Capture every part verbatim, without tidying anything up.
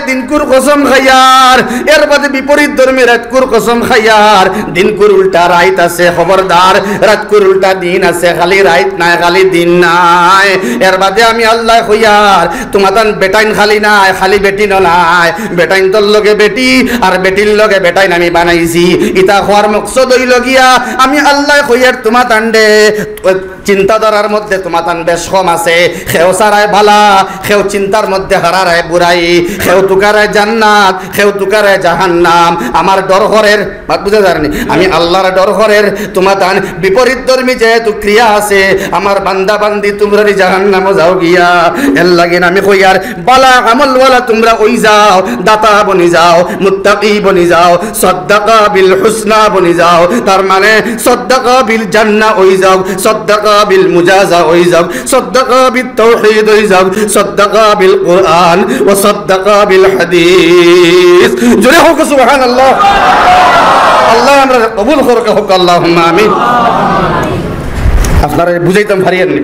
দিনকুর কসম খাইয়ার, এর বাদে বিপরীত ধর্মী রাইতকুর কসম খাইয়ার। দিনকুর উল্টা রাইত আছে, খবরদার, রাইতকুর উল্টা দিন আছে, খালি রাইত নায়, খালি দিন নায়। এর বাদে আমি আল্লায় কইয়ার, তুমাতান বেটাইন খালি নায়, খালি বেটিনও নায়, বেটাইনতর লগে বেটি আর বেটির লগে বেটাইন আমি বানাইছি। ইতা কওয়ার মকসদ অইলো গিয়া, আমি আল্লায় কইয়ার তুমাতানরে চিন্তাধারার মধ্যে তুমাতান বেশ কম আছে। কেউ সারায় ভালা, কেউ চিন্তার মধ্যে হারারায় বুড়াই, কেউ তুকারায় জান্নাত, কেউ তুকারায় জাহান্নাম। আমার ডর করের, মাত বুঝা যারনি? আমি আল্লার ডর করের, তুমাতান বিপরীত ধর্মী যেহেতু ক্রিয়া আছে, আমার বান্দা বান্দি তুমরারি জাহান্নামো যাও গিয়া। এর লাগিন আমি কইয়ার, ভালা আমলওয়ালা তুমরা অই যাও, দাতা বনি যাও, মুত্তাকি বনি যাও, সাদ্দাকা বিল হুসনা বনি যাও। তার মানে সাদ্দাকা বিল জান্নাহ অই যাও, সাদ্দাকা বিল মুজাজা অই যাও, সাদ্দাকা বিত তাওহীদ অই যাও, সাদ্দাকা বিল কুরআন ওয়া সাদ্দাকা বিল হাদিস। জোরে কউক্কা সুবহানাল্লাহ। আল্লায় আমরারে কবুল করউক্কা, আল্লাহুম্মা আমিন। আপনারারে বুঝাইতাম পারিয়ার নি।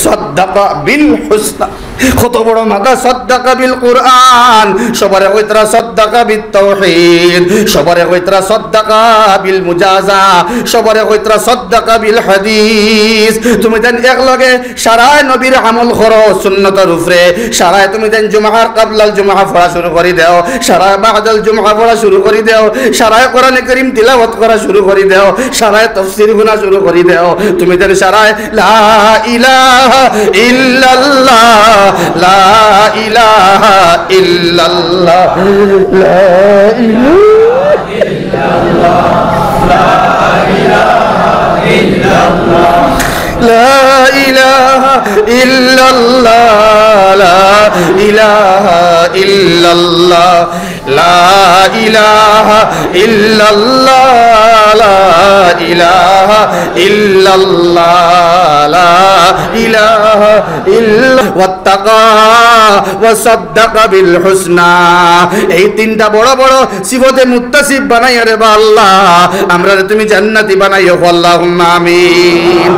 সাদ্দাকা বিল হুসনা। কত বড় মাথা, সাদ্দাকা বিল কুরআন, সবরে কইতরা সাদ্দাকা বিত তাওহীদ, সবরে কইতরা সাদ্দাকা বিল মুজাজা, সবরে কইতরা সাদ্দাকা বিল হাদিস। তুমিতান একলগে সারায় নবীর আমল করো সুন্নতর উপরে, সারায় তুমিতান জুমার কাবলাল জুমা পড়া শুরু করি দেও, সারায় বাদাল জুমা পড়া শুরু করি দেও, সারায় কোরআনে করিম তিলাওয়াত করা শুরু করি দেও, সারায় তাফসীর হুনা শুরু করি দেও। তুমিতান সারায় লা ইলাহা ইল্লাল্লাহ, লা ইলাহা ইল্লাল্লাহ, লা ইলাহা ইল্লাল্লাহ, লা ইলাহা ইল্লাল্লাহ, লা ইলাহা ইল্লাল্লাহ। লা ইলাহা ইল্লাল্লাহ, লা ইলাহা ইল্লাল্লাহ, লা ইলাহা ইল্লা-, ওয়াত্তাকা ওয়া সাদ্দাকা বিল হুসনা। এই তিনটা বড় বড় সিফতে মুত্তাসিফ বানাইয়া রে বা আল্লাহ, আমরারে তুমি জান্নাতি বানাইও, আল্লাহুম্মা আমিন।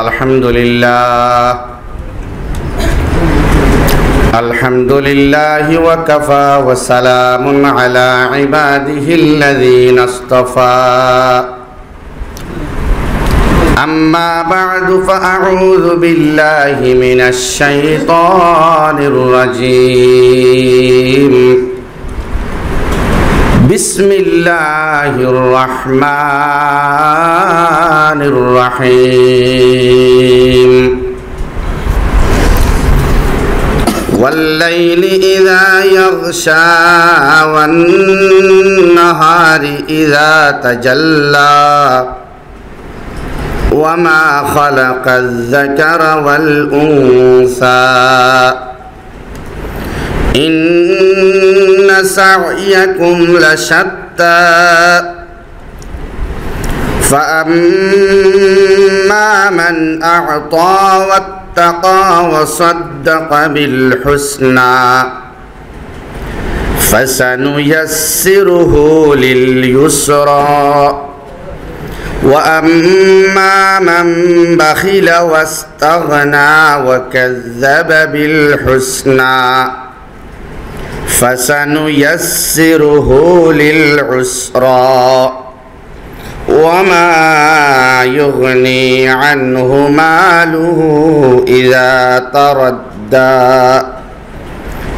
আলহামদুলিল্লাহ। الحمد لله وكفى وسلام على عباده الذين اصطفى. أما بعد فأعوذ بالله من الشيطان الرجيم. بسم الله الرحمن الرحيم. والليل إذا يغشى والنهار إذا تجلى وما خلق الذكر والأنثى إن سعيكم لشتى فأما من أعطى واتقى وصدق بالحسنى فسنيسره لليسرى وأما من بخل واستغنى وكذب بالحسنى فسنيسره للعسرى وما يغني عنه ماله إذا تردى.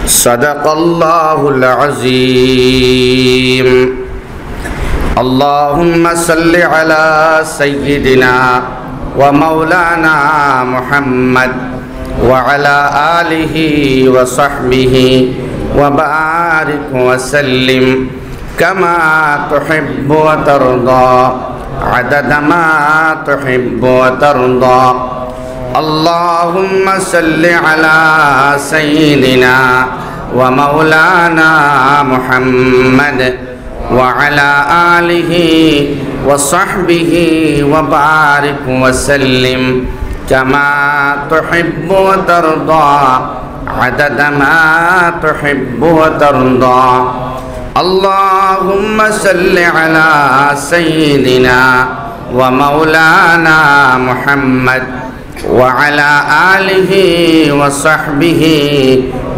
صدق الله العظيم. اللهم صل على سيدنا ومولانا محمد وعلى آله وصحبه وبارك وسلم كما تحب وترضى عدد ما تحب وترضى. اللهم صل على سيدنا ومولانا محمد وعلى آله وصحبه وبارك وسلم كما تحب وترضى عدد ما تحب وترضى. اللهم صل على سيدنا ومولانا محمد وعلى آله وصحبه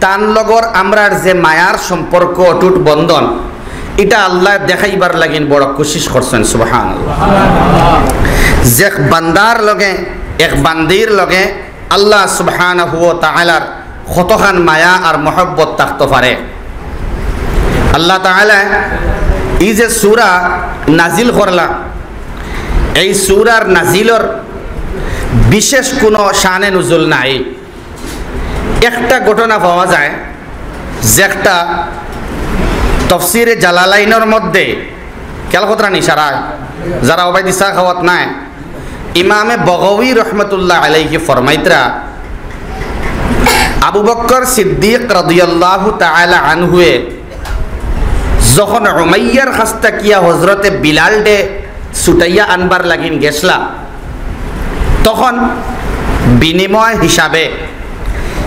তান লগর আমরার যে মায়ার সম্পর্ক, অটুট বন্ধন, ইটা আল্লায় দেখাইবার লাগিন বড় কুশিশ করছইন। সুবহানাল্লাহ। যে বান্দার লগে, এক বান্দির লগে আল্লাহ সুবহানাহু ওয়া তাআলার কতখান মায়া আর মহব্বত থাকতো পারে। আল্লাহ তাআলায় ই যে সূরা নাজিল করলা, এই সূরার নাজিলর বিশেষ কুনু শানে নুজুল নাই। একটা ঘটনা পাওয়া যায়, যে একটা তফসিরে জালালাইনর মধ্যে, খেয়াল কররা নি সারা, যারা ওবায়দি চা খাওয়াত নাই, ইমামে বগবী রহমতুল্লাহ আলাইহি ফরমাইতরা, আবু বকর সিদ্দিক রাদিয়াল্লাহু তাআলা আনহুয়ে যখন উমাইয়ার কাছ থাকিয়া হজরতে বিলালরে ছুটাইয়া আনবার লাগিন গেছলা, তখন বিনিময় হিসাবে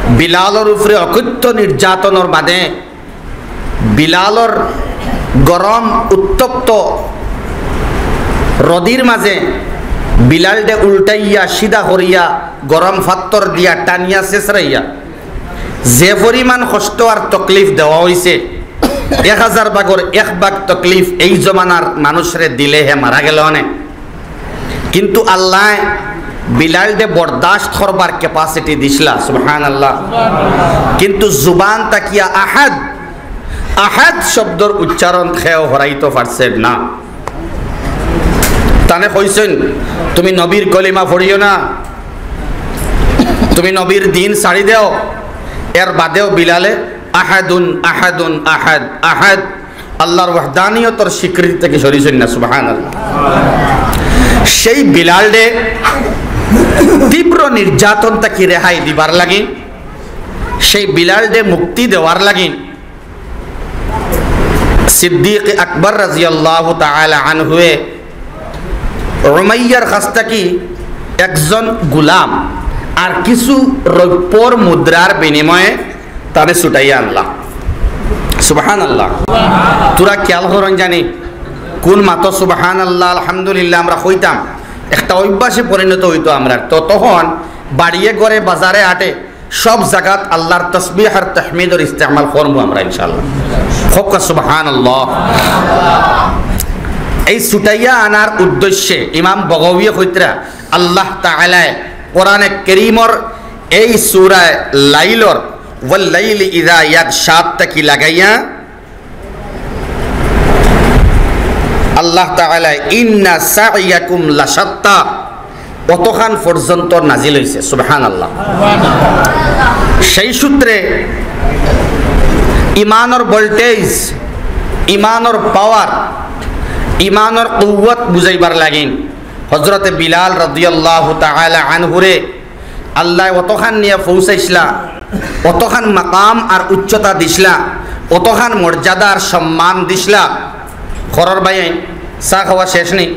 বিলালর উপরে অকথ্য নির্যাতনর বাদে বিলালর গরম উত্তপ্ত রদির মাঝে বিলালরে উল্টাইয়া সিধা করিয়া গরম ফাত্তর দিয়া টানিয়া ছেছরাইয়া যে পরিমাণ কষ্ট আর তকলিফ দেওয়া অইছে, এক হাজার ভাগর এক ভাগ তকলিফ এই জমানার মানুষরে দিলে হে মারা গেলো অনে। কিন্তু আল্লায় বিলালরে বরদাস্ত করবার capacity দিছলা, সুবহানাল্লাহ। কিন্তু জুবান থাকিয়া আহাদ, আহাদ শব্দর উচ্চারণ কেউ হরাইতো পারছে না। তানে কইছইন, "তুমি নবীর কলিমা পড়িও না, তুমি নবীর দ্বীন ছাড়ি দেও।" এর বাদেও বিলালে আহাদুন, আহাদুন, আহাদ, আহাদ, আল্লাহর ওয়াহদানিয়তর স্বীকৃতি থাকি সরিছইন না, সুবহানাল্লাহ। সেই বিলালরে তীব্র নির্যাতন থাকি রেহাই দিবার লাগি, সেই বিলালরে মুক্তি দেওয়ার লাগি সিদ্দিক আকবর রাদিয়াল্লাহু তাআলা আনহুয়ে উমাইয়ার কাছ থাকি একজন গুলাম আর কিছু রৌপ্যর মুদ্রার বিনিময়ে তারে ছুটাইয়া আনলা। সুবহানাল্লাহ। তোরা খেয়াল করইন জানি, কোন মাতো সুবহানাল্লাহ, আলহামদুলিল্লাহ আমরা কইতাম, একটা অভ্যাসে পরিণত অইতো আমরার। তো তখন বাড়িয়ে ঘরে বাজারে হাটে সব জাগাত আল্লাহর তসবিহ আর তাহমিদর ইস্তেমাল করমু আমরা ইনশাআল্লাহ। কউক্কা সুবহানাল্লাহ। এই ছুটাইয়া আনার উদ্দেশ্যে ইমাম বগবীয়ে কইতরা, আল্লাহ তাআলায় কোরআনে করিমর এই সূরা লাইলর "ওয়াল লাইলি ইযা ইয়াগশা" থাকি লাগাইয়া আল্লাহ তাআলায় "ইন্না সা'য়াকুম লাশাত্তা" অতখান পর্যন্ত নাজিল অইছে। সুবহানাল্লাহ। সেই সূত্রে ইমানর voltage, ইমানর power, ইমানর কুওয়াত বুঝাইবার লাগিন হযরতে বিলাল রাদিয়াল্লাহু তাআলা আনহুরে আল্লায় অতখান নিয়া পৌঁছাইছলা, অতখান মাকাম আর উচ্চতা দিছলা, অতখান মর্যাদা আর সম্মান দিছলা। ঘরর ভাইয়াইন, চা খাওয়া শেষ নি?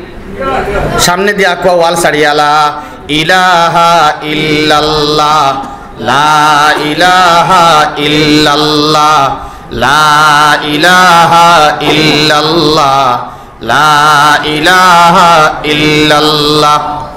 সামনে দিয়া আকুয়া ওয়াল সারিয়া, "লা ইলাহা ইল্লাল্লাহ, লা ইলাহা ইল্লাল্লাহ, লা ইলাহা ইল্লাল্লাহ।" লা ইলাহা ইল্লাল্লাহ।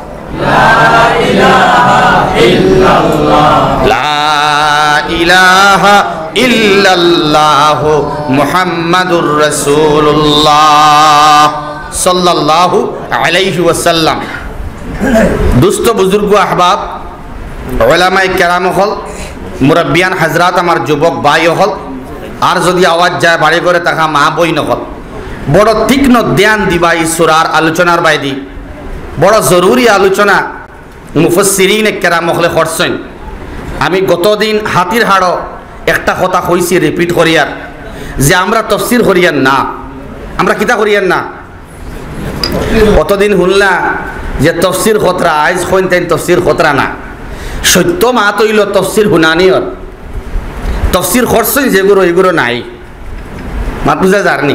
লা ইলাহা ইল্লাল্লাহ। লা ইলাহা ইল্লাল্লাহু মুহাম্মাদুর রাসূলুল্লাহ সাল্লাল্লাহু আলাইহি ওয়াসাল্লাম। দোস্ত, বুজুর্গ, আহবাব, ওলামায়ে কেরাম অকল, মুরব্বিয়ান হাজরাত, আমার যুবক ভাই অকল, আর যদি আওয়াজ যায় বাড়ি ঘরে থাকা মা বইন অকল, বড় তীক্ষ্ণ ধ্যান দিবা ই সূরার আলোচনার বাইদি। বড় জরুরি আলোচনা মুফাসসিরিনে কেরাম অকলে করছইন। আমি গতদিন হাতির হাড়ো একটা কথা কইছি, repeat করিয়ার, যে আমরা তফসির করিয়ার না। আমরা কিতা করিয়ার না? অতদিন হুনলা যে তফসির করতরা, আইজ কইন তাইন তফসির করতরা না। সত্য মাত অইলো তফসির হুনানি অর। তফসির করছইন যেগুলো, এগুলো নাই। মাত বুঝা যার নি?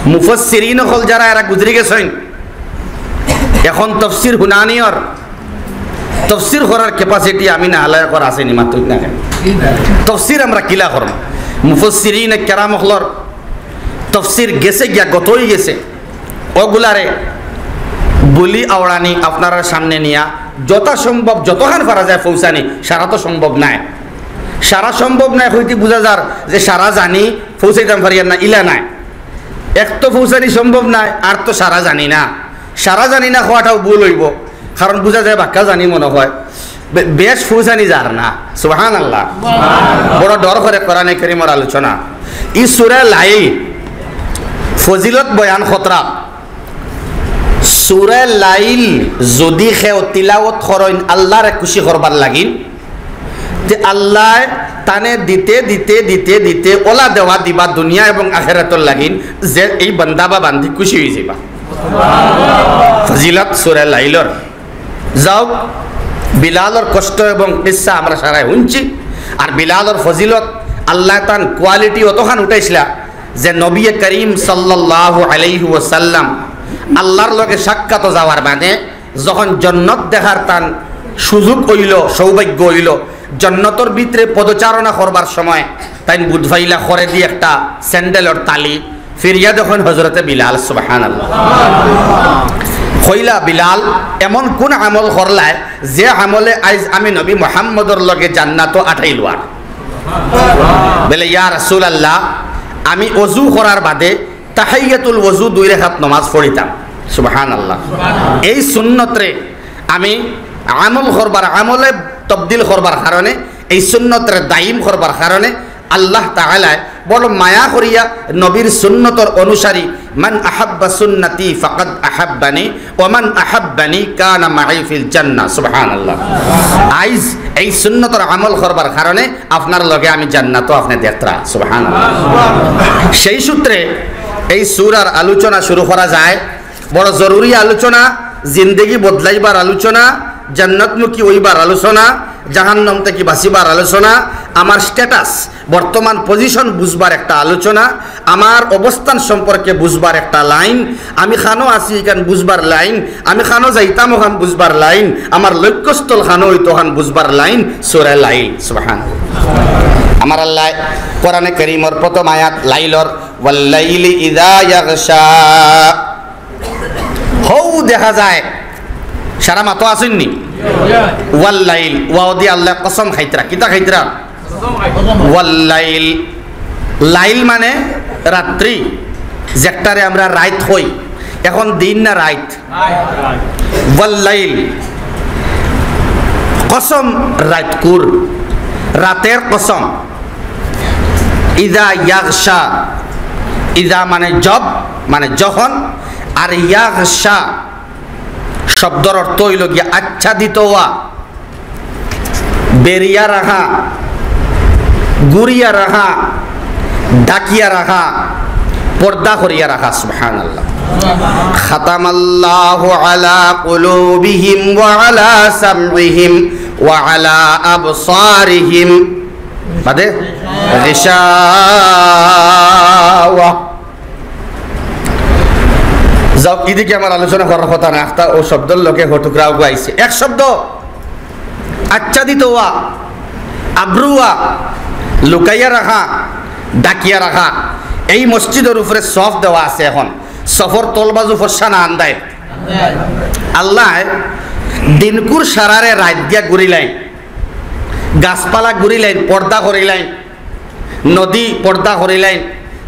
মুফাসসিরিন অকল যারা, এরা গুজরি গেছইন। এখন তফসির হুনানি অর। তফসির করার capacity আমি না হালায় কর আছে নি, মাত না কেনে? তফসির আমরা কিলা করমু? মুফাসসিরিনে কেরাম অকলর তফসির গেছে গিয়া, গত অই গেছে। অগুলারে বুলি আওড়ানি, আপনারার সামনে নিয়া যথাসম্ভব যতখান পারা যায় পৌঁছানি, সারা তো সম্ভব নায়। সারা সম্ভব নায় কইতে বুঝা যার যে সারা জানি, পৌঁছাইতাম পারিয়ার না, ইলা নায়। এক তো পৌঁছানি সম্ভব নায়, আর তো সারা জানি না। সারা জানি না কওয়াটাও ভুল অইবো, কারণ বুঝা যায় বাক্কা জানি মনো অয়, বে-, বেশ পৌঁছানি যার না। সুবহানাল্লাহ। বড় ডর করে কোরআনে করিমর আলোচনা। ই সূরা লাইল, ফজিলত বয়ান খতরা। সূরা লাইল যুদি কেউ তিলাওত করইন আল্লারে খুশি করবার লাগিন, তে আল্লায় তানে দিতে দিতে দিতে দিতে ওলা দেওয়া দিবা দুনিয়া এবং আখেরাতর লাগিন, যে এই বান্দা বা বান্দি খুশি অইযিবা। ফজিলত সূরা লাইলর। যাউক, বিলালর কষ্ট এবং কিসসা আমরা সারায় হুনছি। আর বিলালর ফজিলত, আল্লায় তান quality অতখান উঠাইছলা যে নবী করিম সাল্লাল্লাহু আলাইহি ওয়াসাল্লাম আল্লার লগে সাক্ষাতো যাওয়ার বাদে যখন জন্নত দেখার তান সুযোগ অইলো, সৌভাগ্য অইলো, জন্নতর ভিতরে পদচারণা করবার সময় তাইন বুঝ পাইলা খরেদি একটা স্যান্ডেলর তালি, ফিরিয়া দেখইন হজরতে বিলাল, সুবহানাল্লাহ। কইলা, "বিলাল, এমন কুন আমল করলায় যে আমলে আইজ আমি নবী মুহাম্মদর লগে জান্নাতো আটাইলুয়ার?" বলে, "ইয়া রাসূলুল্লাহ, আমি অজু করার বাদে তাহিয়াতুল ওযু দুই রাকাত নমাজ পড়িতাম।" সুবহানাল্লাহ। এই সুন্নতরে আমি আমল করবার, আমলে তবদিল করবার কারণে, এই সুন্নতরে দায়িম করবার কারণে আল্লাহ তাআলায় বড় মায়া করিয়া নবীর সুন্নতর অনুসারী, "মান আহাব্বা সুন্নতি ফাকাদ আহাব্বানি, ওয়া মান আহাব্বানি কানা মাই ফিল জান্নাহ।" সুবহানাল্লাহ। আইজ এই সুন্নতর আমল করবার কারণে আপনার লগে আমি জান্নাতো আপনে দেখতরা। সুবহানাল্লাহ। সেই সূত্রে এই সূরার আলোচনা শুরু করা যায়। বড় জরুরি আলোচনা, জিন্দেগি বদলাইবার আলোচনা, জান্নাতমুখী অইবার আলোচনা, জাহান্নাম থাকি বাঁচিবার আলোচনা, আমার status, বর্তমান position বুঝবার একটা আলোচনা, আমার অবস্থান সম্পর্কে বুঝবার একটা লাইন, আমি কানো আছি ইখান বুঝবার লাইন, আমি কানো যাইতাম অখান বুঝবার লাইন, আমার লক্ষ্যস্থল কানো অইতো অখান বুঝবার লাইন, সূরা লাইল। সুবহানাল্লাহ। আমার আল্লায় কোরআনে করিমর প্রথম আয়াত লাইলর, "ওয়াল্লাইলি ইযা ইয়াগশা।" হউ দেখা যায়, সারা মাতো আছইন নি? ওয়াল্লাইল, ওয়াও দি আল্লায় কসম খাইতরা। কিতা খাইতরা? ওয়াল্লাইল। লাইল মানে রাত্রি, যেটারে আমরা রাইত কই। এখন দিন না রাইত? ওয়াল্লাইল, কসম রাইতকুর, রাতের কসম। ইযা ইয়াগশা, ইযা মানে জব, মানে যখন, আর ইয়াগশা শব্দর অর্থ অইলো গিয়া আচ্ছাদিত অওয়া, বেরিয়া রাখা, গুরিয়া রাখা, ঢাকিয়া রাখা, পর্দা করিয়া রাখা। সুবহানাল্লাহ। খাতামাল্লাহু আলা কুলুবিহিম ওয়া আলা সামইহিম ওয়া আলা আবসারিহিম। বাদে? গিশাওয়া। যাউক, ইদিকে আমার আলোচনা করার কথা না, একটা অউ শব্দর লগে হটুকরাও গাইছে। এক শব্দ, আচ্ছাদিত অওয়া, আবরুয়া, লুকাইয়া রাখা, ঢাকিয়া রাখা। এই মসজিদর উপরে সফ দেওয়া আছে, এখন সফর তলবাজু ফর্সা না আন্দাইর? আল্লায় দিনকুর সারারে রাইত দিয়া ঘুরিলাইন, গাছপালা ঘুরিলাইন, পর্দা করিলাইন, নদী পর্দা করিলাইন,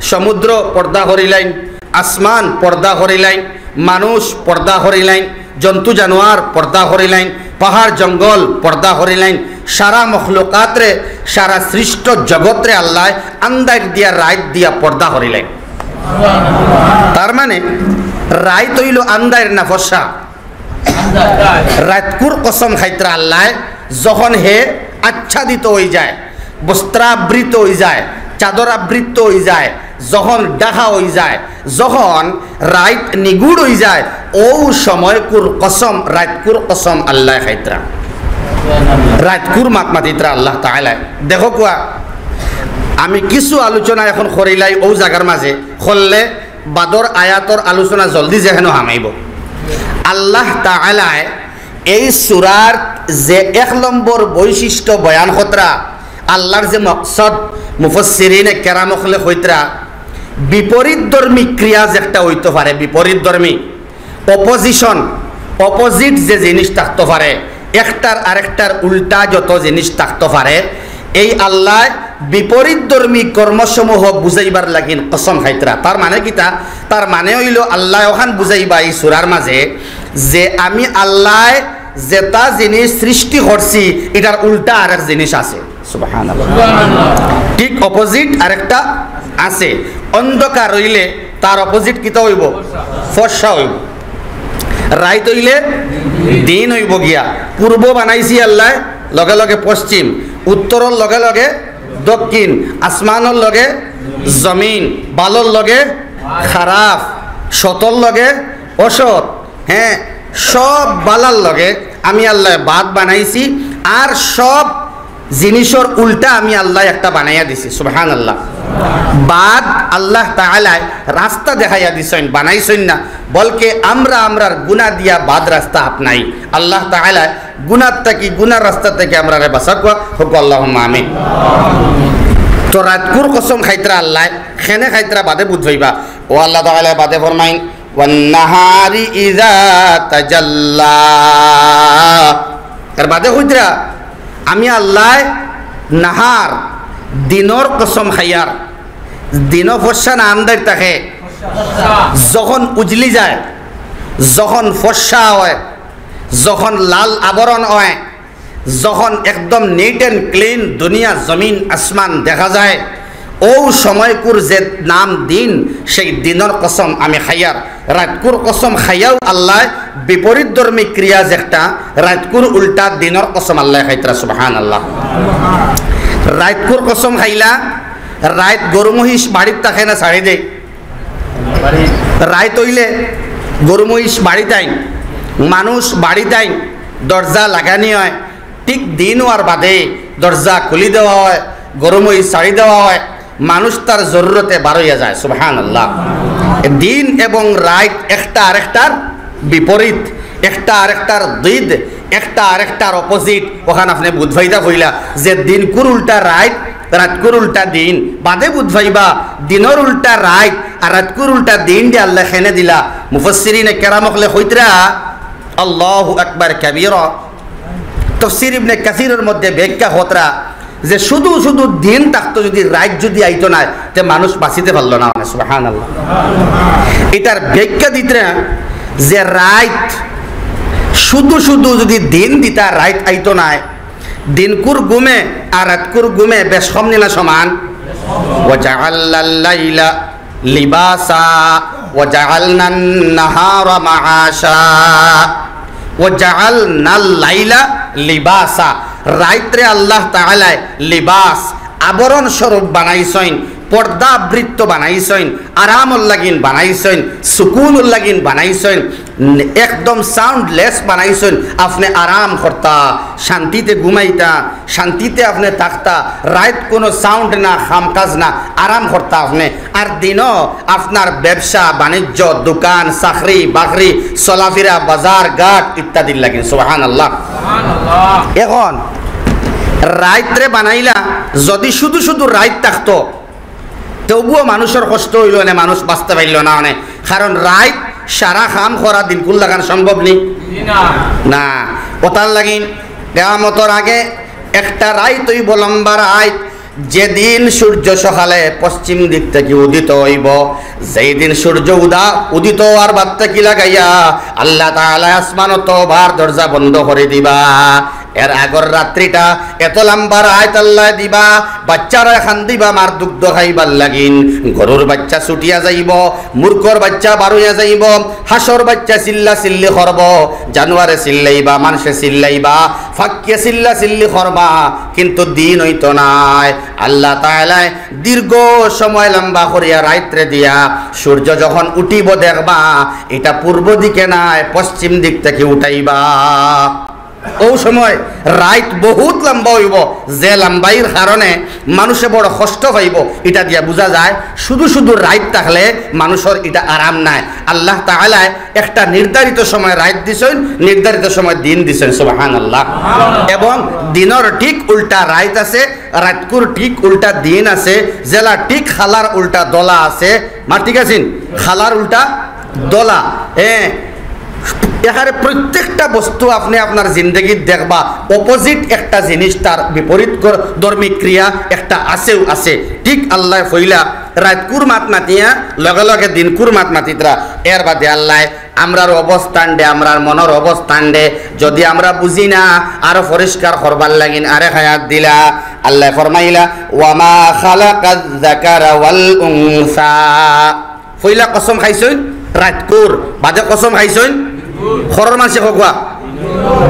সমুদ্র পর্দা করিলাইন, আসমান পর্দা করিলাইন, মানুষ পর্দা করিলাইন, জন্তু জানোয়ার পর্দা করিলাইন, পাহাড় জঙ্গল পর্দা করিলাইন, সারা মখলুকাতরে, সারা সৃষ্ট জগতরে আল্লায় আন্দাইর দিয়া, রাইত দিয়া পর্দা করিলাইন। তার মানে রাইত অইলো আন্দাইর না ফর্সা? রাইতকুর কসম খাইতরা আল্লায়, যখন হে আচ্ছাদিত অইযায়, বস্ত্রাবৃত অইযায়, চাদর আবৃত অইযায়, যখন ঢাকা অইযায়, যখন রাইত নিগুড় অইযায়, অউ সময়কুর কসম, রাইতকুর কসম আল্লায় খাইতরা। রাইতকুর মাত মাতিতরা আল্লাহ তাআলায়। দেখো কুয়া, আমি কিছু আলোচনা এখন করিলাই অউ জাগার মাঝে, করলে বাদর আয়াতর আলোচনা জলদি যেহেন হামাইবো। আল্লাহ তাআলায় এই সূরার যে এক নম্বর বৈশিষ্ট্য বয়ান করতরা, আল্লাহর যে মকসদ, মুফাসসিরিনে কেরাম অকলে কইতরা, বিপরীতধর্মী ক্রিয়া যেটা অইতো পারে, বিপরীতধর্মী, opposition, opposite যে জিনিস থাকতো পারে, একটার আরেকটার উল্টা যত জিনিস থাকতো পারে, এই আল্লায় বিপরীতধর্মী কর্মসমূহ বুঝাইবার লাগিন কসম খাইতরা। তার মানে কিতা? তার মানে অইলো আল্লায় অখান বুঝাইবা ই সূরার মাঝে যে আমি আল্লায় যেটা জিনিস সৃষ্টি করছি, ইটার উল্টা আরেক জিনিস আছে। সুবহানাল্লাহ। ঠিক opposite আরেকটা আছে। অন্ধকার অইলে তার opposite কিতা অইবো? ফর্সা অইবো। রাইত অইলে দিন অইবো গিয়া। পূর্ব বানাইছি আল্লায়, লগে লগে পশ্চিম, উত্তরর লগে লগে দক্ষিণ, আসমানর লগে জমিন, ভালর লগে খারাপ, সতর লগে অসৎ। হ্যাঁ, সব ভালার লগে আমি আল্লায় বাদ বানাইছি, আর সব জিনিসর উল্টা আমি আল্লায় একটা বানাইয়া দিছি। সুবহানাল্লাহ। বাদ আল্লাহ তাআলায় রাস্তা দেখাইয়া দিছইন, বানাইছইন না, বলকে আমরা আমরার গুনা দিয়া বাদ রাস্তা আপনাই। আল্লাহ তাআলায় গুনার থাকি, গুনার রাস্তা থাকি আমরারে বাঁচাউক্কা, কউক্কা আল্লাহুম্মা আমিন। তো রাইতকুর কসম খাইতরা আল্লায়, কেনে খাইতরা বাদে বুঝ পাইবা। ও আল্লাহ তাআলায় বাদে ফরমাইন, "ওয়ান নাহারি ইযা তাজাল্লা।" এর বাদে কইতরা, আমি আল্লায় নাহার, দিনর কসম খাইয়ার, দিনও ফর্সা না আন্দাইর থাকে, যখন উজলি যায়, যখন ফর্সা অয়, যখন লাল আবরণ অয়, যখন একদম neat and clean দুনিয়া জমিন আসমান দেখা যায়, অউ সময়কুর যে নাম দিন, সেই দিনর কসম আমি খাইয়ার। রাইতকুর কসম খাইয়াও আল্লায় বিপরীতধর্মী ক্রিয়া যেকটা, রাইতকুর উল্টা দিনর কসম আল্লায় খাইতরা। সুবহানাল্লাহ। রাইতকুর কসম খাইলা, রাইত গরু মহিষ বাড়িত থাকে না ছাড়ি দেয়। রাইত অইলে গরু মহিষ বাড়িত আইন, মানুষ বাড়িত আইন, দরজা লাগানি অয়। ঠিক দিন অওয়ার বাদে দরজা খুলি দেওয়া অয়, গরু মহিষ ছাড়ি দেওয়া অয়, মানুষ তার জরুরতে বার অইয়া যায়। সুবহানাল্লাহ। দিন এবং রাইত একটা আরেকটার বিপরীত, একটা আরেকটার দিদ, একটা আরেকটার opposite। অখান আপনে বুঝ পাইতা কইলা যে দিনকুর উল্টা রাইত, রাইতকুর উল্টা দিন, বাদে বুঝ পাইবা দিনর উল্টা রাইত আর রাইতকুর উল্টা দিন দি আল্লায় কেনে দিলা। মুফাসসিরিনে কেরাম অকলে কইতরা, আল্লাহু আকবার কাবীরা। তফসির ইবনে কাসিরর মধ্যে ব্যাখ্যা করতরা যে শুধু শুধু দিন থাকতো, যদি রাইত যদি আইতো নায়, তে মানুষ বাঁচিতে পারলো না। সুবহানাল্লাহ। ইটার ব্যাখ্যা দিতরা যে রাইত শুধু শুধু যদি দিন দিতা, রাইত আইতো নায়, দিনকুর ঘুমে আর রাইতকুর ঘুমে বেশ কম নি না সমান? ওয়া জাআলনাল লাইলা লিবাসা ওয়া জাআলনান নাহারা মাআশা ওয়া জাআলনাল লাইলা লিবাসা। রাইতরে আল্লাহ তাআলায় লিবাস, আবরণ স্বরূপ বানাইছইন, পর্দাবৃত্ত বানাইছইন, আরামর লাগিন বানাইছইন, সুকুনর লাগিন বানাইছইন, একদম soundless বানাইছইন। আপনে আরাম করতা, শান্তিতে ঘুমাইতা, শান্তিতে আপনে থাকতা, রাইত কুনু sound না, কামকাজ না, আরাম করতা আপনে। আর দিনও আপনার ব্যবসা বাণিজ্য, দোকান, চাকরি বাকরি, চলাফিরা, বাজার ঘাট ইত্যাদির লাগিন। সুবহানাল্লাহ। এখন রাইতরে বানাইলা, যদি শুধু শুধু রাইত থাকতো, তবুও মানুষর কষ্ট অইলো অনে, মানুষ বাঁচতে পারলো না অনে। কারণ রাইত সারা কাম করা দিনকুর লাখান সম্ভব নি? না। অতার লাগিন কিয়ামতর আগে একটা রাইত অইবো, লম্বা রাইত, যেদিন সূর্য সকালে পশ্চিম দিক থাকি উদিত অইবো, যেই দিন সূর্য উদা-, উদিত অওয়ার বাদ থাকি লাগাইয়া আল্লাহ তাআলায় আসমানো তওবার দরজা বন্ধ করি দিবা। এর আগর রাত্রিটা এত লম্বা রাইত আল্লায় দিবা, বাচ্চারায় কান্দিবা মার দুগ্ধ খাইবার লাগিন, গরুর বাচ্চা ছুটিয়া যাইবো, মুরগর বাচ্চা বারইয়া যাইবো, হাঁসর বাচ্চা চিল্লা চিল্লি করবো, জানুয়ারে চিল্লাইবা, মানষে চিল্লাইবা, ফাক্কিয়ে চিল্লা চিল্লি করবা, কিন্তু দিন অইতো নায়। আল্লাহ তাআলায় দীর্ঘ সময় লম্বা করিয়া রাইতরে দিয়া সূর্য যখন উঠিবো দেখবা, ইটা পূর্ব দিকে নায়, পশ্চিম দিক থাকি উঠাইবা। অউ সময় রাইত বহুত লম্বা অইবো, যে লম্বাইর কারণে মানুষে বড় কষ্ট পাইবো। ইটা দিয়া বুঝা যায়, শুধু শুধু রাইত থাকলে মানুষর ইটা আরাম নায়। আল্লাহ তাআলায় একটা নির্ধারিত সময় রাইত দিছইন, নির্ধারিত সময় দিন দিছইন। সুবহানাল্লাহ। এবং দিনর ঠিক উল্টা রাইত আছে, রাইতকুর ঠিক উল্টা দিন আছে, যেলা ঠিক কালার উল্টা ধলা আছে। মা ঠিক আছইন? কালার উল্টা ধলা। এ, এখানে প্রত্যেকটা বস্তু আপনে আপনার জিন্দেগিত দেখবা, অপোজিট একটা জিনিস, তার বিপরীত কর-, ধর্মী ক্রিয়া একটা আছেউ আছে। ঠিক আল্লায় পয়লা রাইতকুর মাত মাতিয়া লগে লগে দিনকুর মাত মাতিতরা। এর বাদে আল্লায় আমরার অবস্থানরে, আমরার মনর অবস্থানরে যদি আমরা বুঝি না, আরো পরিষ্কার করবার লাগিন আরেক আয়াত দিলা। আল্লায় ফরমাইলা, "ওয়ামা খালাকাজ যাকারা ওয়াল উনসা।" পয়লা কসম খাইছইন রাইতকুর, বাদে কসম খাইছইন খরর মানষে কউক্কা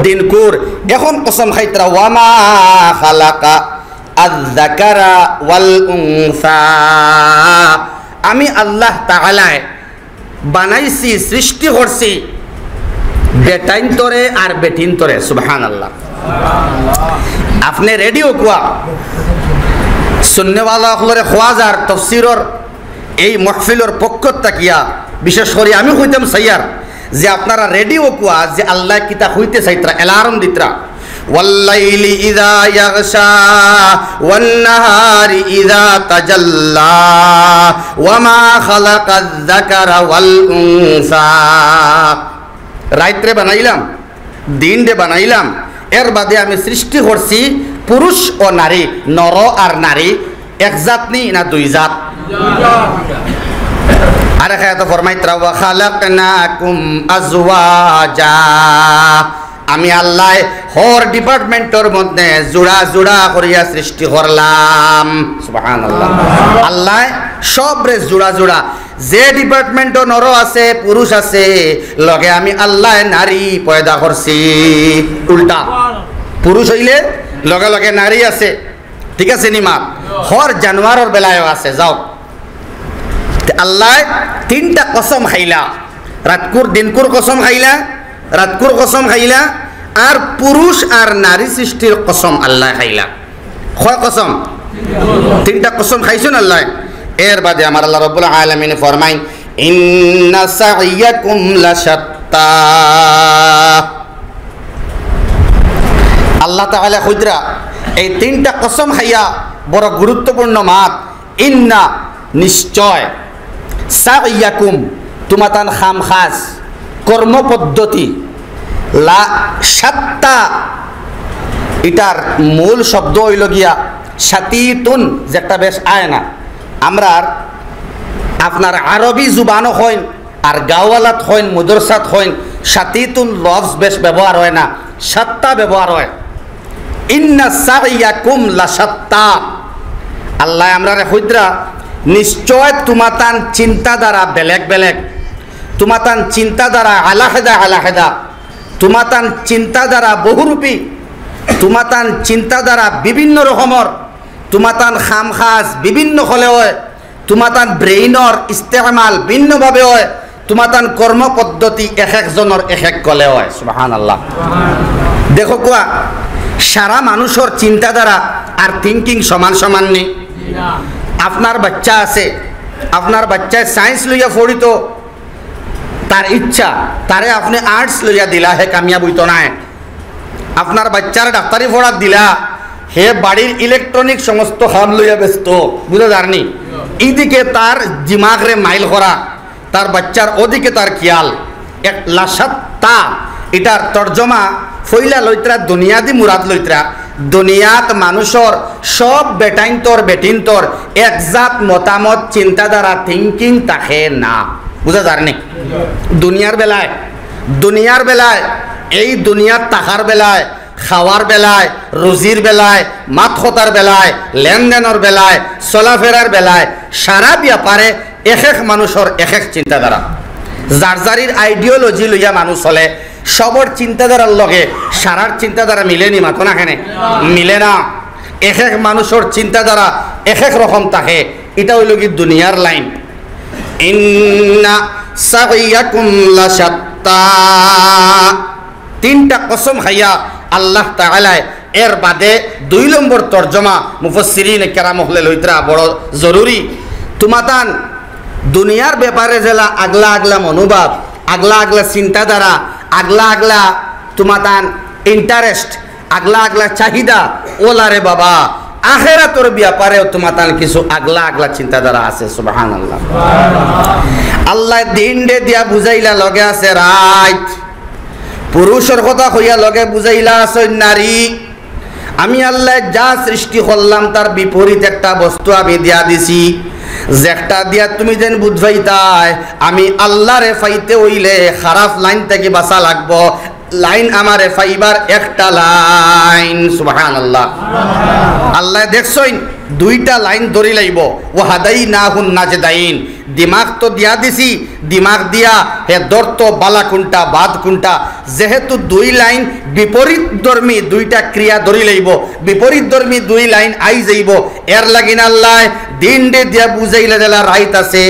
দিনকুর। এখন কসম খাইতরা, "ওয়ামা খালাকা আয-যাকারা ওয়াল উনসা।" আমি আল্লাহ তাআলায় বানাইছি, সৃষ্টি করছি বেটাইন্তরে আর বেটিন্তরে। সুবহানাল্লাহ। আপনে রেডি অউক্কা, শুননেওয়ালা অকলরে কওয়া যার তফসিরর এই মহফিলর পক্ষ থাকিয়া, বিশেষ করি আমি কইতাম চাইয়ার যে আপনারা রেডি অউক্কা যে আল্লায় কিতা কইতে চাইতরা, অ্যালার্ম দিতরা। "ওয়াল্লাইলি ইযা ইয়াগশা, ওয়ান নাহারি ইযা তাজাল্লা, ওয়ামা খালাকায যাকারা ওয়াল উনসা।" রাইতরে বানাইলাম, দিনরে বানাইলাম, এর বাদে আমি সৃষ্টি করছি পুরুষ ও নারী, নর আর নারী, এক জাত নি না দুই জাত? আরেক আয়াতো ফরমাইতরা, "ওয়া খালাকনাকুম আজওয়াজা।" আমি আল্লায় হর ডিপার্টমেন্টর মধ্যে জুড়া জুড়া করিয়া সৃষ্টি করলাম। সুবহানাল্লাহ। আল্লায় সবরে জুড়া জুড়া, যে ডিপার্টমেন্টো নর আছে, পুরুষ আছে, লগে আমি আল্লায় নারী পয়দা করছি। উল্টা, পুরুষ অইলে লগে লগে নারী আছে, ঠিক আছে নি মা? হর জানোয়ারর বেলায়ও আছে। যাও, তে আল্লায় তিনটা কসম খাইলা, রাইতকুর দিনকুর কসম খাইলা, রাইতকুর কসম খাইলা, আর পুরুষ আর নারী সৃষ্টির কসম আল্লায় খাইলা। কয় কসম? তিনটা কসম খাইছইন আল্লায়। এর বাদে আমার আল্লাহ রাব্বুল আলামিন ফরমাইন, "ইন্না সাইয়াকুম লাশাত্তা।" আল্লাহ তাআলায় কইতরা এই তিনটা কসম খাইয়া বড় গুরুত্বপূর্ণ মাত, ইন্না, নিশ্চয়, সাইয়াকুম, তুমাতান খামকাজ, কর্মপদ্ধতি, লা শাত্তা, ইটার মূল শব্দ অইলো গিয়া শাতিতুন, যেটা বেশ আয় না। আমরার আপনার আরবি জুবানো কইন, আর গাওয়ালাত কইন, মাদ্রাসাত কইন, শাতিতুন লফজ বেশ ব্যবহার অয় না, শাত্তা ব্যবহার অয়। ইন্না সাইয়াকুম লাশাত্তা। আল্লায় আমরারে কইতরা, নিশ্চয় তুমাতান চিন্তাধারা বেলেগ বেলেগ, তুমাতান চিন্তাধারা আলাহেদা আলাহেদা, তুমাতান চিন্তাধারা বহুরূপী, তুমাতান চিন্তাধারা বিভিন্ন রকমর, তুমাতান খামকাজ বিভিন্ন কলে অয়, তুমাতান ব্রেইনর ইস্তেমাল ভিন্নভাবে অয়, তুমাতান কর্মপদ্ধতি এক একজনর এক এক কলে অয়। সুবহানাল্লাহ। দেখউক্কা, সারা মানুষর চিন্তাধারা আর থিংকিং সমান সমান নি। আপনার বাচ্চা আছে, আপনার বাচ্চায় সায়েন্স লইয়া পড়িতো, তার ইচ্ছা, তারে আপনে আর্টস লইয়া দিলা, হে কামিয়াব অইতো নায়। আপনার বাচ্চার ডাক্তারি পড়াত দিলা, হে বাড়ির ইলেকট্রনিক সমস্ত কাম লইয়া ব্যস্ত, বুঝা যার নি? ইদিকে তার দিমাগরে মাইল করা, তার বাচ্চার ওদিকে তার খিয়াল। এক লাশাত্তা, ইটার তর্জমা পয়লা লইতরা দুনিয়াদি মুরাদ লইতরা, দুনিয়াত মানুষর সব বেটাইন্তর বেটিন্তর এক জাত মতামত, চিন্তাধারা, থিংকিং থাকে না, বুঝা যার নি? দুনিয়ার বেলায়, দুনিয়ার বেলায়, এই দুনিয়াত থাকার বেলায়, খাওয়ার বেলায়, রুজির বেলায়, মাত কথার বেলায়, লেনদেনর বেলায়, চলাফেরার বেলায়, সারা ব্যাপারে এক এক মানুষর এক এক চিন্তাধারা। যার যারির আইডিওলজি লইয়া মানুষ চলে, সবর চিন্তাধারার লগে সারার চিন্তাধারা মিলে নি, মাতো না কেনে? মিলে না। এক এক মানুষর চিন্তাধারা এক এক রকম থাকে। ইটা অইলো গি দুনিয়ার লাইন। ইন্না সাইয়াকুম লাশাত্তা। তিনটা কসম খাইয়া আল্লাহ তাআলায় এর বাদে দুই নম্বর তর্জমা মুফাসসিরিনে কেরাম অকলে লইতরা বড় জরুরি। তুমাতান দুনিয়ার ব্যাপারে যেলা আগলা আগলা মনোভাব, আগলা আগলা চিন্তাধারা, আগলা আগলা তুমাতান ইন্টারেস্ট, আগলা আগলা চাহিদা, ওলারে বাবা, আখেরাতর ব্যাপারেও তুমাতান কিছু আগলা আগলা চিন্তাধারা আছে। সুবহানাল্লাহ। আল্লায় দিনরে দিয়া বুঝাইলা, লগে আছে রাইত। পুরুষর কথা কইয়া লগে বুঝাইলা আছইন নারী। আমি আল্লায় যা সৃষ্টি করলাম, তার বিপরীত একটা বস্তু আমি দিয়া দিছি, যেটা দিয়া তুমি যেন বুঝবাইতায়, আমি আল্লারে পাইতে অইলে খারাপ লাইন থাকি বাঁচা লাগবো। লাইন আমারে পাইবার একটা লাইন। সুবহানাল্লাহ। আল্লায় দেখছইন, দুইটা লাইন ধরি লাইবো। ওয়া হাদাইনাহুন নাজদাইন। দিমাগ তো দিয়া দিছি, দিমাগ দিয়া হে ধরতো বালা কুনটা, বাদ কুনটা। যেহেতু দুই লাইন বিপরীত ধর্মী দুইটা ক্রিয়া ধরি লাইবো, বিপরীত ধর্মী দুই লাইন আই যাইবো, এর লাগিন আল্লায় দিনরে দিয়া বুঝাইলা দিলা রাইত আছে,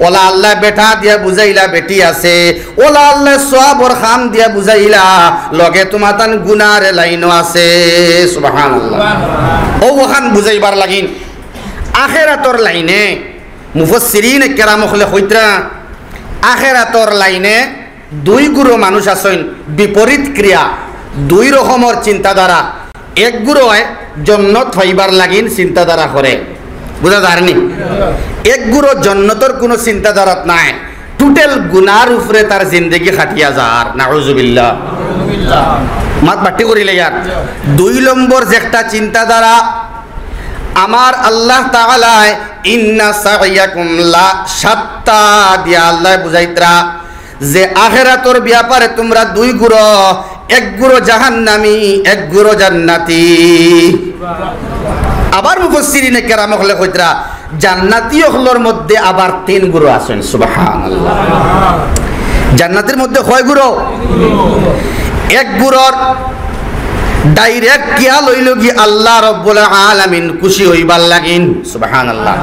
ওলা আল্লায় বেটা দিয়া বুঝাইলা বেটি আছে, ওলা আল্লায় সওয়াবর কাম দিয়া বুঝাইলা, লগে তুমাতান গুনার লাইনও আছে। সুবহানাল্লাহ। অউ অখান বুঝাইবার লাগিন আখেরাতর লাইনে মুফাসসিরিনে কেরাম অকলে কইতরা, আখেরাতর লাইনে দুই গুরু মানুষ আছইন, বিপরীত ক্রিয়া, দুই রকমর চিন্তাধারা। এক গুরু অয় জন্নত পাইবার লাগিন চিন্তাধারা করে, বুঝা যার নি? এক গুরু জন্নতর কুনু চিন্তাধারাত নাই, টোটাল গুনার উপরে তার জিন্দেগি কাটিয়া যার। নাউজুবিল্লাহ। মাত বাট্টি করিলে ইয়ার। দুই নম্বর যেটা চিন্তাধারা, আমার আল্লাহ তাআলায় ইন্না সাইয়াকুম লা শাত্তা দিয়া আল্লায় বুঝাইতরা যে আখেরাতর ব্যাপারে তুমরা দুই গুরু, এক গুরু জাহান্নামী, এক গুরু জান্নাতি। আবার মুফাসসিরিনে কেরাম অকলে কইতরা, জান্নাতি অকলর মধ্যে আবার তিন গুরু আছইন। সুবহানাল্লাহ। জান্নাতির মধ্যে কয় গুরু? এক গুরুর direct খেয়াল অইলো গি আল্লাহ রাব্বুল আলামিন খুশি অইবার লাগিন। সুবহানাল্লাহ।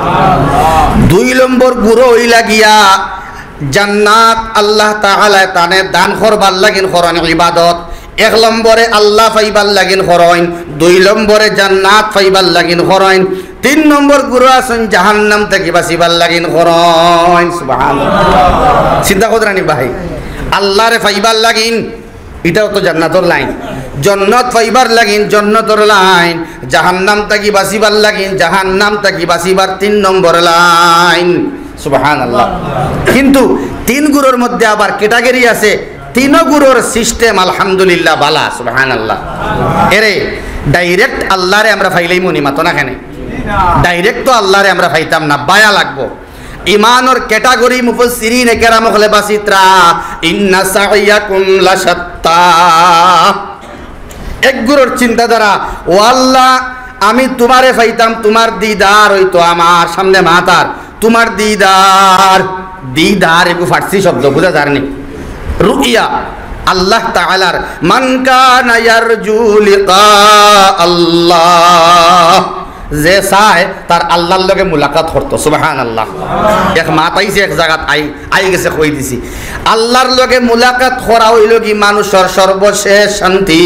দুই নম্বর গুরু অইলা গিয়া জান্নাত আল্লাহ তাআলায় তানে দান করবার লাগিন করইন ইবাদত। এক নম্বরে আল্লাহ পাইবার লাগিন করইন, দুই নম্বরে জান্নাত পাইবার লাগিন করইন, তিন নম্বর গুরু আছইন জাহান্নাম থাকি বাঁচিবার লাগিন করইন। সুবহানাল্লাহ। চিন্তা কররা নি ভাই, আল্লারে পাইবার লাগিন, ইটাও তো জান্নাতর লাইন, জন্নত পাইবার লাগিন জন্নতর লাইন, জাহান্নাম থাকি বাঁচিবার লাগিন জাহান্নাম থাকি বাঁচিবার তিন নম্বর লাইন। সুবহানাল্লাহ। কিন্তু তিন গুরুর মধ্যে আবার category আছে, তিন গুরুর system আলহামদুলিল্লাহ বালা। সুবহানাল্লাহ। এরে direct আল্লারে আমরা পাইলাইমু নি, মাতো না কেনে? Direct তো আল্লারে আমরা পাইতাম না, বায়া লাগবো। ইমানর category মুফাসসিরিনে কেরাম অকলে বাছিতরা, ইন্না সাইয়াকুম লাশাত্তা। এক গুরুর চিন্তাধারা, ও আল্লাহ, আমি তুমারে পাইতাম, তুমার দিদার অইতো আমার সামনে মাতার, তুমার দিদার, দিদার এগু ফার্সি শব্দ, বুঝা যার নি? রুইয়া, আল্লাহ তাআলার, মান কানা ইয়ারজু লিকা আল্লাহ, যে চায় তার আল্লাহর লগে মুলাকাত করতো। সুবহানাল্লাহ। এক মাত আইছে এক জাগাত, আই, আই গেছে কই দিছি। আল্লাহর লগে মুলাকাত করা অইলো গি মানুষর সর্বশেষ শান্তি।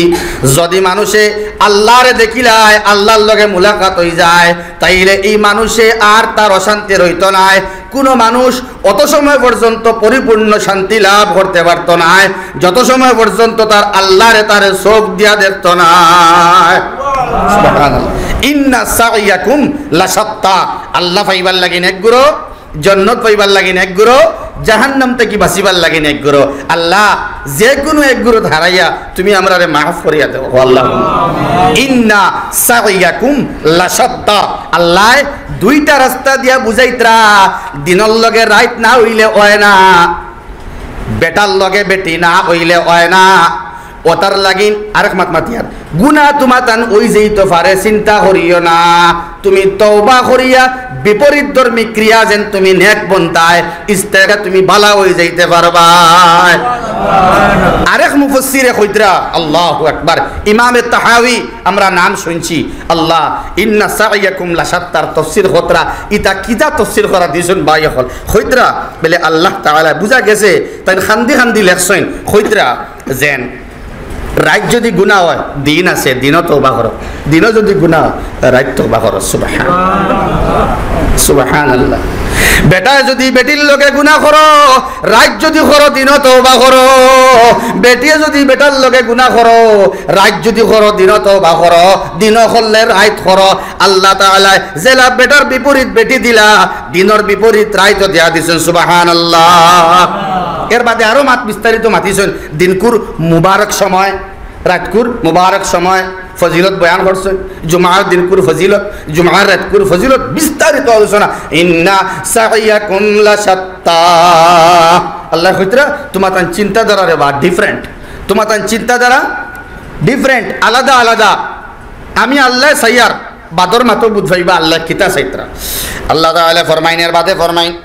যদি মানুষে আল্লাহরে দেখিলায়, আল্লাহর লগে মুলাকাত অইযায়, তাইলে ই মানুষে আর তার অশান্তি রইতো নায়। কুনু মানুষ অত সময় পর্যন্ত পরিপূর্ণ শান্তি লাভ করতে পারতো নায়, যত সময় পর্যন্ত তার আল্লাহরে তারে চউখ দিয়া দেখতো নায়। সুবহানাল্লাহ। ইন্না সাইয়াকুম লাশাত্তা। আল্লাহ পাইবার লাগিন এক গুরু, জন্নত পাইবার লাগিন এক গুরু, জাহান্নাম থাকি বাঁচিবার লাগিন এক গুরু। আল্লাহ, যে কুনু এক গুরুত হারাইয়া তুমি আমরারে মাফ করিয়া দেও, ও আল্লাহ। ইন্না সাইয়াকুম লাশাত্তা। আল্লায় দুইটা রাস্তা দিয়া বুঝাইতরা, দিনর লগে রাইত না অইলে অয় না, বেটার লগে বেটি না অইলে অয় না। অতার লাগিন আরেক মাত মাতিয়ার, গুনা তুমাতান অইযাইতো পারে, চিন্তা করিও না। তুমি তওবা করিয়া বিপরীত ধর্মী ক্রিয়া যেন তুমি নেক বনতায়, ইস্তেকা তুমি বালা অইযাইতে পারবায়। আরেক মুফাসসিরে কইতরা, আল্লাহু আকবার, ইমামে তাহাবী, আমরা নাম শুনছি, আল্লাহ, ইন্না সাইয়াকুম লাশাত্তার তফসির করতরা, ইতা কিতা তফসির করা দিছইন ভাই অকল? কইতরা, বলে আল্লাহ তাআলা বুঝা গেছে, তাইন কান্দি কান্দি লেখছইন, কইতরা যেন রাইত যদি গুনা অয়, দিন আছে, দিনও তওবা করো, দিনও যদি গুনা অয়, রাইত তওবা করো। সুবহান, সুবহানাল্লাহ। বেটায় যদি বেটির লগে গুনা করো, রাইত যদি করো, দিনও তওবা করো। বেটিয়ে যদি বেটার লগে গুনা করো, রাইত যদি করো, দিনও তওবা করো। দিনও করলে রাইত করো। আল্লাহ তাআলায় যেলা বেটার বিপরীত বেটি দিলা, দিনর বিপরীত রাইতও দিয়া দিছইন। সুবহানাল্লাহ। এর বাদে আরো মাত বিস্তারিত মাতিছইন, দিনকুর মুবারক সময়, রাইতকুর মুবারক সময়, ফজিলত বয়ান করছইন, জুমার দিনকুর ফজিলত, জুমার রাইতকুর ফজিলত, বিস্তারিত আলোচনা। ইন্না সাইয়াকুম লাশাত্তা। আল্লায় কইতরা, তুমাতান চিন্তাধারা রে বা different, তুমাতান চিন্তাধারা different, আলাদা আলাদা। আমি আল্লায় চাইয়ার, বাদর মাতো বুঝ পাইবা আল্লায় কিতা চাইতরা। আল্লাহ তাআলা ফরমাইন, এর বাদে ফরমাইন,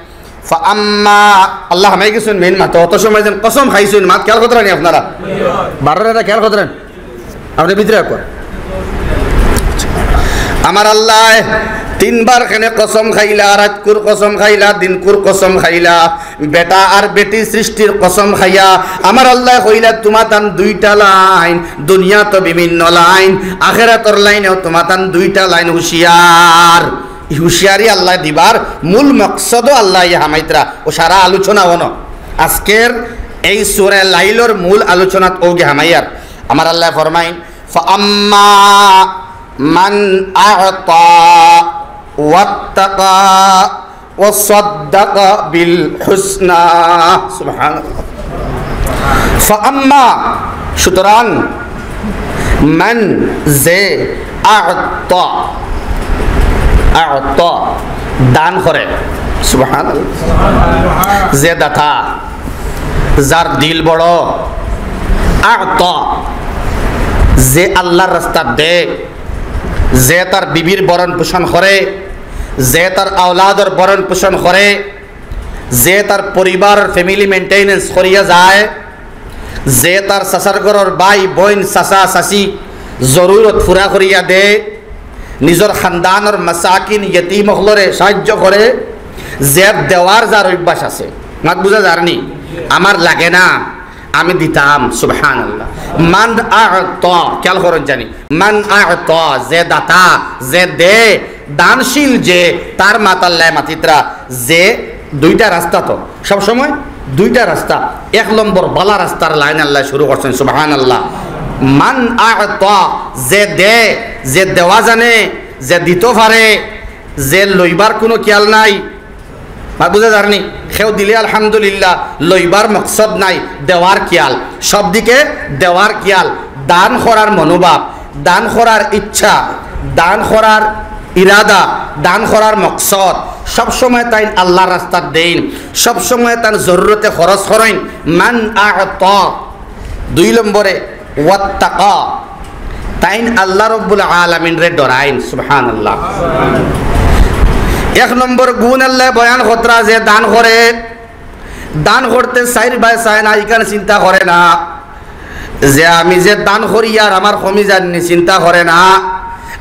ফাআম্মা, আল্লাহ হামাই গেছইন main মাতো, অত সময় যেন কসম খাইছইন, মাত খেয়াল করতরা নি আপনারা? বারোর এটা খেয়াল করতরা নি? আপনে ভিতরে রাখো। আমার আল্লায় তিনবার কেনে কসম খাইলা, রাইতকুর কসম খাইলা, দিনকুর কসম খাইলা, বেটা আর বেটি সৃষ্টির কসম খাইয়া আমার আল্লায় কইলা, তুমাতান দুইটা লাইন, দুনিয়াত বিভিন্ন লাইন, আখেরাতর লাইনেও তুমাতান দুইটা লাইন হুঁশিয়ার। ই হুঁশিয়ারি আল্লায় দিবার মূল মকসদও আল্লায় হামাইতরা, ও সারা আলোচনা অনো। আজকের এই সূরা লাইলর মূল আলোচনাত অউগি হামাইয়ার। আমার আল্লায় ফরমাইন, ফাআম্মা মান আ'তা ওয়াত্তাকা ওয়া সাদ্দাকা বিল হুসনা। সুবহানাল্লাহ। ফাআম্মা, সুতরাং, মান, যে, আ'তা, আ'তা, দান করে। সুবহানাল্লাহ। যে দাতা, যার দিল বড়, আ'তা, যে আল্লাহর রাস্তাত দে, যে তার বিবির ভরণ পোষণ করে, যে তার আওলাদর ভরণ পোষণ করে, যে তার পরিবারর family maintenance করিয়া যায়, যে তার চাচার ঘরর ভাই, বইন, চাচা, চাচি জরুরত পুরা করিয়া দে, নিজর খানদানর মাসাকিন, ইয়তিম অকলরে সাহায্য করে, যে দেওয়ার যার অভ্যাস আছে, মাত বুঝা যার নি? আমার লাগে না, আমি দিতাম। সুবহানাল্লাহ। মান আ'তা, খেয়াল করইন জানি, মান আ'তা, যে দাতা, যে দে, দানশীল যে, তার মাত আল্লায় মাতিতরা, যে দুইটা রাস্তা তো, সবসময় দুইটা রাস্তা। এক নম্বর বালা রাস্তার লাইন আল্লায় শুরু করছইন, সুবহানাল্লাহ। মান আ'তা, যে দে, যে দেওয়া জানে, যে দিতো পারে, যে লইবার কুনু খেয়াল নাই, মাত বুঝা যার নি? কেউ দিলে আলহামদুলিল্লাহ, লইবার মকসদ নাই, দেওয়ার খেয়াল, সব দিকে দেওয়ার খেয়াল, দান করার মনোভাব, দান করার ইচ্ছা, দান করার ইরাদা, দান করার মকসদ, সবসময় তাইন আল্লাহর রাস্তাত দেইন, সবসময় তান জরুরতে খরচ করইন। মান আ'তা। দুই নম্বরে, ওয়াত্তাকা, তাইন আল্লাহ রব্বুল আলামিনরে ডরাইন। সুবহানাল্লাহ। এক নম্বর গুণ আল্লায় বয়ান করতরা, যে দান করে, দান করতে চাইর বায় চায় না, ইখান চিন্তা করে না যে আমি যে দান করিয়ার আমার কমি যার নি, চিন্তা করে না।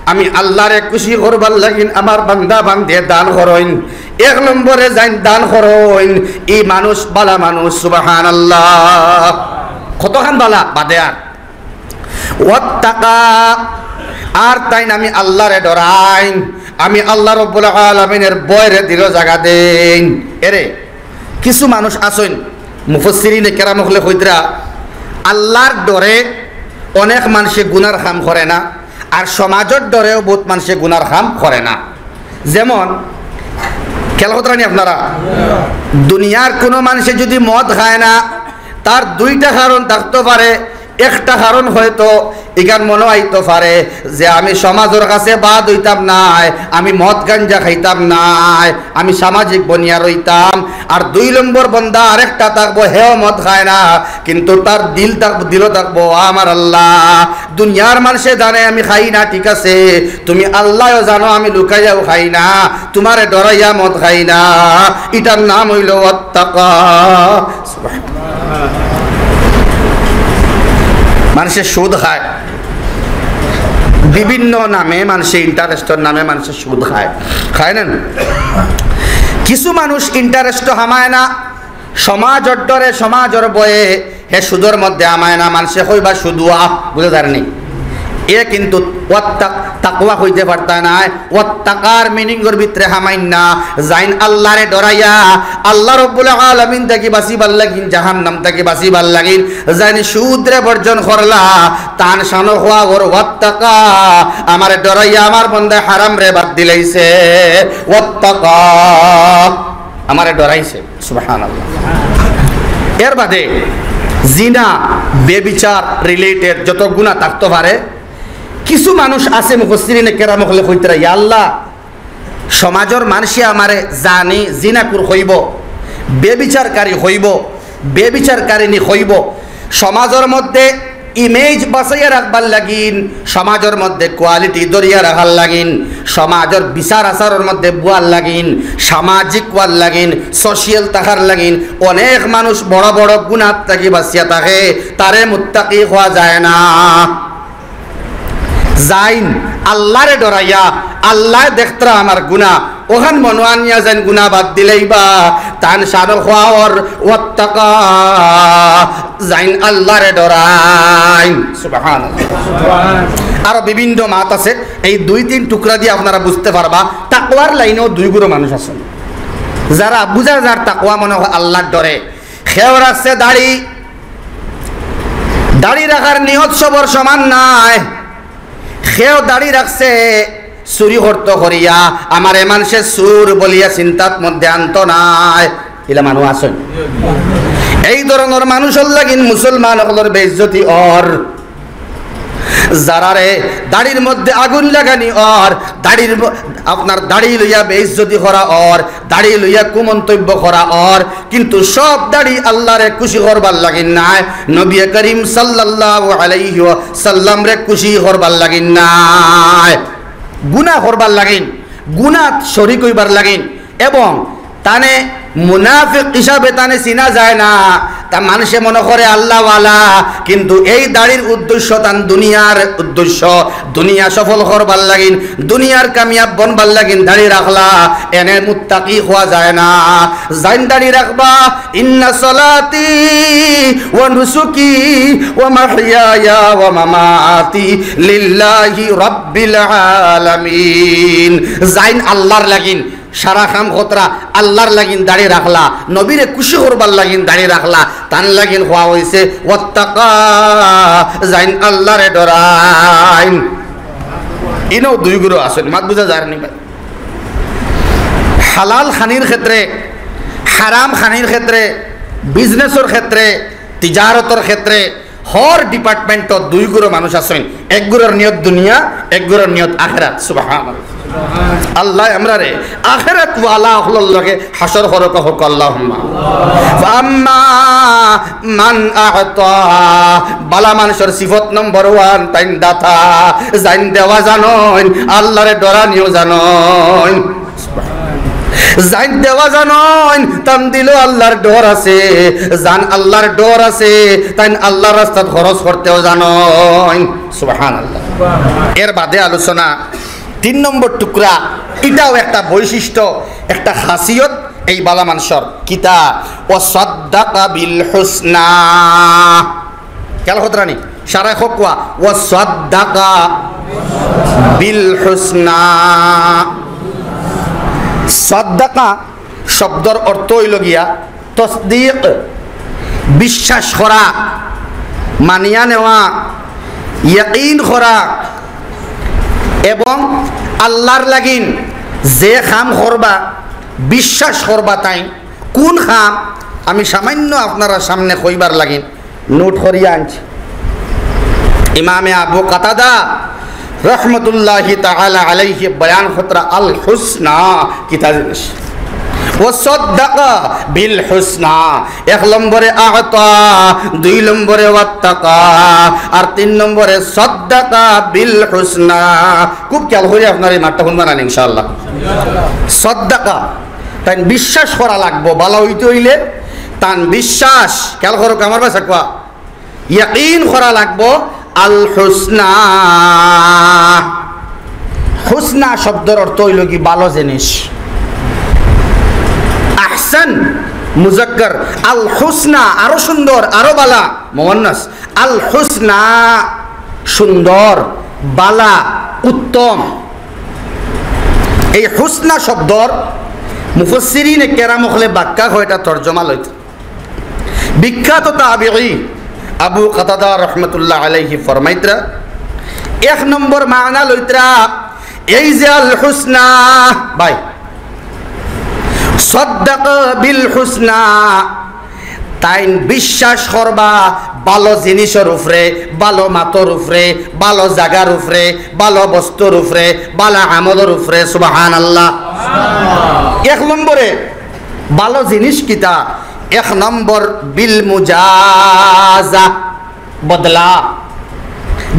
আমি আল্লাহরে খুশি করবার লাগিন আমার বান্দা বান্দিয়ে দান করইন। এক নম্বরে যাইন দান করইন, ই মানুষ বালা মানুষ, সুবহানাল্লাহ। কতখান বালা বাদে আর। ওয়াত্তাকা, আর তাইন আমি আল্লাহরে ডরাইন, আমি আল্লাহ রব্বুল আলামিনের ভয়রে দিলো জাগা দেইন। এরে, কিছু মানুষ আছইন, মুফাসসিরিনে কেরাম অকলে কইতরা, আল্লাহর ডরে অনেক মানষে গুনার কাম করে না, আর সমাজর ডরেও বউত মানষে গুনার কাম করে না। যেমন, খেয়াল করতরা নি আপনারা, দুনিয়ার কুনু মানষে যুদি মদ খায় না, তার দুইটা কারণ থাকতো পারে। একটা কারণ হয়তো ইখান মনো আইতো পারে যে আমি সমাজর কাছে বাদ অইতাম নায়, আমি মদ গাঞ্জা খাইতাম নায়, আমি সামাজিক বনিয়া রইতাম। আর দুই নম্বর বন্দা আরেকটা থাকবো, হেও মদ খায় না, কিন্তু তার দিল থাক-, দিলো থাকবো, "আমার আল্লাহ, দুনিয়ার মানষে জানে আমি খাই না, ঠিক আছে, তুমি আল্লায়ও জানো আমি লুকাইয়াও খাই না, তুমারে ডরাইয়া মদ খাই না।" ইটার নাম অইলো ওয়াত্তাকা। মানষে সুদ খায়, বিভিন্ন নামে মানষে ইন্টারেস্টর নামে মানষে সুদ খায়, খায় না? কিছু মানুষ ইন্টারেস্ট হামায় না, সমাজর ডরে, সমাজর ভয়ে হে সুদর মধ্যে হামায় না, মানষে কইবা সুদুয়া, বুঝা যার নি? এ কিন্তু ওয়াত্তাক-, তাকওয়া কইতে পারতা নায়। ওয়াত্তাকার মিনিংর ভিতরে হামাইন না, যাইন আল্লাহরে ডরাইয়া, আল্লাহ রব্বুল আলামিন থাকি বাঁচিবার লাগিন, জাহান্নাম থাকি বাঁচিবার লাগিন, যাইন সুদরে বর্জন করলা, তান শানো কওয়া ওর ওয়াত্তাকা, আমারে ডরাইয়া আমার বন্দায় হারামরে বাদ দিলাইছে, ওয়াত্তাকা, আমারে ডরাইছে। সুবহানাল্লাহ। এর বাদে জিনা, বেবিচার রিলেটেড যত গুনা থাকতো পারে, কিছু মানুষ আছে মুফাসসিরিনে কেরাম অকলে কইতরা, "ইয়া আল্লাহ, সমাজর মানষে আমারে জানি জিনাকুর কইবো, বেবিচারকারী কইবো, বেবিচারকারিনী কইবো।" সমাজর মধ্যে ইমেজ বাঁচাইয়া রাখবার লাগিন, সমাজর মধ্যে কোয়ালিটি ধরিয়া রাখার লাগিন, সমাজর বিচার আচারর মধ্যে বুয়ার লাগিন, সামাজিক ওয়ার লাগিন, সোশিয়াল থাকার লাগিন অনেক মানুষ বড় বড় গুনাত থাকি বাঁচিয়া থাকে, তারে মুত্তাকি কওয়া যায় না। যাইন আল্লারে ডরাইয়া, আল্লায় দেখতরা আমার গুনা, অখান মনো আনিয়া যাইন গুনা বাদ দিলাইবা, তান শানো কওয়া অর ওয়াত্তাকা, যাইন আল্লারে ডরাইন। সুবহানাল্লাহ। আরো বিভিন্ন মাত আছে, এই দুই তিন টুকরা দিয়া আপনারা বুঝতে পারবা, তাকওয়ার লাইনেও দুই গুরু মানুষ আছইন, যারা বুঝা যার তাকওয়া মনো অয় আল্লার ডরে। কেউ রাখছে দাড়ি, দাড়ি রাখার নিয়ত সবর সমান নায়। কেউ দাড়ি রাখছে চুরি করতো করিয়া, আমারে মানষে চুর বলিয়া চিন্তাত মধ্যে আনতো নায়। ইলা মানুষ আছইন। এই ধরনর মানুষর লাগিন মুসলমান অকলর বেইজ্জতি অর। যারারে দাড়ির মধ্যে আগুন লাগানি অর, দাড়ির ম-, আপনার দাড়ি লইয়া বেইজ্জতি করা অর, দাড়ি লইয়া কুমন্তব্য করা অর, কিন্তু সব দাড়ি আল্লারে খুশি করবার লাগিন নায়, নবী করিম সাল্লাল্লাহু আলাইহি ওয়াসাল্লামরে খুশি করবার লাগিন নায়, গুনা করবার লাগিন, গুনাত শরিক অইবার লাগিন, এবং তানে মুনাফিক হিসাবে তানে চিনা যায় না। তা মানষে মনো করে আল্লাওয়ালা, কিন্তু এই দাড়ির উদ্দেশ্য তান দুনিয়ার উদ্দেশ্য, দুনিয়া সফল করবার লাগিন, দুনিয়ার কামিয়াব বনবার লাগিন দাড়ি রাখলা, এনে মুত্তাকি কওয়া যায় না। যাইন দাড়ি রাখবা, ইন্না সলাতি ওয়া নুসুকি ওয়া মাহইয়ায়া ওয়া মামাতি লিল্লাহি রাব্বিল আলামিন। যাইন আল্লার লাগিন, সারা কাম করতরা আল্লার লাগিন দাড়ি রাখলা, নবীরে খুশি করবার লাগিন দাড়ি রাখলা, তান লাগিন কওয়া অইছে ওয়াত্তাকা, যাইন আল্লারে ডরাইন। ইনো দুই গুরু আছইন, মাত বুঝা যার নি ভাই? হালাল খানির ক্ষেত্রে, হারাম খানির ক্ষেত্রে, বিজনেসর ক্ষেত্রে, তিজারতর ক্ষেত্রে, হর ডিপার্টমেন্টত দুই গুরু মানুষ আছইন, এক গুরুর নিয়ত দুনিয়া, এক গুরুর নিয়ত আখেরাত। সুবহানাল্লাহ। আল্লায় আমরারে আখেরাত ওয়ালা অকলর লগে হাশর করউক্কা, আল্লাহুম্মা। ফাআম্মা মান আ'তা, বালা মানষর সিফত নম্বর ওয়ান, তাইন দাতা, যাইন দেওয়া জানইন, আল্লারে ডরানিও জানইন। যাইন দেওয়া জানইন, তান দিলো আল্লার ডর আছে, যান আল্লার ডর আছে, তাইন আল্লার রাস্তাত খরচ করতেও জানইন। সুবহানাল্লাহ। এর বাদে আলোচনা, তিন নম্বর টুকরা, ইটাও একটা বৈশিষ্ট্য, একটা খাসিয়ত এই বালা মানষর। কিতা? ওয়া সাদ্দাকা বিল হুসনা। খেয়াল করতরা নি? সারায় কউক্কা, ওয়া সাদ্দাকা বিল হুসনা। সাদ্দাকা শব্দর অর্থ অইলো গিয়া তসদিক, বিশ্বাস করা, মানিয়া নেওয়া, ইয়াকিন করা, এবং আল্লার লাগিন যে কাম করবা, বিশ্বাস করবা তাইন। কুন কাম? আমি সামান্য আপনারার সামনে কইবার লাগিন নোট করিয়া আনছি। ইমামে আবু কাতাদা রহমতুল্লাহি তাআলা আলাইহি বয়ান করতরা আল হুসনা কিতা জিনিস। ওয়া সাদ্দাকা বিল হুসনা, এক নম্বরে আ'তা, দুই নম্বরে ওয়াত্তাকা, আর তিন নম্বরে সাদ্দাকা বিল হুসনা। খুব খেয়াল করি আপনারা এই মাতটা হুনবা না ইনশাআল্লাহ। সাদ্দাকা, তাইন বিশ্বাস করা লাগবো, বালা অইতে অইলে তান বিশ্বাস, খেয়াল করউক্কা আমার ভাষা কওয়া, ইয়াকিন করা লাগবো আল হুসনা। হুসনা শব্দর অর্থ অইলো কি? বালা জিনিস। আহসান মুজাক্কার, আল হুসনা আরো সুন্দর, আরো বালা, মুআন্নাস। আল হুসনা সুন্দর, বালা, উত্তম। এই হুসনা শব্দর মুফাসসিরিনে কেরাম অকলে ব্যাখ্যা কয়টা তর্জমা লইতা। বিখ্যাত তাবিঈ আবু কাতাদা রহমতুল্লাহ আলাইহি ফরমাইতরা, এক নম্বর মানা লইতরা, এই যে আল হুসনা, ভাই, সাদ্দাকা বিল হুসনা, তাইন বিশ্বাস করবা ভালো জিনিসর উপরে, ভালো মাতর উপরে, ভালো জাগার উপরে, ভালো বস্তুর উপরে, ভালো আমলর উপরে। সুবহানাল্লাহ। এক নম্বরে ভালো জিনিস কিতা? এক নম্বর বিল মুজাজা, বদলা,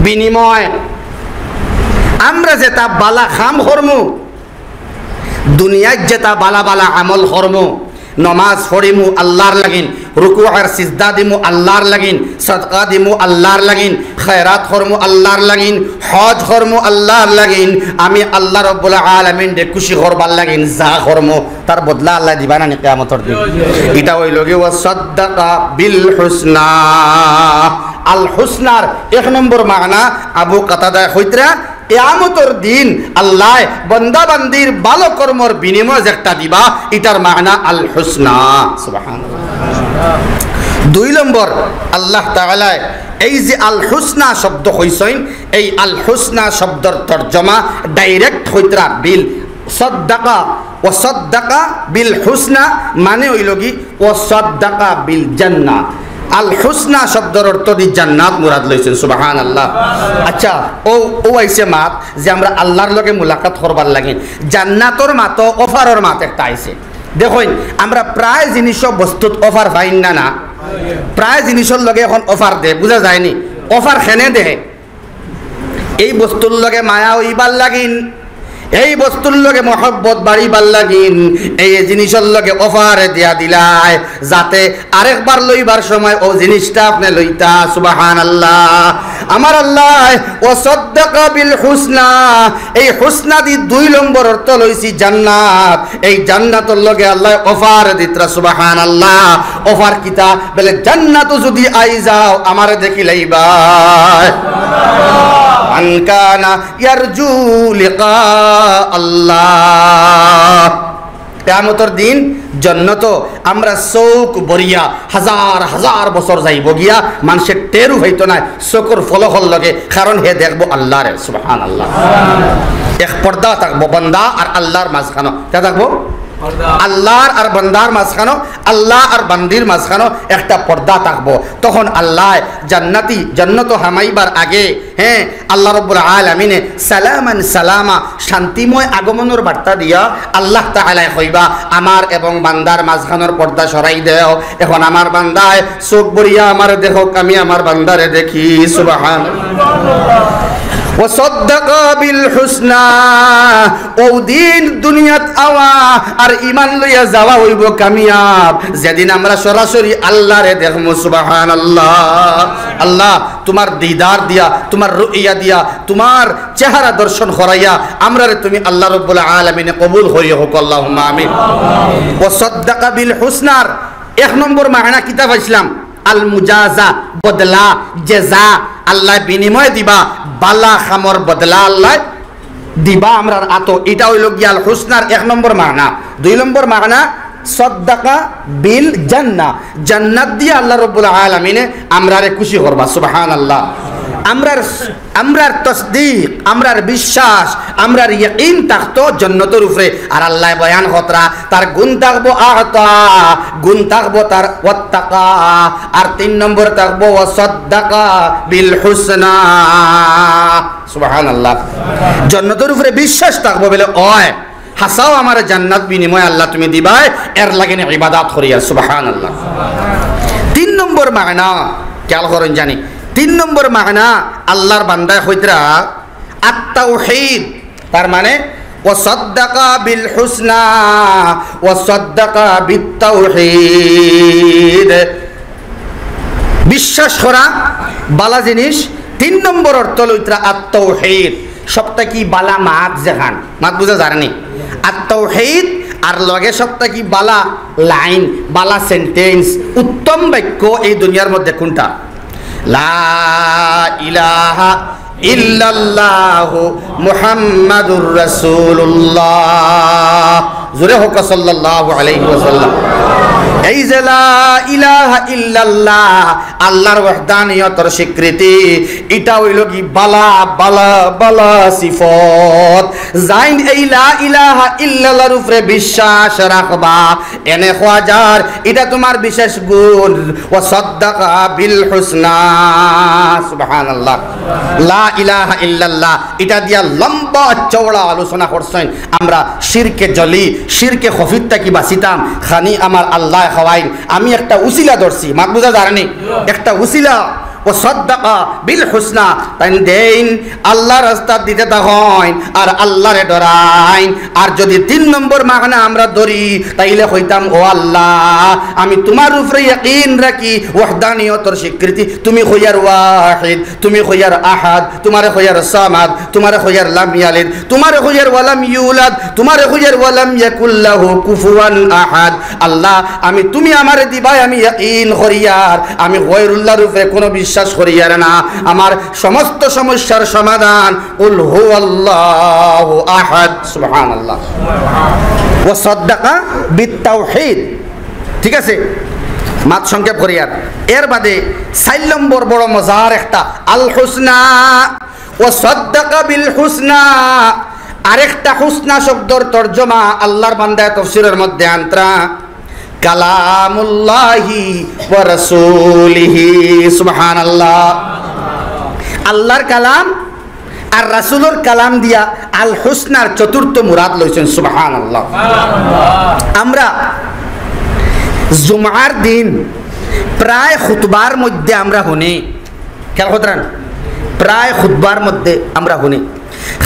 বিনিময়। আমরা যেটা ভালা কাম করমু, দুনিয়াত যেটা ভালা ভালা আমল করমু, নমাজ পড়িমু আল্লার লাগিন, রুকু আর সিজদা দিমু আল্লার লাগিন, সদকা দিমু আল্লার লাগিন, খয়রাত করমু আল্লার লাগিন, হজ করমু আল্লার লাগিন, আমি আল্লাহ রব্বুল আলামিনরে খুশি করবার লাগিন যা করমু, তার বদলা আল্লায় দিবা না নি কিয়ামতর দিন? ইটা অইলো গি ওয়া সাদ্দাকা বিল হুসনা। আল হুসনার এক নম্বর মানা আবু কাতাদায় কইতরা, কিয়ামতর দিন আল্লায় বান্দা বান্দির ভালো কর্মর বিনিময় যেটা দিবা, ইটার মানা আল হুসনা। সুবহানাল্লাহ। দুই নম্বর, আল্লাহ তাআলায় এই যে আল হুসনা শব্দ কইছইন, এই আল হুসনা শব্দর তর্জমা direct কইতরা বিল সাদ্দাকা, ওয়া সাদ্দাকা বিল হুসনা মানে অইলো গি ওয়া সাদ্দাকা বিল জান্নাহ। আল হুসনা শব্দর অর্থ দি জান্নাত মুরাদ লইছইন। সুবহানাল্লাহ। আচ্ছা, অউ, অউ আইছে মাত যে আমরা আল্লার লগে মুলাকাত করবার লাগি জান্নাতর মাত, অফারর মাত একটা আইছে। দেখইন, আমরা প্রায় জিনিস বস্তুত অফার পাইন না, না? প্রায় জিনিসর লগে এখন অফার দে, বুঝা যায়নি? অফার কেনে দে? এই বস্তুর লগে মায়া অইবার লাগিন, এই বস্তুর লগে মহব্বত বাড়িবার লাগিন, এই জিনিসর লগে অফার দিয়া দিলায়, যাতে আরেকবার লইবার সময় অউ জিনিসটা আপনে লইতা। সুবহানাল্লাহ। আমার আল্লায় ওয়া সাদ্দাকা বিল হুসনা, এই হুসনা দি দুই নম্বর অর্থ লইছি জান্নাত। এই জান্নাতর লগে আল্লায় অফার দিতরা। সুবহানাল্লাহ। অফার কিতা? বলে, জান্নাতো যুদি আই যাও, আমারে দেখিলাইবায়। মান কানা ইয়ারজু লিকা আল্লাহ। কিয়ামতর দিন জন্নতো আমরা চউখ বরিয়া হাজার হাজার বছর যাইবো গিয়া, মানষে টেরও পাইতো নায় চউখর ফলকর লগে, কারণ হে দেখবো আল্লারে। সুবহানাল্লাহ। এক পর্দা থাকবো বান্দা আর আল্লার মাঝখানো। কে থাকবো? আল্লার আর বান্দার মাঝখানো, আল্লা আর বান্দির মাঝখানো একটা পর্দা থাকবো। তখন আল্লায় জান্নাতি, জন্নতো হামাইবার আগে, হে, আল্লাহ রব্বুল আলামিনে সালামান সালামা, শান্তিময় আগমনর বার্তা দিয়া আল্লাহ তাআলায় কইবা, আমার এবং বান্দার মাঝখানোর পর্দা সরাই দেও। এখন আমার বান্দায় চউখ বরিয়া আমারে দেখউক, আমি আমার বান্দারে দেখি। সুবহান। ওয়া সাদ্দাকা বিল হুসনা। অউ দিন দুনিয়াত আওয়া আর ইমান লইয়া যাওয়া অইবো কামিয়াব, যেদিন আমরা সরাসরি আল্লারে দেখমু। সুবহানাল্লাহ। আল্লাহ, তুমার দিদার দিয়া, তুমার রুইয়া দিয়া, তুমার চেহারা দর্শন করাইয়া আমরারে তুমি আল্লাহ রব্বুল আলামিনে কবুল করিও, কউক্কা আল্লাহুম্মা আমিন। ওয়া সাদ্দাকা বিল হুসনার এক নম্বর মানা কিতা পাইছলাম? আল মুজাজা, বদলা, জেজা, আল্লায় বিনিময় দিবা, বালা কামর বদলা আল্লায় দিবা আমরার আতো। ইটা অইলো গিয়া আল হুসনার এক নম্বর মানা। দুই নম্বর মানা, সাদ্দাকা বিল জান্নাহ, জান্নাত দিয়া আল্লাহ রব্বুল আলামিনে আমরারে খুশি করবা। সুবহানাল্লাহ। আমরার, আমরার তসদিক, আমরার বিশ্বাস, আমরার ইয়াকিন থাকতো জন্নতর উপরে। আর আল্লায় বয়ান করতরা, তার গুণ থাকবো আতা, গুণ থাকবো তার ওয়াত্তাকা, আর তিন নম্বর থাকবো ওয়া সাদ্দাকা বিল হুসনা। সুবহানাল্লাহ। জন্নতর উপরে বিশ্বাস থাকবো বলে, অয় হাছাউ আমারে জান্নাত বিনিময়ে আল্লাহ তুমি দিবায়, এর লাগি নি ইবাদত করিয়ার। সুবহানাল্লাহ। তিন নম্বর মানা, খেয়াল করইন জানি, তিন নম্বর মানা আল্লাহর বান্দায় কইতরা আত-তাওহীদ, তার মানে, ওয়া সাদ্দাকা বিল হুসনা, ওয়া সাদ্দাকা বিত তাওহীদ। বিশ্বাস করা, বালা জিনিস। তিন নম্বর অর্থ লইতরা আত-তাওহীদ, সব থাকি বালা মাত যেখান, মাত বুঝা যার নি? আত-তাওহীদ আর লগে সব থাকি বালা লাইন, বালা সেন্টেন্স, উত্তম বাক্য এই দুনিয়ার মধ্যে কোনটা? লা ইলাহা ইল্লাল্লাহু মুহাম্মাদুর রাসূলুল্লাহ। জোরে কউক্কা সাল্লাল্লাহু আলাইহি ওয়াসাল্লাম। এই যে লা ইলাহা ইল্লাল্লাহ, আল্লাহর ওয়াহদানিয়তর স্বীকৃতি, ইটা অইলো গি বালা, বালা, বালা সিফত। যাইন এই লা ইলাহা ইল্লাল্লাহর উপরে বিশ্বাস রাখবা, এনে কওয়া যার, ইটা তুমার বিশেষ গুণ। ওয়া সাদ্দাকা বিল হুসনা। সুবহানাল্লাহ। লা ইলাহা ইল্লাল্লাহ, ইটা দিয়া লম্বা চওড়া আলোচনা করছইন। আমরা শিরকে জলি, শিরকে খফিত থাকি বাঁচিতাম, খানি আমার আল্লায় খাওয়াইন। আমি একটা উসিলা ধরছি, মাত বুঝা যার নি? একটা উসিলা। ওয়া সাদ্দাকা বিল হুসনা, তাইন দেইন, আল্লাহর রাস্তাত দিতে থাকইন, আর আল্লাহরে ডরাইন। আর যদি তিন নম্বর মাহানা আমরা ধরি, তাইলে কইতাম, "ও আল্লাহ, আমি তুমার উপরে ইয়াকিন রাখি, ওয়াহদানিয়তর স্বীকৃতি, তুমি কইয়ার ওয়াহিদ, তুমি কইয়ার আহাদ, তুমারে কইয়ার সামাদ, তুমারে কইয়ার লাম ইয়ালিদ, তুমারে কইয়ার ওয়ালাম ইউলাদ, তুমারে কইয়ার ওয়ালাম ইয়াকুল্লাহু কুফুয়ান আহাদ।" আল্লাহ, আমি তুমি আমারে দিবায় আমি ইয়াকিন করিয়ার, আমি গয়রুল্লাহর উপরে কোনো বিশ্বাস করিয়ার না। আমার সমস্ত সমস্যার সমাধান কুল হুয়াল্লাহু আহাদ। সুবহানাল্লাহ। ওয়া সাদ্দাকা বিত তাওহীদ। ঠিক আছে, মাত সংক্ষেপ করিয়ার। এর বাদে চাইর নম্বর বড় মজার একটা, আল হুসনা। ওয়া সাদ্দাকা বিল হুসনা। আরেকটা হুসনা শব্দর তর্জমা আল্লাহর বান্দায় তফসিরর মধ্যে আনতরা, কালামুল্লাহি ওয়া রাসূলিহি। সুবহানাল্লাহ। আল্লাহর কালাম আর রাসূলর কালাম দিয়া আল হুসনার চতুর্থ মুরাদ লইছইন। সুবহানাল্লাহ। আমরা জুমার দিন প্রায় খুতবার মধ্যে আমরা হুনি, খেয়াল করতরা নি? প্রায় খুতবার মধ্যে আমরা হুনি,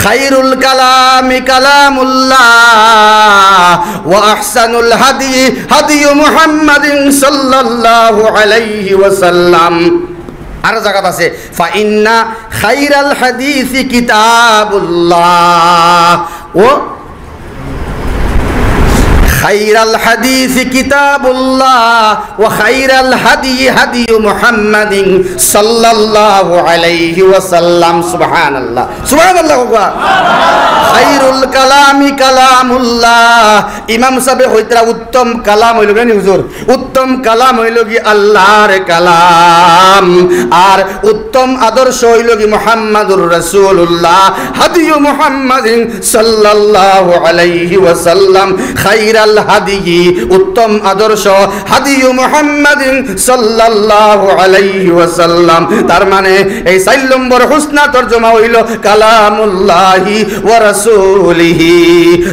"খাইরুল কালামি কালামুল্লাহ ওয়া আহসানুল হাদি হাদিয়ু মুহাম্মাদিন সাল্লাল্লাহু আলাইহি ওয়াসাল্লাম।" আরো জাগাত আছে, "ফা ইন্না খাইরাল হাদিসি কিতাবুল্লাহ।" ও খাইরাল হাদিসি কিতাবুল্লাহ ওয়া খাইরাল হাদি হাদিয়ু মুহাম্মাদিন সাল্লাল্লাহু আলাইহি ওয়াসাল্লাম। সুবহানাল্লাহ, সুবহানাল্লাহ। খাইরুল কালামি কালামুল্লাহ। ইমাম সাহেবে কইতরা উত্তম কালাম অইলো গি নি হুজুর, উত্তম কালাম অইলো গি আল্লাহর কালাম, আর উত্তম আদর্শ অইলো গি মুহাম্মাদুর রাসূলুল্লাহ, হাদিয়ু মুহাম্মাদিন সাল্লাল্লাহু আলাইহি ওয়াসাল্লাম। খাইরাল হাদিয়ি, উত্তম আদর্শ, হাদিয়ু মুহাম্মাদিন সাল্লাল্লাহু আলাইহি ওয়াসাল্লাম। তার মানে এই চাইর নম্বর হুসনা তর্জমা অইলো কালামুল্লাহি ওয়া রাসূলিহি।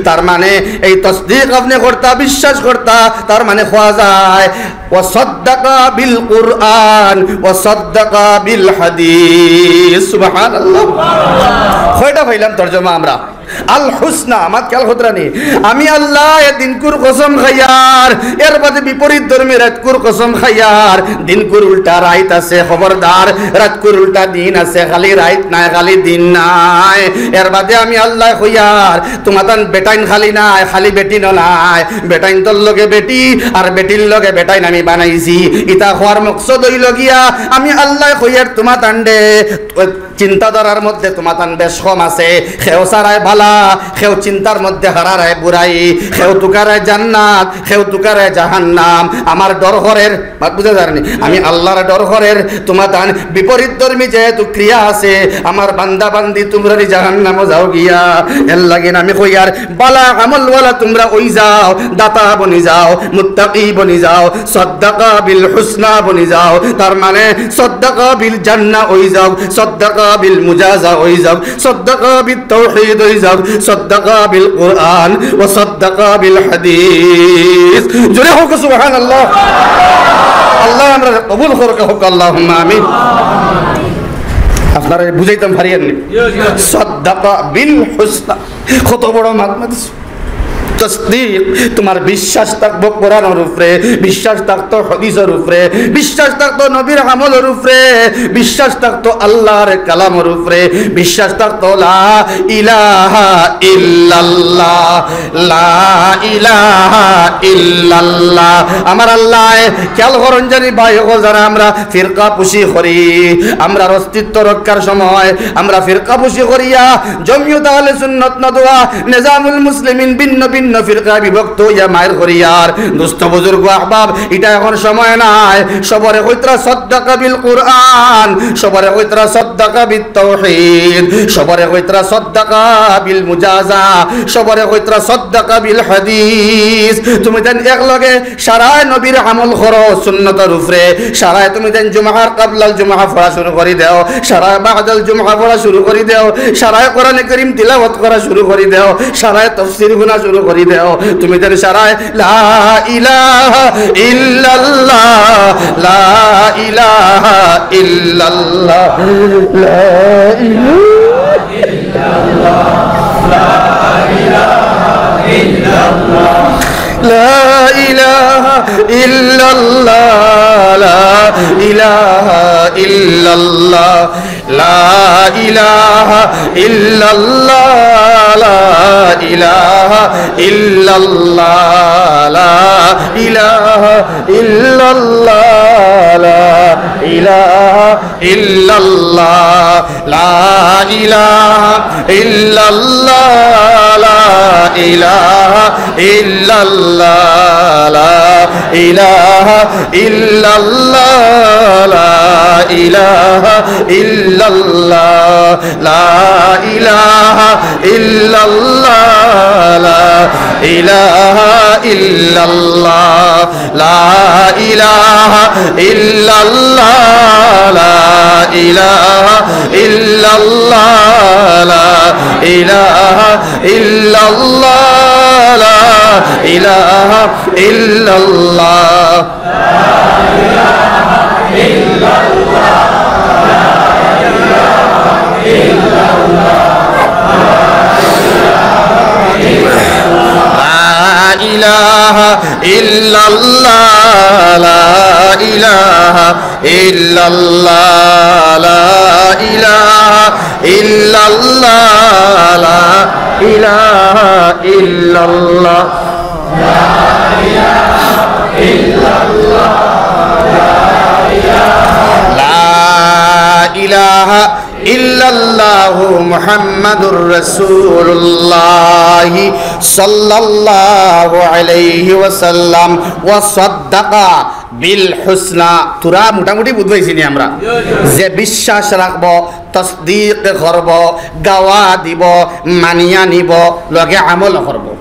তার মানে এই তসদিক আপনে করতা, বিশ্বাস করতা, তার মানে কওয়া যায়, "ওয়া সাদ্দাকা বিল কুরআন, ওয়া সাদ্দাকা বিল হাদিস।" সুবহানাল্লাহ। কয়টা পাইলাম তর্জমা আমরা? আল হুসনা, আমার খেয়াল করতরা নি? আমি আল্লায় দিনকুর কসম খাইয়ার, এর বাদে বিপরীত ধর্মী রাইতকুর কসম খাইয়ার। দিনকুর উল্টা রাইত আছে, খবরদার, রাইতকুর উল্টা দিন আছে, খালি রাইত নায়, খালি দিন নায়। এর বাদে আমি আল্লায় কইয়ার, তুমাতান বেটাইন খালি নায়, খালি বেটিনও নায়, বেটাইন্তর লগে বেটি আর বেটির লগে বেটাইন আমি বানাইছি। ইতা কওয়ার মকসদ অইলো গিয়া, আমি আল্লায় কইয়ার তুমাতানরে, চিন্তাধারার মধ্যে তুমাতান বেশ কম আছে, কেউ সারায় ভালা, কেউ চিন্তার মধ্যে হারারায় বুরাই, কেউ তুকারায় জান্নাত, কেউ তুকারায় জাহান্নাম। আমার ডর করের, মাত বুঝা যার নি? আমি আল্লাহর ডর করের, তুমাতান বিপরীত ধর্মী যেহেতু ক্রিয়া আছে, আমার বান্দা বান্দি তুমরারি জাহান্নামো যাও গিয়া। এর লাগিন আমি কইয়ার, বালা আমলওয়ালা তুমরা অই যাও, দাতা বনি যাও, মুত্তাকি বনি যাও, সাদ্দাকা বিল হুসনা বনি যাও। তার মানে সাদ্দাকা বিল জান্নাহ অই যাও, সাদ্দাকা বিল মুজাজা অই যাও, সাদ্দাকা বিত তাওহীদ অই যাও, সাদ্দাকা বিল কুরআন ওয়া সাদ্দাকা বিল হাদিস। জোরে কউক্কা সুবহানাল্লাহ। আল্লায় আমরারে কবুল করউক্কা, আল্লাহুম্মা আমিন। আপনারারে বুঝাইতাম পারিয়ার নি। সাদ্দাকা বিল হুসনা। কত বড় মাত মাতিছো। তসদিক, তুমার বিশ্বাস থাকবো কোরআনর উপরে, বিশ্বাস থাকতো হাদিসর উপরে, বিশ্বাস থাকতো নবীর আমলর উপরে, বিশ্বাস থাকতো আল্লাহর কালামর উপরে, বিশ্বাস থাকতো লা ইলাহা ইল্লাল্লাহ, লা ইলাহা ইল্লাল্লাহ। আমার আল্লায় খেয়াল করইন জানি ভাই অকল, যারা আমরা ফিরকা পুশি করি, আমরার অস্তিত্ব রক্ষার সময় আমরা ফিরকা পুশি করিয়া জমিয়ত আহলে সুন্নত নাদওয়া, নিজামুল মুসলিমিন ভিন্ন ভিন্ন ফিরকা বিভক্ত অইয়া মাইর করিয়ার। দোস্ত বুজুর্গ আহবাব, ইটা এখন সময় নায়। সবরে কইতরা সাদ্দাকা বিল কুরআন, সবরে কইতরা সাদ্দাকা বিত তাওহীদ, সবরে কইতরা সাদ্দাকা বিল মুজাজা, সবরে কইতরা সাদ্দাকা বিল হাদিস। তুমি তাইন একলগে সারায় নবীর আমল করো সুন্নতর উপরে, সারায় তুমি তাইন জুমার কাবলাল জুমা পড়া শুরু করি দেও, সারায় বাদাল জুমা পড়া শুরু করি দেও, সারায় কোরআনে করিম তিলাওয়াত করা শুরু করি দেও, সারায় তাফসীর হুনা শুরু করি দেও। তুমি তাইন সারায় লা ইলাহা ইল্লাল্লাহ, লা ইলাহা ইল্লাল্লাহ, লা ইলাহা ইল্লাল্লাহ, লা ইলাহা ইল্লাল্লাহ, লা ইলাহা ইল্লাল্লাহ, লা ইলাহা ইল্লাল্লাহ, লা ইলাহা ইল্লাল্লাহ, লা ইলাহা ইল্লাল্লাহ, লা ইলাহা ইল্লাল্লাহ, লা ইলাহা ইল্লাল্লাহ, লা ইলাহা ইল্লাল্লাহ, লা ইলাহা ইল্লাল্লাহ, লা ইলাহা ইল্লাল্লাহ, লা ইলাহা ইল্লাল্লাহ, লা ইলাহা ইল্লাল্লাহ, লা ইলাহা ইল্লাল্লাহ, লা ইলাহা ইল্লাল্লাহ, লা ইলাহা ইল্লাল্লাহ, লা ইলাহা ইল্লাল্লাহ। لا إله إلا الله، لا إله إلا الله، لا إله إلا الله، لا إله إلا الله. لا إله إلا الله محمد رسول الله صلى الله عليه وسلم وصدق بالحسنى. থুড়া মোটামুটি বুঝবাইছি নি আমরা? যে বিশ্বাস রাখবো, তসদিক করবো, গাওয়া দিবো, মানিয়া নিবো, লগে আমল করবো।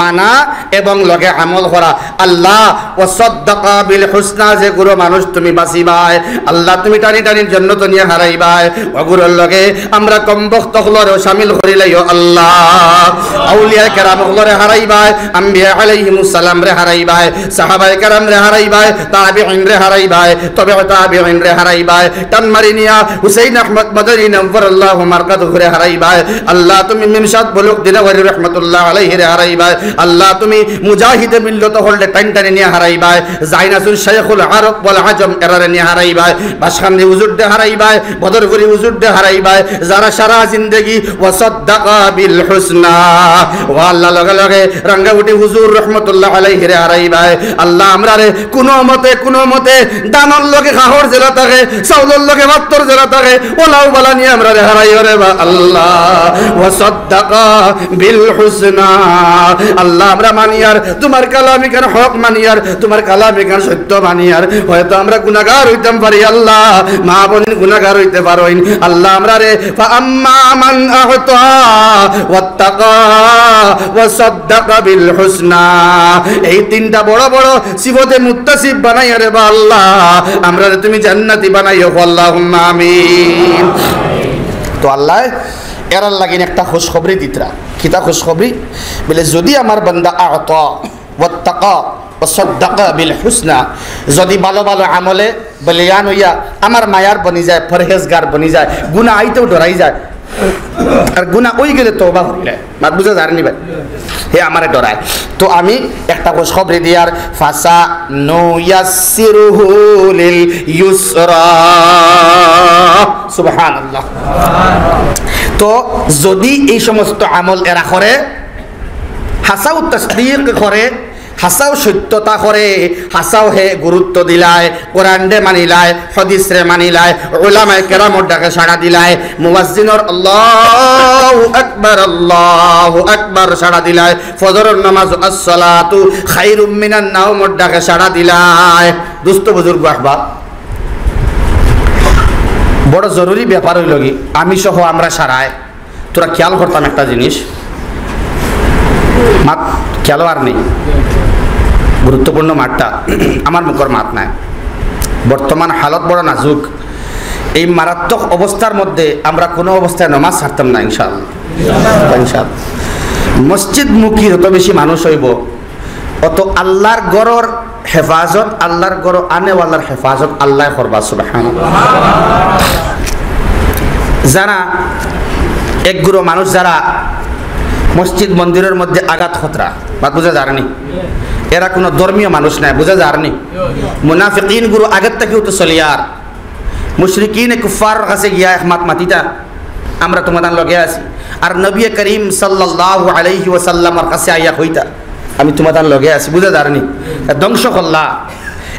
মানা এবং লগে আমল করা। আল্লাহ, ওয়া সাদ্দাকা বিল হুসনা, যেগুরো মানুষ তুমি বাঁচিবায়, আল্লাহ, তুমি টানি টানি জন্নত নিয়া হারাইবায়, ওগুরোর লগে আমরা কমবখত অকলরেও শামিল করিলাইও আল্লাহ। আউলিয়া কেরাম অকলরে হারাইবায়, আম্বিয়া আলাইহিমুস সালামরে হারাইবায়, সাহাবায়ে কেরামরে হারাইবায়, তাবিঈনরে হারাইবায়, তবে তাবিঈনরে হারাইবায়। টান মারি নিয়া হুসাইন আহমদ মাদানী নাওয়ারুল্লাহ মারকাজরে হারাইবায়। আল্লাহ, তুমি ইমাম শাহ বুলুক দিনাওয়ারি রহমতুল্লাহ আলাইহিরে হারাইবায়। আল্লাহ, তুমি মুজাহিদে মিল্লত অকলরে টানি টানি নিয়া হারাইবায়। জাইনাসুল শাইখুল আরব ওয়াল আজম এরারে নিয়া হারাইবায়। বাসকান্দি হুজুররে হারাইবায়, বদরপুরি হুজুররে হারাইবায়। যারা সারা জিন্দেগি ওয়া সাদ্দাকা বিল হুসনা, ও আল্লাহ, লগে লগে রাঙ্গাউটি হুজুর রহমতুল্লাহ আলাইহিরে হারাইবায়। আল্লাহ, আমরারে কুনু মতে, কুনু মতে ধানর লগে খাহর যেলা থাকে, চাউলর লগে ভাতর যেলা থাকে, অলাউ বালা নিয়া আমরারে হারাইও রে বা আল্লাহ। ওয়া সাদ্দাকা বিল হুসনা। আল্লাহ, আমরা মানিয়ার, তুমার কালাম ইখান হক মানিয়ার, তুমার কালাম ইখান সত্য মানিয়ার। হয়তো আমরা গুনাগার অইতাম পারি আল্লাহ, মা বইন গুনাগার অইতে পারইন আল্লাহ। আমরারে فأما من أعطى واتقى وصدق بالحسنى। এই তিনটা বড় বড় সিফতে মুত্তাসিফ বানাইয়া রে বা আল্লাহ, আমরারে তুমি জান্নাতি বানাইও, আল্লাহুম্মা আমিন। তো আল্লাহ এরার লাগিন একটা খুশখবরি দিতরা। কিতা খুশখবরি? বলে, যদি আমার বান্দা আ'তা ওয়াত্তাকা ওয়াসাদ্দাকা বিল হুসনা, যদি ভালো ভালো আমলে বলিয়ান অইয়া আমার মায়ার বনি যায়, পরহেজগার বনি যায়, গুনা আইতেও ডরাই যায়, আর গুনা অই গেলে তওবা করিলে, মাত বুঝা যার নি ভাই? হে আমারে ডরায়। তো আমি একটা খুশখবরি দিয়ার, ফাসানুয়াসসিরুহু লিল ইউসরা। সুবহানাল্লাহ। তো যদি এই সমস্ত আমল এরা করে, হাসাউ তাসদিক করে, হাছাউ সত্যতা করে, হাছাউ হে গুরুত্ব দিলায়, কোরআনরে মানিলায়, হাদিসরে মানিলায়, উলামায়ে কেরামর ডাকে সাড়া দিলায়, মুয়াজ্জিনর আল্লাহু আকবার, আল্লাহু আকবার সাড়া দিলায়, ফজরর নামাজ আসসালাতু খায়রুম মিনান নাওমর ডাকে সাড়া দিলায়। দোস্ত বুজুর্গ আহবাব, বড় জরুরি ব্যাপার অইলো কি, আমি সহ আমরা সারায় তোরা খেয়াল করতাম একটা জিনিস, মাত খেয়ালও আর নেই, গুরুত্বপূর্ণ মাতটা, আমার মুখর মাত নাই। বর্তমান হালত বড় নাজুক। এই মারাত্মক অবস্থার মধ্যে আমরা কোনো অবস্থায় নমাজ ছাড়তাম না ইনশাআল্লাহ। ইনশাআল্লাহ। মসজিদমুখী যত বেশি মানুষ অইবো, অত আল্লাহর ঘরর হেফাজত, আল্লাহর ঘরো আনেওয়ালার হেফাজত আল্লায় করবা, সুবহানাল্লাহ। যারা এক গুরু মানুষ, যারা মসজিদ মন্দিরর মধ্যে আঘাত খতরা, মাত বুঝা যার নি? এরা কোনো ধর্মীয় মানুষ নায়, বুঝা যার নি? মুনাফিকিন গুরু আগের থাকিউ তো চলিয়ার, মুশরিকিনে কুফফারর কাছে গিয়া এক মাত মাতিতা, আমরা তুমাতান লগে আছি। আর নবী করিম সাল্লাল্লাহু আলাইহি ওয়াসাল্লামর কাছে আইয়া কইতা, আমি তুমাতান লগে আছি, বুঝা যার নি? ধ্বংস করলা।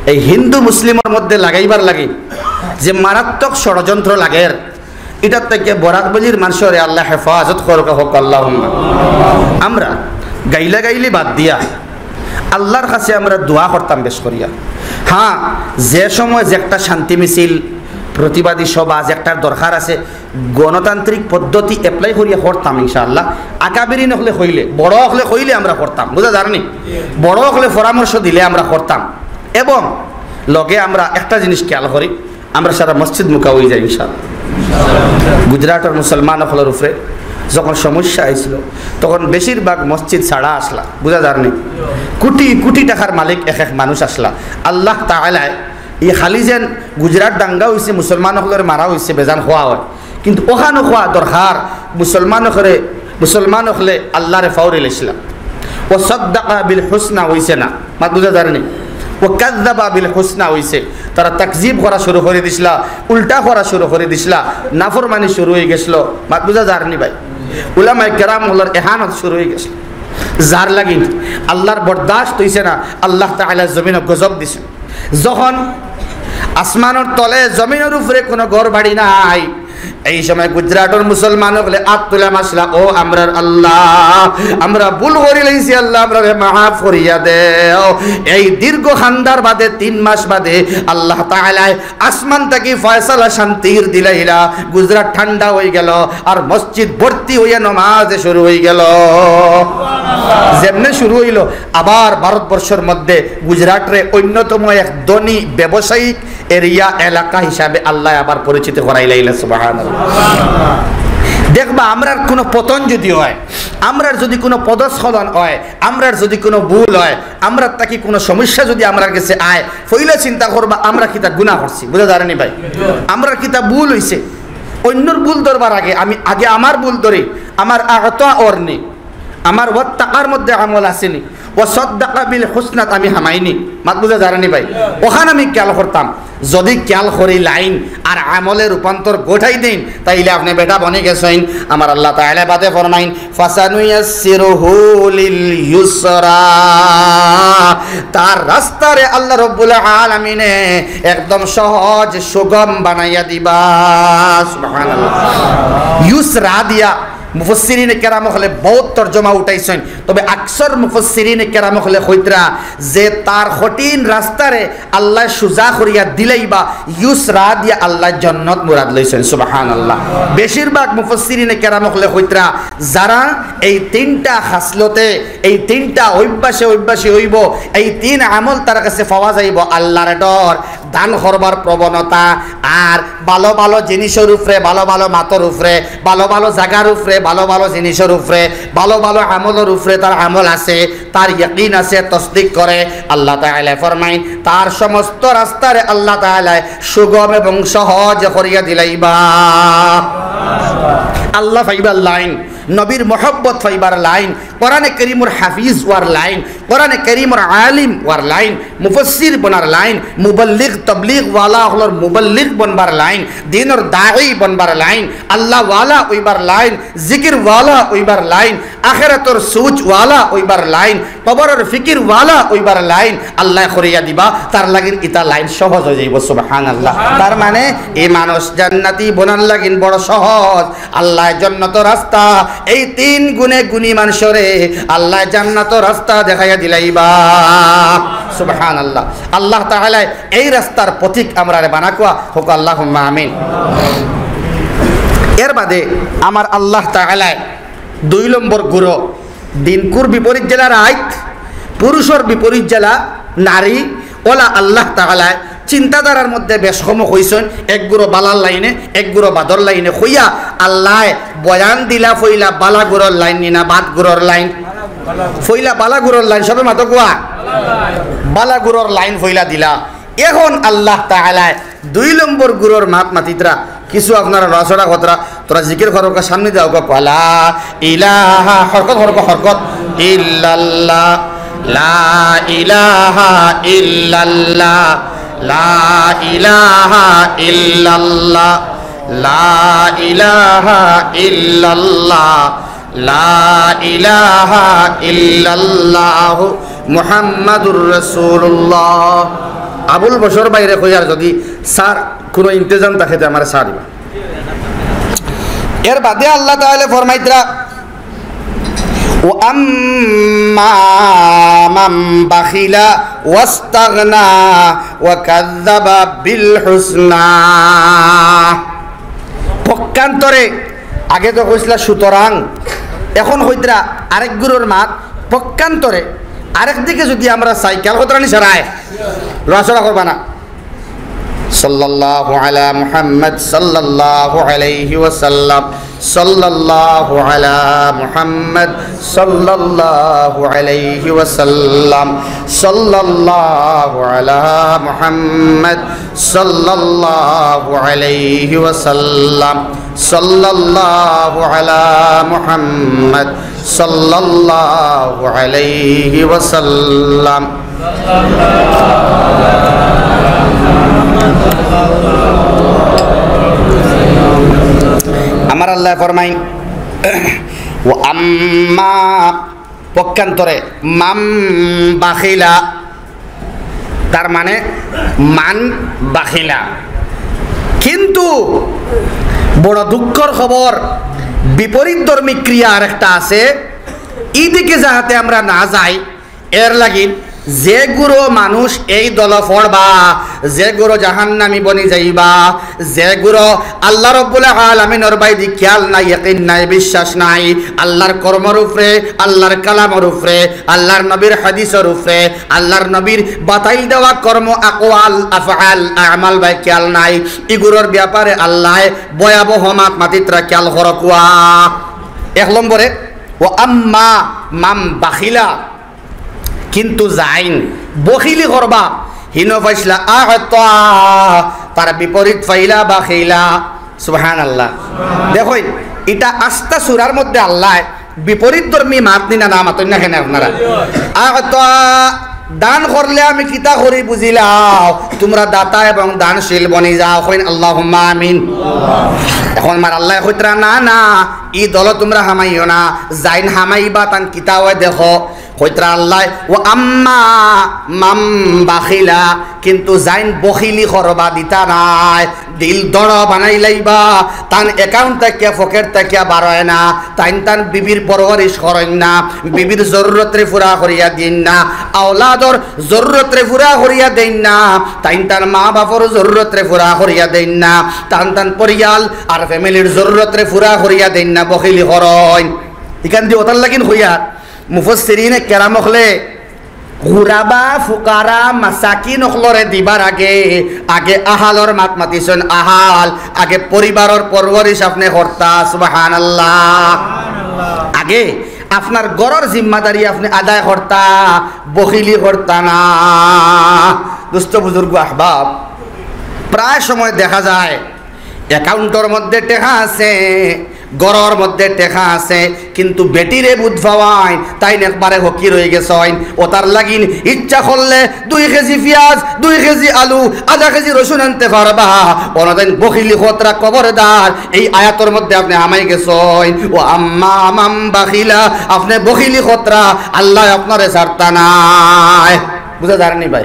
এই হিন্দু মুসলিমর মধ্যে লাগাইবার লাগি যে মারাত্মক ষড়যন্ত্র লাগের, ইটার থাকি বরাকভ্যালির মানষরে আল্লায় হেফাজত করউক্কা, কউক্কা আল্লাহুম্মা। আমরা গাইলাগাইলি বাদ দিয়া আল্লাহর কাছে আমরা দোয়া করতাম বেশ করিয়া। হ্যাঁ, যে সময় যে একটা শান্তি মিছিল, প্রতিবাদী সভা, যে একটার দরকার আছে, গণতান্ত্রিক পদ্ধতি apply করিয়া করতাম ইনশাআল্লাহ। আকাবিরিন অকলে কইলে, বড় অকলে কইলে আমরা করতাম, বুঝা যার নি? বড় অকলে পরামর্শ দিলে আমরা করতাম। এবং লগে আমরা একটা জিনিস খেয়াল করি, আমরা সারা মসজিদমুখা অইযাই ইনশাআল্লাহ। গুজরাটর মুসলমান অকলর উপরে যখন সমস্যা আইছিল, তখন বেশিরভাগ মসজিদ ছাড়া আছলা, বুঝা যার নি? কোটি কোটি টাকার মালিক এক এক মানুষ আছলা। আল্লাহ তাআলায় ই খালি যেন গুজরাট দাঙ্গা অইছে, মুসলমান অকলরে মারা অইছে, বেজান কওয়া অয়, কিন্তু অখানও কওয়া দরকার, মুসলমান অকলে, মুসলমান অকলে আল্লাহরে ফাউরি লাইছলা। ওয়া সাদ্দাকা বিল হুসনা অইছে না, মাত বুঝা যার নি? ওয়া কাযযাবা বিল হুসনা অইছে, তারা তাকযিব করা শুরু করি দিছলা, উল্টা করা শুরু করি দিছলা, নাফরমানি শুরু অইগেছলো, মাত বুঝা যার নি ভাই? উলামায়ে কেরাম অকলর এহানত শুরু অইগেছলো। যার লাগি আল্লাহর বরদাস্ত অইছে না, আল্লাহ তাআলা জমিনো গজব দিছে। যখন আসমানর তলে জমিনর উপরে কোনো ঘর বাড়ি নাই, এই সময় গুজরাটর মুসলমান অকলে আত তুলিয়া মাতলা, "ও আমরার আল্লাহ, আমরা ভুল করি লাইছি আল্লাহ, আমরারে মাফ করিয়া দেও।" এই দীর্ঘ কান্দার বাদে তিন মাস বাদে আল্লাহ তাআলায় আসমান থাকি ফয়সালা শান্তির দিলাইলা, গুজরাট ঠান্ডা অইগেলো, আর মসজিদ ভর্তি অইয়া নমাজ শুরু অইগেলো। যেমনে শুরু অইলো, আবার ভারতবর্ষর মধ্যে গুজরাটরে অন্যতম এক ধনী ব্যবসায়িক area, এলাকা হিসাবে আল্লায় আবার পরিচিত করাইলাইলা। সুবহানাল্লাহ। দেখবা, আমরার কোনো পতন যদি অয়, আমরার যদি কোনো পদস্খলন অয়, আমরার যদি কোনো ভুল অয়, আমরার থাকি কোনো সমস্যা যদি আমরার গেছে আয়, পয়লা চিন্তা করবা আমরা কিতা গুনাহ করছি, বুঝা যার নি ভাই? আমরার কিতা ভুল অইছে, অইন্যর ভুল ধরবার আগে আমি আগে আমার ভুল ধরি, আমার আখতা অর নি, আমার ওয়াত্তাকার মধ্যে আমল আছে নি, ওয়া সাদ্দাকা বিল হুসনাত আমি হামাই নি, মাত বুঝা যার নি ভাই? অখান আমি খেয়াল করতাম, যদি খেয়াল করি লাইন আর আমলে রূপান্তর ঘটাই দেইন, তাইলে আপনে বেটা বনি গেছইন। আমার আল্লাহ তাআলা বাদে ফরমাইন, "ফাসানুয়াসসিরুহু লিল ইউসরা।" তার রাস্তারে আল্লাহ রব্বুল আলামিনে একদম সহজ, সুগম বানাইয়া দিবা। সুবহানাল্লাহ। ইউসরা দিয়া মুফাসসিরিনে কেরাম অকলে বউত তর্জমা উঠাইছইন, তবে আকসর মুফাসসিরিনে কেরাম অকলে কইতরা যে তার কঠিন রাস্তারে আল্লায় সুজা করিয়া দিলাইবা, ইউসরা দিয়া আল্লায় জন্নত মুরাদ লইছইন। সুবহানাল্লাহ। বেশিরভাগ মুফাসসিরিনে কেরাম অকলে কইতরা, যারা এই তিনটা খাসলতে, এই তিনটা অভ্যাসে অভ্যাসী অইবো, এই তিন আমল তার গেছে পাওয়া যাইবো, আল্লাহর ডর, দান করবার প্রবণতা, আর ভালো ভালো জিনিসর উপরে, ভালো ভালো মাতর উপরে, ভালো ভালো জাগার উপরে, ভালো ভালো জিনিসর উপরে, ভালো ভালো আমলর উপরে তার আমল আছে, তার ইয়াকিন আছে, তসদিক করে। আল্লাহ তাআলায় ফরমাইন, তার সমস্ত রাস্তারে আল্লাহ তাআলায় সুগম এবং সহজ করিয়া দিলাইবা। আল্লাহ পাইবার লাইন, নবীর মহব্বত পাইবার লাইন, কোরআনে করিমর হাফিজ অওয়ার লাইন, কোরআনে করিমর আলিম অওয়ার লাইন, মুফাসসির বনার লাইন, মুবল্লিগ তবলিগ ওয়ালা অকলর মুবল্লিগ বনবার লাইন, দিনর দায়ী বনবার লাইন, আল্লাহ ওয়ালা অইবার লাইন, জিকির ওয়ালা অইবার লাইন, আখেরাতর সুচ ওয়ালা অইবার লাইন, কবরর ফিকির ওয়ালা অইবার লাইন আল্লায় করিয়া দিবা, তার লাগিন ইতা লাইন সহজ অই যাইবো। সুবহানাল্লাহ। তার মানে ই মানুষ জান্নাতি বনার লাগিন বড় সহজ। আল্লায় জন্নতর রাস্তা, এই তিন গুণে গুণী মানষরে আল্লায় জান্নাতর রাস্তা দেখাইয়া দিলাইবা। সুবহানাল্লাহ। আল্লাহ তাআলায় এই রাস্তার পথিক আমরারে বানাউক্কা, কউক্কা আল্লাহুম্মা আমিন। এর বাদে আমার আল্লাহ তাআলায় দুই নম্বর গুরু, দিনকুর বিপরীত যেলা রাইত, পুরুষর বিপরীত যেলা নারী, অলা আল্লাহ তাআলায় চিন্তাধারার মধ্যে বেশ কম কইছইন, এক গুরু বালার লাইনে, এক গুরু বাদর লাইনে কইয়া আল্লায় বয়ান দিলা। পয়লা বালা গুরুর লাইন নি না বাদ গুরুর লাইন? পয়লা বালা গুরুর লাইন, সবে মাতউক্কা। বালা গুরুর লাইন পয়লা দিলা। এখন আল্লাহ তাআলায় দুই নম্বর গুরুর মাত মাতিতরা, কিছু আপনারা লড়াচড়া করতরা, তোরা জিকির করউক্কা, সামনে যাউক্কা, কউক্কা লা ইলাহা, হরকত, হরকত, হরকত, ইল্লাল্লাহ, লা ইলাহা ইল্লাল্লাহ, লা ইলাহা ইল্লাল্লাহ, লা ইলাহা ইল্লাল্লাহ, লা ইলাহা ইল্লাল্লাহু মুহাম্মাদুর রাসূলুল্লাহ। আবুল বশর ভাইরে কইয়ার যদি স্যার কুনু ইন্তেজাম থাকে তে আমারে ছাড়িবা। এর বাদে আল্লাহ তাআলায় ফরমাইতরা, "ওয়া আম্মা মান বাখিলা ওয়াস্তাগনা ওয়া কাযযাবা বিল হুসনা।" পক্ষান্তরে, আগে তো কইছলা সুতরাং, এখন কইতরা আরেক গুরুর মাত, পক্ষান্তরে আরেক দিকে যদি আমরা চাই, খেয়াল করতরা নি সারায়, লড়াচড়া করবা না। সাল্লাল্লাহু আলা মুহাম্মদ সাল্লাল্লাহু আলাইহি ওয়াসাল্লাম, সাল্লাল্লাহু আলা মুহাম্মদ সাল্লাল্লাহু আলাইহি ওয়াসাল্লাম, সাল্লাল্লাহু আলা মুহাম্মদ সাল্লাল্লাহু আলাইহি ওয়াসাল্লাম, সাল্লাল্লাহু আলা মুহাম্মদ সাল্লাল্লাহু আলাইহি ওয়াসাল্লাম। আমার আল্লায় ফরমাইন, "ওয়া আম্মা", পক্ষান্তরে, "মান বাখিলা", তার মানে মান বাখিলা। কিন্তু বড় দুঃখর খবর, বিপরীত ধর্মী ক্রিয়া আরেকটা আছে, ইদিকে যাহাতে আমরা না যাই, এর লাগি যে গুরু মানুষ এই দলো পড়বা, যে গুরু জাহান্নামী বনি যাইবা, যে গুরু আল্লাহ রব্বুল আলামিনর বাইদি খেয়াল নাই, ইয়াকিন নাই, বিশ্বাস নাই, আল্লাহর কর্মর উপরে, আল্লাহর কালামর উপরে, আল্লাহর নবীর হাদিসর উপরে, আল্লাহর নবীর বাতাইল দেওয়া কর্ম, আকওয়াল, আফআল, আমাল বায় খেয়াল নাই, ইগুরর ব্যাপারে আল্লায় ভয়াবহ মাত মাতিতরা, খেয়াল করউক্কা। এক নম্বরে, "ওয়া আম্মা মান বাখিলা", কিন্তু যাইন বখিলি করবা, হিনো পাইছলা আ'তা, তার বিপরীত পাইলা বাখিলা। সুবহানাল্লাহ। দেখইন, ইটা আস্তা সূরার মধ্যে আল্লায় বিপরীত ধর্মী মাত নি না, না মাতইন না কেনে আপনারা? আ'তা, দান করলে আমি কিতা করি বুঝিলাও, তুমরা দাতা এবং দানশীল বনি যাও। কইন আল্লাহুম্মা আমিন। এখন আমার আল্লায় কইতরা, "না, না, ই দলো তুমরা হামাইও না, যাইন হামাইবা তান কিতা অয় দেখো।" কইতরা আল্লায়, "ওয়া আম্মা মান বাখিলা", কিন্তু যাইন বখিলি করবা, দিতা নায়, দিল দড় বানাইলাইবা, তান account থাকিয়া, পকেট থাকিয়া বারয় না, তাইন তান বিবির পরওয়ারিশ করইন না, বিবির জরুরতরে পুরা করিয়া দেইন না, আওলাদর জরুরতরে পুরা করিয়া দেইন না, তাইন তান মা বাপর জরুরতরে পুরা করিয়া দেইন না, তান তান পরিয়াল আর family-র জরুরতরে পুরা করিয়া দেইন না, বখিলি করইন। ইখান দি অতার লাগিন কইয়ার, মুফাসসিরিনে কেরাম অকলে গুরাবা, ফুকারা, মাসাকিন অকলরে দিবার আগে, আগে আহালর মাত মাতিছইন, আহাল, আগে পরিবারর পরওয়ারিশ আপনে করতা, সুবহানাল্লাহ। আগে আপনার ঘরর জিম্মাদারি আপনে আদায় করতা, বখিলি করতা না। দোস্ত বুজুর্গ আহবাব, প্রায় সময় দেখা যায় account-র মধ্যে টেকা আছে, ঘরর মধ্যে টেকা আছে, কিন্তু বেটিরে বুঝ পাওয়াইন, তাইন একবারে হকির অইগেছইন। অতার লাগিন ইচ্ছা করলে দুই কেজি পিয়াজ, দুই কেজি আলু, আধা কেজি রসুন আনতে পারবা। অনো তাইন বখিলি খতরা, খবরদার, এই আয়াতর মধ্যে আপনে হামাই গেছইন। "ওয়া আম্মা মান বাখিলা", আপনে বখিলি খতরা, আল্লায় আপনারে ছাড়তা নায়। বুঝা যার নি ভাই?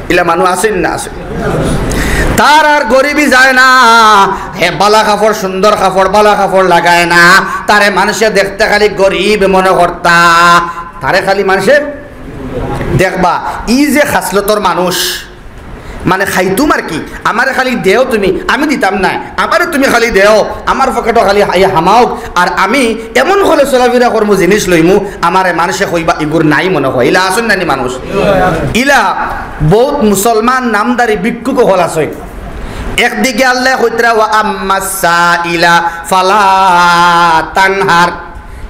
ইলা মানুষ আছইন না আছইন? তার আর গরিবি যায় না, হে বালা কাপড়, সুন্দর কাপড়, বালা কাপড় লাগায় না, তারে মানষে দেখতে খালি গরিব মনো করতা, তারে খালি মানষে দেখবা। ই যে খাসলতর মানুষ, মানে খাইতুম আর কি, "আমারে খালি দেও তুমি, আমি দিতাম নায়, আমারে তুমি খালি দেও, আমার পকেটো খালি হামাউক, আর আমি এমন করি চলাফিরা করমু, জিনিস লইমু, আমারে মানষে কইবা ইগুর নাই মনো কয়।" ইলা আছইন না নি মানুষ? ইলা বউত মুসলমান নামদারি ভিক্ষুক অকল আছইন। একদিকে আল্লায় কইতরা, "ওয়া আম্মাস সাইলা ফালা তানহার",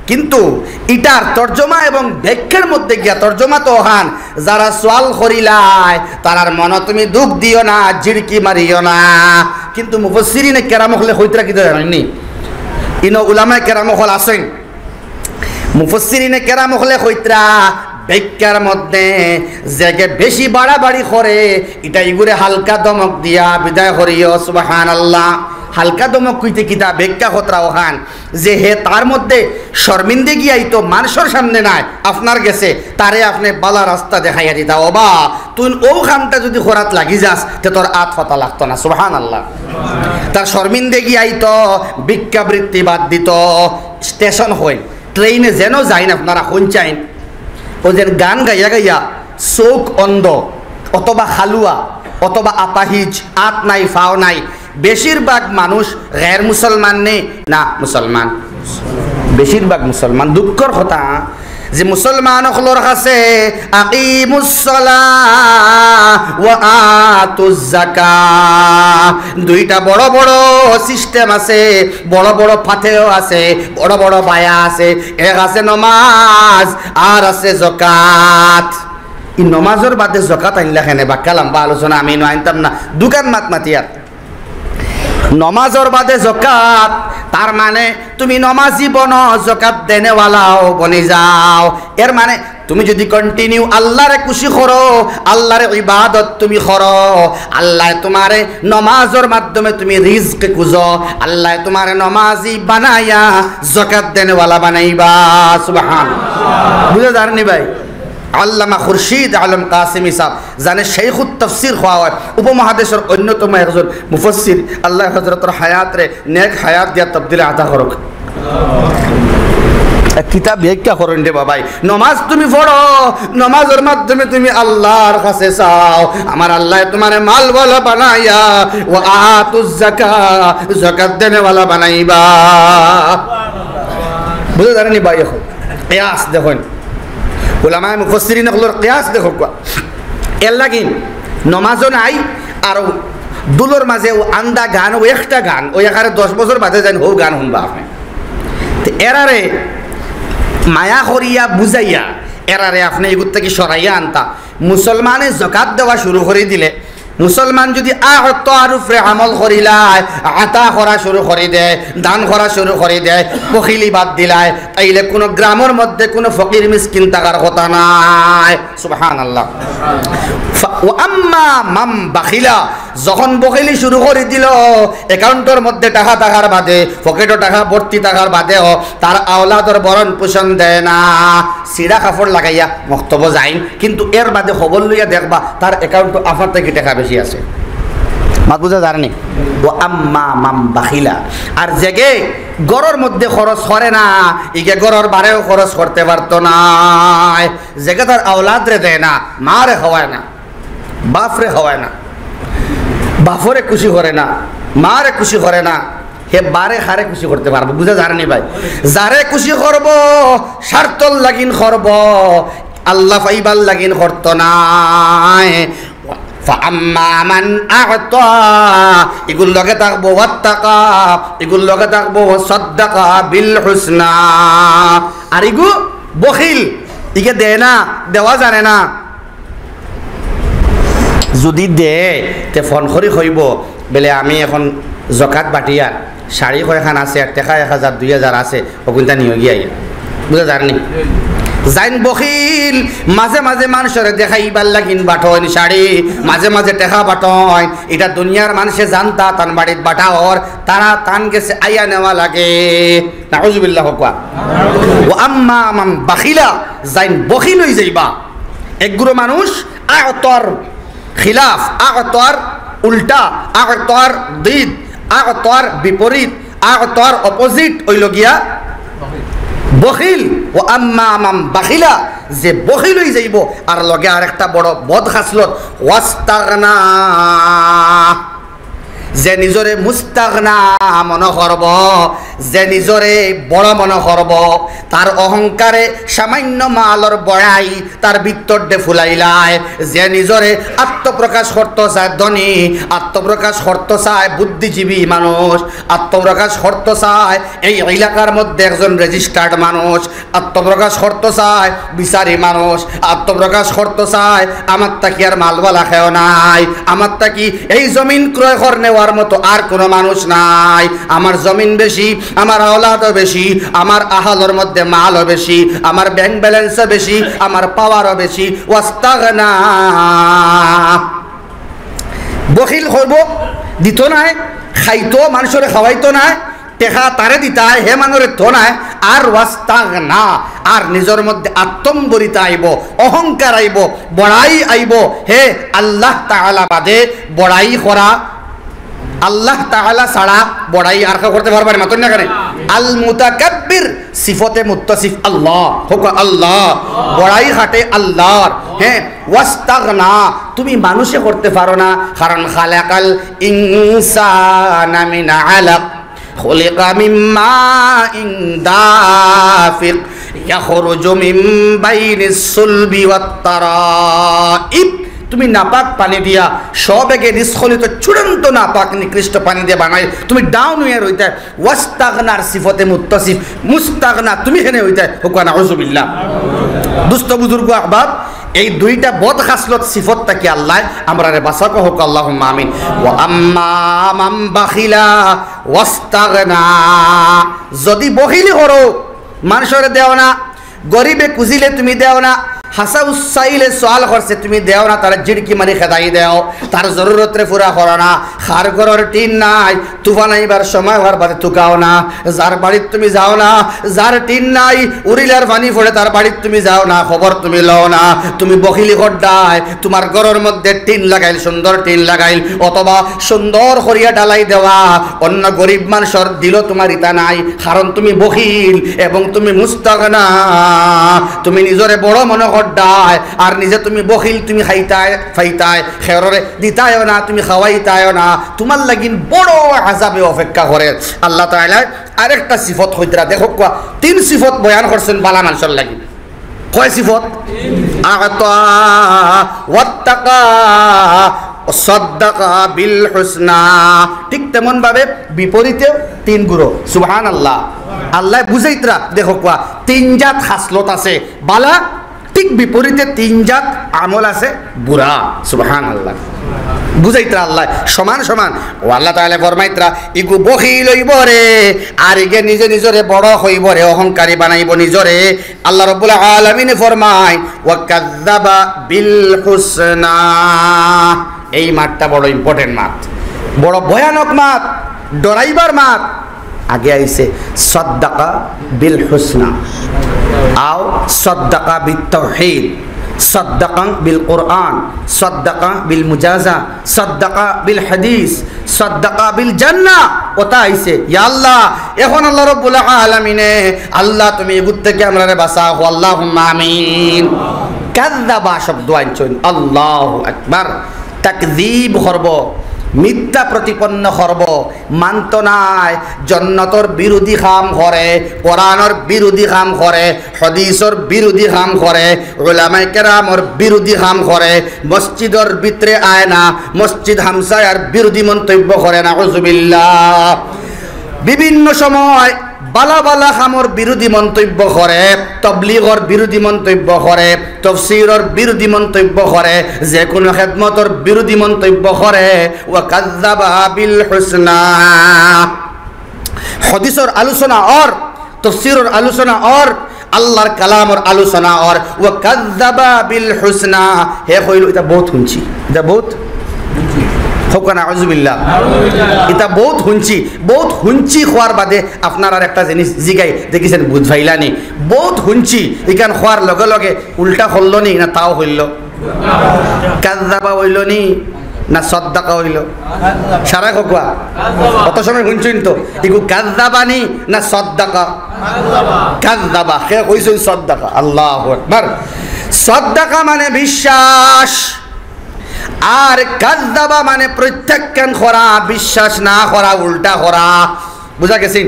কিন্তু ইটার তর্জমা এবং ব্যাখ্যার মধ্যে গিয়া, তর্জমা তো অখান, যারা সওয়াল করিলায়, তারার মনো তুমি দুখ দিও না, ঝিড়কি মারিও না। কিন্তু মুফাসসিরিনে কেরাম অকলে কইতরা কিতা জানইন নি? ইনো উলামায়ে কেরাম অকল আছইন, মুফাসসিরিনে কেরাম অকলে কইতরা, ব্যাখ্যার মধ্যে যেগে বেশি বাড়াবাড়ি করে, ইটা ইগুরে হালকা ধমক দিয়া বিদায় করিও। সুবহানাল্লাহ। হালকা ধমক কইতে কিতা? ব্যাখ্যা খতরা অখান যে হে তার মধ্যে শরমিন্দেগি আইতো, মানষর সামনে নায়, আপনার গেছে, তারে আপনে বালা রাস্তা দেখাইয়া দিতা, "ওবা, তুই অউ কামটা যুদি করাত লাগি যাস, তে তোর আত ফাতা লাগতো না।" সুবহানাল্লাহ। তার শরমিন্দেগি আইতো, ভিক্ষাবৃত্তি বাদ দিতো। স্টেশন অইন, ট্রেইনে যেন যাইন, আপনারা হুনছইন, অউ যে গান গাইয়া গাইয়া চউখ অন্ধ, অথবা হালুয়া, অথবা আপাহিজ, আত নাই, ফাও নাই, বেশিরভাগ মানুষ গের মুসলমান নি না মুসলমান? বেশিরভাগ মুসলমান। দুঃখর কথা যে মুসলমান অকলর কাছে আকিমুস সালাহ ওয়া আতুজ যাকাহ, দুইটা বড় বড় সিস্টেম আছে, বড় বড় ফাতেও আছে, বড় বড় বায়া আছে। এক আছে নমাজ, আর আছে জকাত। ই নমাজর বাদে জকাত আনলা কেনে? বাক্কা লাম্বা আলোচনা, আমি ইনো আনতাম না, দুকান মাত মাতিয়ার। নমাজর বাদে জকাত, তার মানে তুমি নমাজি বনো, জকাত দেনেওয়ালাও বনি যাও। এর মানে তুমি যুদি continue আল্লারে খুশি করো, আল্লার ইবাদত তুমি করো, আল্লায় তুমারে নমাজর মাধ্যমে তুমি রিজক খুঁজো, আল্লায় তুমারে নমাজি বানাইয়া জকাত দেনেওয়ালা বানাইবা। সুবহান। বুঝা যার নি ভাই? আল্লামা খুরশিদ আলম কাসেমী সাহেব, যানে শেখুত তাফসীর কওয়া অয়, উপমহাদেশর অন্যতম একজন মুফাসসির, আল্লায় হজরতর হায়াতরে নেক হায়াত দিয়া তবদিলে আতা করউক। এক কিতাব ব্যাখ্যা করইন রে বাবাই, নমাজ তুমি পড়ো, নমাজর মাধ্যমে তুমি আল্লার কাছে চাও, আমার আল্লায় তুমারে মালওয়ালা বানাইয়া, ওয়া আতুজ যাকাহ, জকাত দেনেওয়ালা বানাইবা। বুঝা যার নি ভাই? অখন কিয়াস দেখইন, উলামায়ে মুফাসসিরিন অকলর কিয়াস দেখউক্কা। এর লাগি নমাজও নাই, আর দুলর মাঝে অউ আন্দা গান, অউ একটা গান, অউ একারে দশ বছর বাদে যাইন হউ গান হুনবা আপনে। তে এরারে মায়া করিয়া বুঝাইয়া এরারে আপনে ইগুর থাকি সরাইয়া আনতা। মুসলমানে জকাত দেওয়া শুরু করি দিলে, মুসলমান যুদি আ'তার উপরে আমল করিলায়, আতা করা শুরু করি দেয়, দান করা শুরু করি দেয়, বখিলি বাদ দিলায়, তাইলে কুনু গ্রামর মধ্যে কুনু ফকির মিসকিন থাকার কথা নায়। সুবহানাল্লাহ। ফা-, ওয়া আম্মা মান বাখিলা, যখন বখিলি শুরু করি দিলো, অ্যাকাউন্টর মধ্যে টেকা থাকার বাদে, পকেটো টেকা ভর্তি থাকার বাদেও তার আওলাদর ভরণ পোষণ দেয় না, ছিড়া কাপড় লাগাইয়া মক্তবো যাইন, কিন্তু এর বাদে খবর লইয়া দেখবা তার অ্যাকাউন্টো আপনার থাকি টেকা বেশি আছে। মাত বুঝা যার নি? ওয়া আম্মা মান বাখিলা। আর যেগে ঘরর মধ্যে খরচ করে না, ইগে ঘরর বারেও খরচ করতে পারতো নায়। যেগে তার আওলাদরে দেয় না, মারে খাওয়ায় না, বাপরে খাওয়ায় না, বাপরে খুশি করে না, মারে খুশি করে না, হে বারে কারে খুশি করতে পারবো? বুঝা যার নি ভাই? যারে খুশি করবো, স্বার্থর লাগিন করবো, আল্লাহ পাইবার লাগিন করতো নায়। ফাআম্মা মান আ'তা, ইগুর লগে থাকবো ওয়াত্তাকা, ইগুর লগে থাকবো ওয়াসাদ্দাকা বিল হুসনা। আর ইগু বখিল, ইগে দেয় না, দেওয়া জানে না। যুদি দেয়, তে ফোন করি কইবো, "বেলে আমি এখন জকাত বাটিয়ার, শাড়ি কয়খান আছে, আর টেকা এক হাজার, দুই হাজার আছে, অগুইনতা নিও গিয়া আইয়া। বুঝা যার নি? যাইন বখিল, মাঝে মাঝে মানষরে দেখাইবার লাগিন বাটইন শাড়ি, মাঝে মাঝে টেকা বাটইন, ইটা দুনিয়ার মানষে জানতা তান বাড়িত বাটাওর, তারা তান গেছে আইয়া নেওয়া লাগে। নাউজুবিল্লাহ কউক্কা। ওয়া আম্মা মান বাখিলা, যাইন বখিল অই যাইবা। একগুলো মানুষ আ'তার খিলাফ, আ'তার উল্টা, আ'তার দিদ, আ'তার বিপরীত, আ'তার opposite অইলো গিয়া বখিল। ওয়া আম্মা মান বাখিলা, যে বখিল অই যাইবো, আর লগে আরেকটা বড় বদ খাসলত, ওয়াস্তাগনা, যে নিজরে মুস্তাগনা মনো করবো, যে নিজরে বড় মনো করবো, তার অহংকারে সামান্য মালর বড়াই তার ভিতরদে ফুলাইলায়। যে নিজরে আত্মপ্রকাশ করতো চায় ধনী, আত্মপ্রকাশ করতো চায় বুদ্ধিজীবী মানুষ, আত্মপ্রকাশ করতো চায় এই এলাকার মধ্যে একজন registered মানুষ, আত্মপ্রকাশ করতো চায় বিচারী মানুষ, আত্মপ্রকাশ করতো চায় আমার তাকি আর মালওয়ালা কেউ নাই, আমার তাকি এই জমিন ক্রয় কর নেওয়ার মতো আর কোনো মানুষ নাই, আমার জমিন বেশি, আমার আওলাদও বেশি, আমার আহালর মধ্যে মালও বেশি, আমার bank balance-ও বেশি, আমার power-ও বেশি। ওয়াস্তাগনা, বখিল করবো, দিতো নায়, খাইতো, মানষরে খাওয়াইতো নায়, টেকা তারে দিতায়, হে মানষরে তো নায়। আর ওয়াস্তাগনা, আর নিজর মধ্যে আত্মম্বরিতা আইবো, অহংকার আইবো, বড়াই আইবো। হে আল্লাহ তাআলা বাদে বড়াই করা, আল্লাহ তাআলা ছাড়া বড়াই আর কেউ করতে পারবা নি? মাতইন না কেনে? আল মুতাকাব্বির, সিফতে মুত্তাসিফ আল্লাহ, কউক্কা আল্লাহ, বড়াই খাটে আল্লাহর। হ্যাঁ, ওয়াস্তাগনা, তুমি মানুষে করতে পারো না, কারণ খালাকাল ইনসানা মিন আলাক, খুলিকা মিন মাইন দাফিক, ইয়াখরুজু মিন বাইনিস সুলবি ওয়াত তারাইব। তুমি নাপাক পানি দিয়া, সবেগে নিষ্কলিত চূড়ান্ত নাপাক নিকৃষ্ট পানি দিয়া বানাই, তুমি ডাউন অইয়া রইতায়। ওয়াস্তাগনার সিফতে মুত্তাসিফ, মুস্তাগনা তুমি কেনে অইতায়? কউক্কা নাউজুবিল্লাহ। দুস্ত বুজুর্গ আহবাব, এই দুইটা বদ খাসলত সিফত থাকি আল্লায় আমরারে বাঁচাউক্কা, কউক্কা আল্লাহুম্মা আমিন। ওয়া আম্মা মান বাখিলা ওয়াস্তাগনা, যদি বখিলি করো, মানষরে দেও না, গরিবে খুজিলে তুমি দেও না, হাছা উচ্চাইলে সওয়াল করছে তুমি দেও না, তারে জিড়কি মারি খেদাই দেও, তার জরুরতরে পুরা করো না, কার ঘরর টিন নাই, তুফান আইবার সময় অওয়ার বাদে তুকাও না, যার বাড়িত তুমি যাও না, যার টিন নাই, উড়িলার পানি পড়ে তার বাড়িত তুমি যাও না, খবর তুমি লও না, তুমি বখিলি কররায়, তুমার ঘরর মধ্যে টিন লাগাইল, সুন্দর টিন লাগাইল, অথবা সুন্দর করিয়া ঢালাই দেওয়া, অন্য গরিব মানষর দিলো তুমার ইতা নাই, কারণ তুমি বখিল এবং তুমি মুস্তাগনা, তুমি নিজরে বড় মনো কররায়, আর নিজে তুমি বখিল, তুমি খাইতায়, পাইতায়, খেউররে দিতায়ও না, তুমি খাওয়াইতায়ও না, তুমার লাগিন বড় আযাবে অপেক্ষা করের। আল্লাহ তাআলায় আরেকটা সিফত কইতরা, দেখউক্কা, তিন সিফত বয়ান করছইন বালা মানষর লাগি। কয় সিফত? আ'তা, ওয়াত্তাকা, সাদ্দাকা বিল হুসনা। ঠিক তেমন ভাবে বিপরীতেও তিন গুরু। সুবহানাল্লাহ। আল্লায় বুঝাইতরা, দেখউক্কা, তিন জাত খাসলত আছে বালা, ঠিক বিপরীতে তিন জাত আমল আছে বুরা। সুবহানাল্লাহ। বুঝাইতরা আল্লায় সমান সমান। ও আল্লাহ তাআলায় ফরমাইতরা, ইগু বখিল অইবো রে, আর ইগে নিজে নিজরে বড় কইবো রে, অহংকারী বানাইবো নিজরে। আল্লাহ রাব্বুল আলামিনে ফরমাইন, "ওয়া কাযযাবা বিল হুসনা।" এই মাতটা বড় important মাত, বড় ভয়ানক মাত, ডরাইবার মাত। আগে আইছে সাদ্দাকা বিল হুসনা, আও সাদ্দাকা বিত তাওহীদ, সাদ্দাকা বিল কুরআন, সাদ্দাকা বিল মুজাজা, সাদ্দাকা বিল হাদিস, সাদ্দাকা বিল জান্নাহ। ওটা আইছে, ইয়া আল্লাহ, এখন আল্লাহ রাব্বুল আলামিনে, আল্লাহ তুমি এগুর থাকি আমরারে বাঁচাও, আল্লাহুম্মা আমিন। কাযযাবা শব্দ আনছইন, আল্লাহু আকবার। তাকযীব করবো, মিথ্যা প্রতিপন্ন করবো, মানতো নায়, জন্নতর বিরোধী কাম করে, কোরআনর বিরোধী কাম করে, হাদিসর বিরোধী কাম করে, উলামায়ে কেরামর বিরোধী কাম করে, মসজিদর ভিতরে আয় না, মসজিদ হামসায়ার বিরোধী মন্তব্য করে, নাউজুবিল্লাহ। বিভিন্ন সময় বালা বালা কামর বিরোধী মন্তব্য করে, তবলিগর বিরোধী মন্তব্য করে, তফসিরর বিরোধী মন্তব্য করে, যে কোনো খেদমতর বিরোধী মন্তব্য করে। ওয়া কাযযাবা বিল হুসনা। হাদিসর আলোচনা অর, তফসিরর আলোচনা অর, আল্লাহর কালামর আলোচনা অর। ওয়া কাযযাবা বিল হুসনা, হে কইল, ইতা বউত হুনছি, ইতা বউত, কউক্কা না, আউযুবিল্লাহ। ইতা বউত হুনছি, বউত হুনছি কওয়ার বাদে আপনারার একটা জিনিস জিগাই, দেখিছেন, বুঝ পাইলানি? বউত হুনছি, ইখান কওয়ার লগে লগে উল্টা করলো নি না তাও কইল? কাযযাবা অইল নি না সাদ্দাকা অইল? সারায় কউক্কা। অত সময় হুনছইন তো, ইগু কাযযাবা নি না সাদ্দাকা? কাযযাবা। কে কইছইন সাদ্দাকা? আল্লাহু আকবার। সাদ্দাকা মানে বিশ্বাস, আর কাযযাবা মানে প্রত্যাখ্যান করা, বিশ্বাস না করা, উল্টা করা। বুঝা গেছে?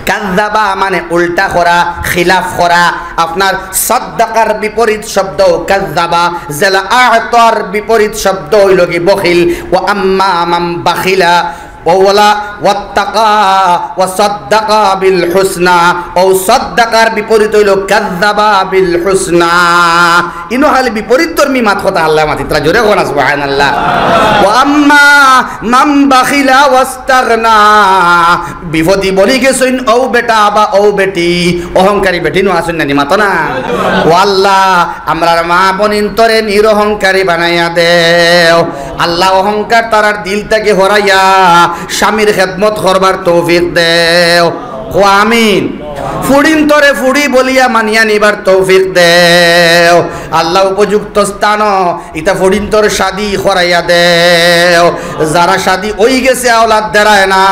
কাযযাবা মানে উল্টা করা, খিলাফ করা। আপনার সাদ্দাকার বিপরীত শব্দ কাযযাবা, যেলা আ'তার বিপরীত শব্দ অইল কি? বখিল। ওয়া আম্মা মান বাখিলা ওয়া ওয়ালা ওয়াত্তাকা ওয়া সাদ্দাকা বিল হুসনা। অউ সাদ্দাকার বিপরীত অইল কাযযাবা বিল হুসনা। ইনো খালি বিপরীতধর্মী মাত কথা আল্লায় মাতিতরা, জোরে কউক্কা না সুবহানাল্লাহ। ওয়া আম্মা মান বাখিলা ওয়াস্তাগনা, বিপদি বনি গেছইন অউ বেটা বা অউ বেটি, অহংকারী বেটি নু আছইন না নি, মাতো না? ও আল্লাহ, আমরার মা বইনিন্তরে নিরহংকারী বানাইয়া দেও। আল্লাহ, অহংকার তারার দিল থাকি হরাইয়া স্বামীর খেদমত করবার তৌফিক দেও। কউক্কা আমিন। ফুড়িন্তরে ফুড়ি বলিয়া মানিয়া নিবার তৌফিক দেও। আল্লাহ, উপযুক্ত স্থানো ইতা ফুড়িন্তর শাদি করাইয়া দেও। যারা শাদি অই গেছে, আওলাদ দেরায় না,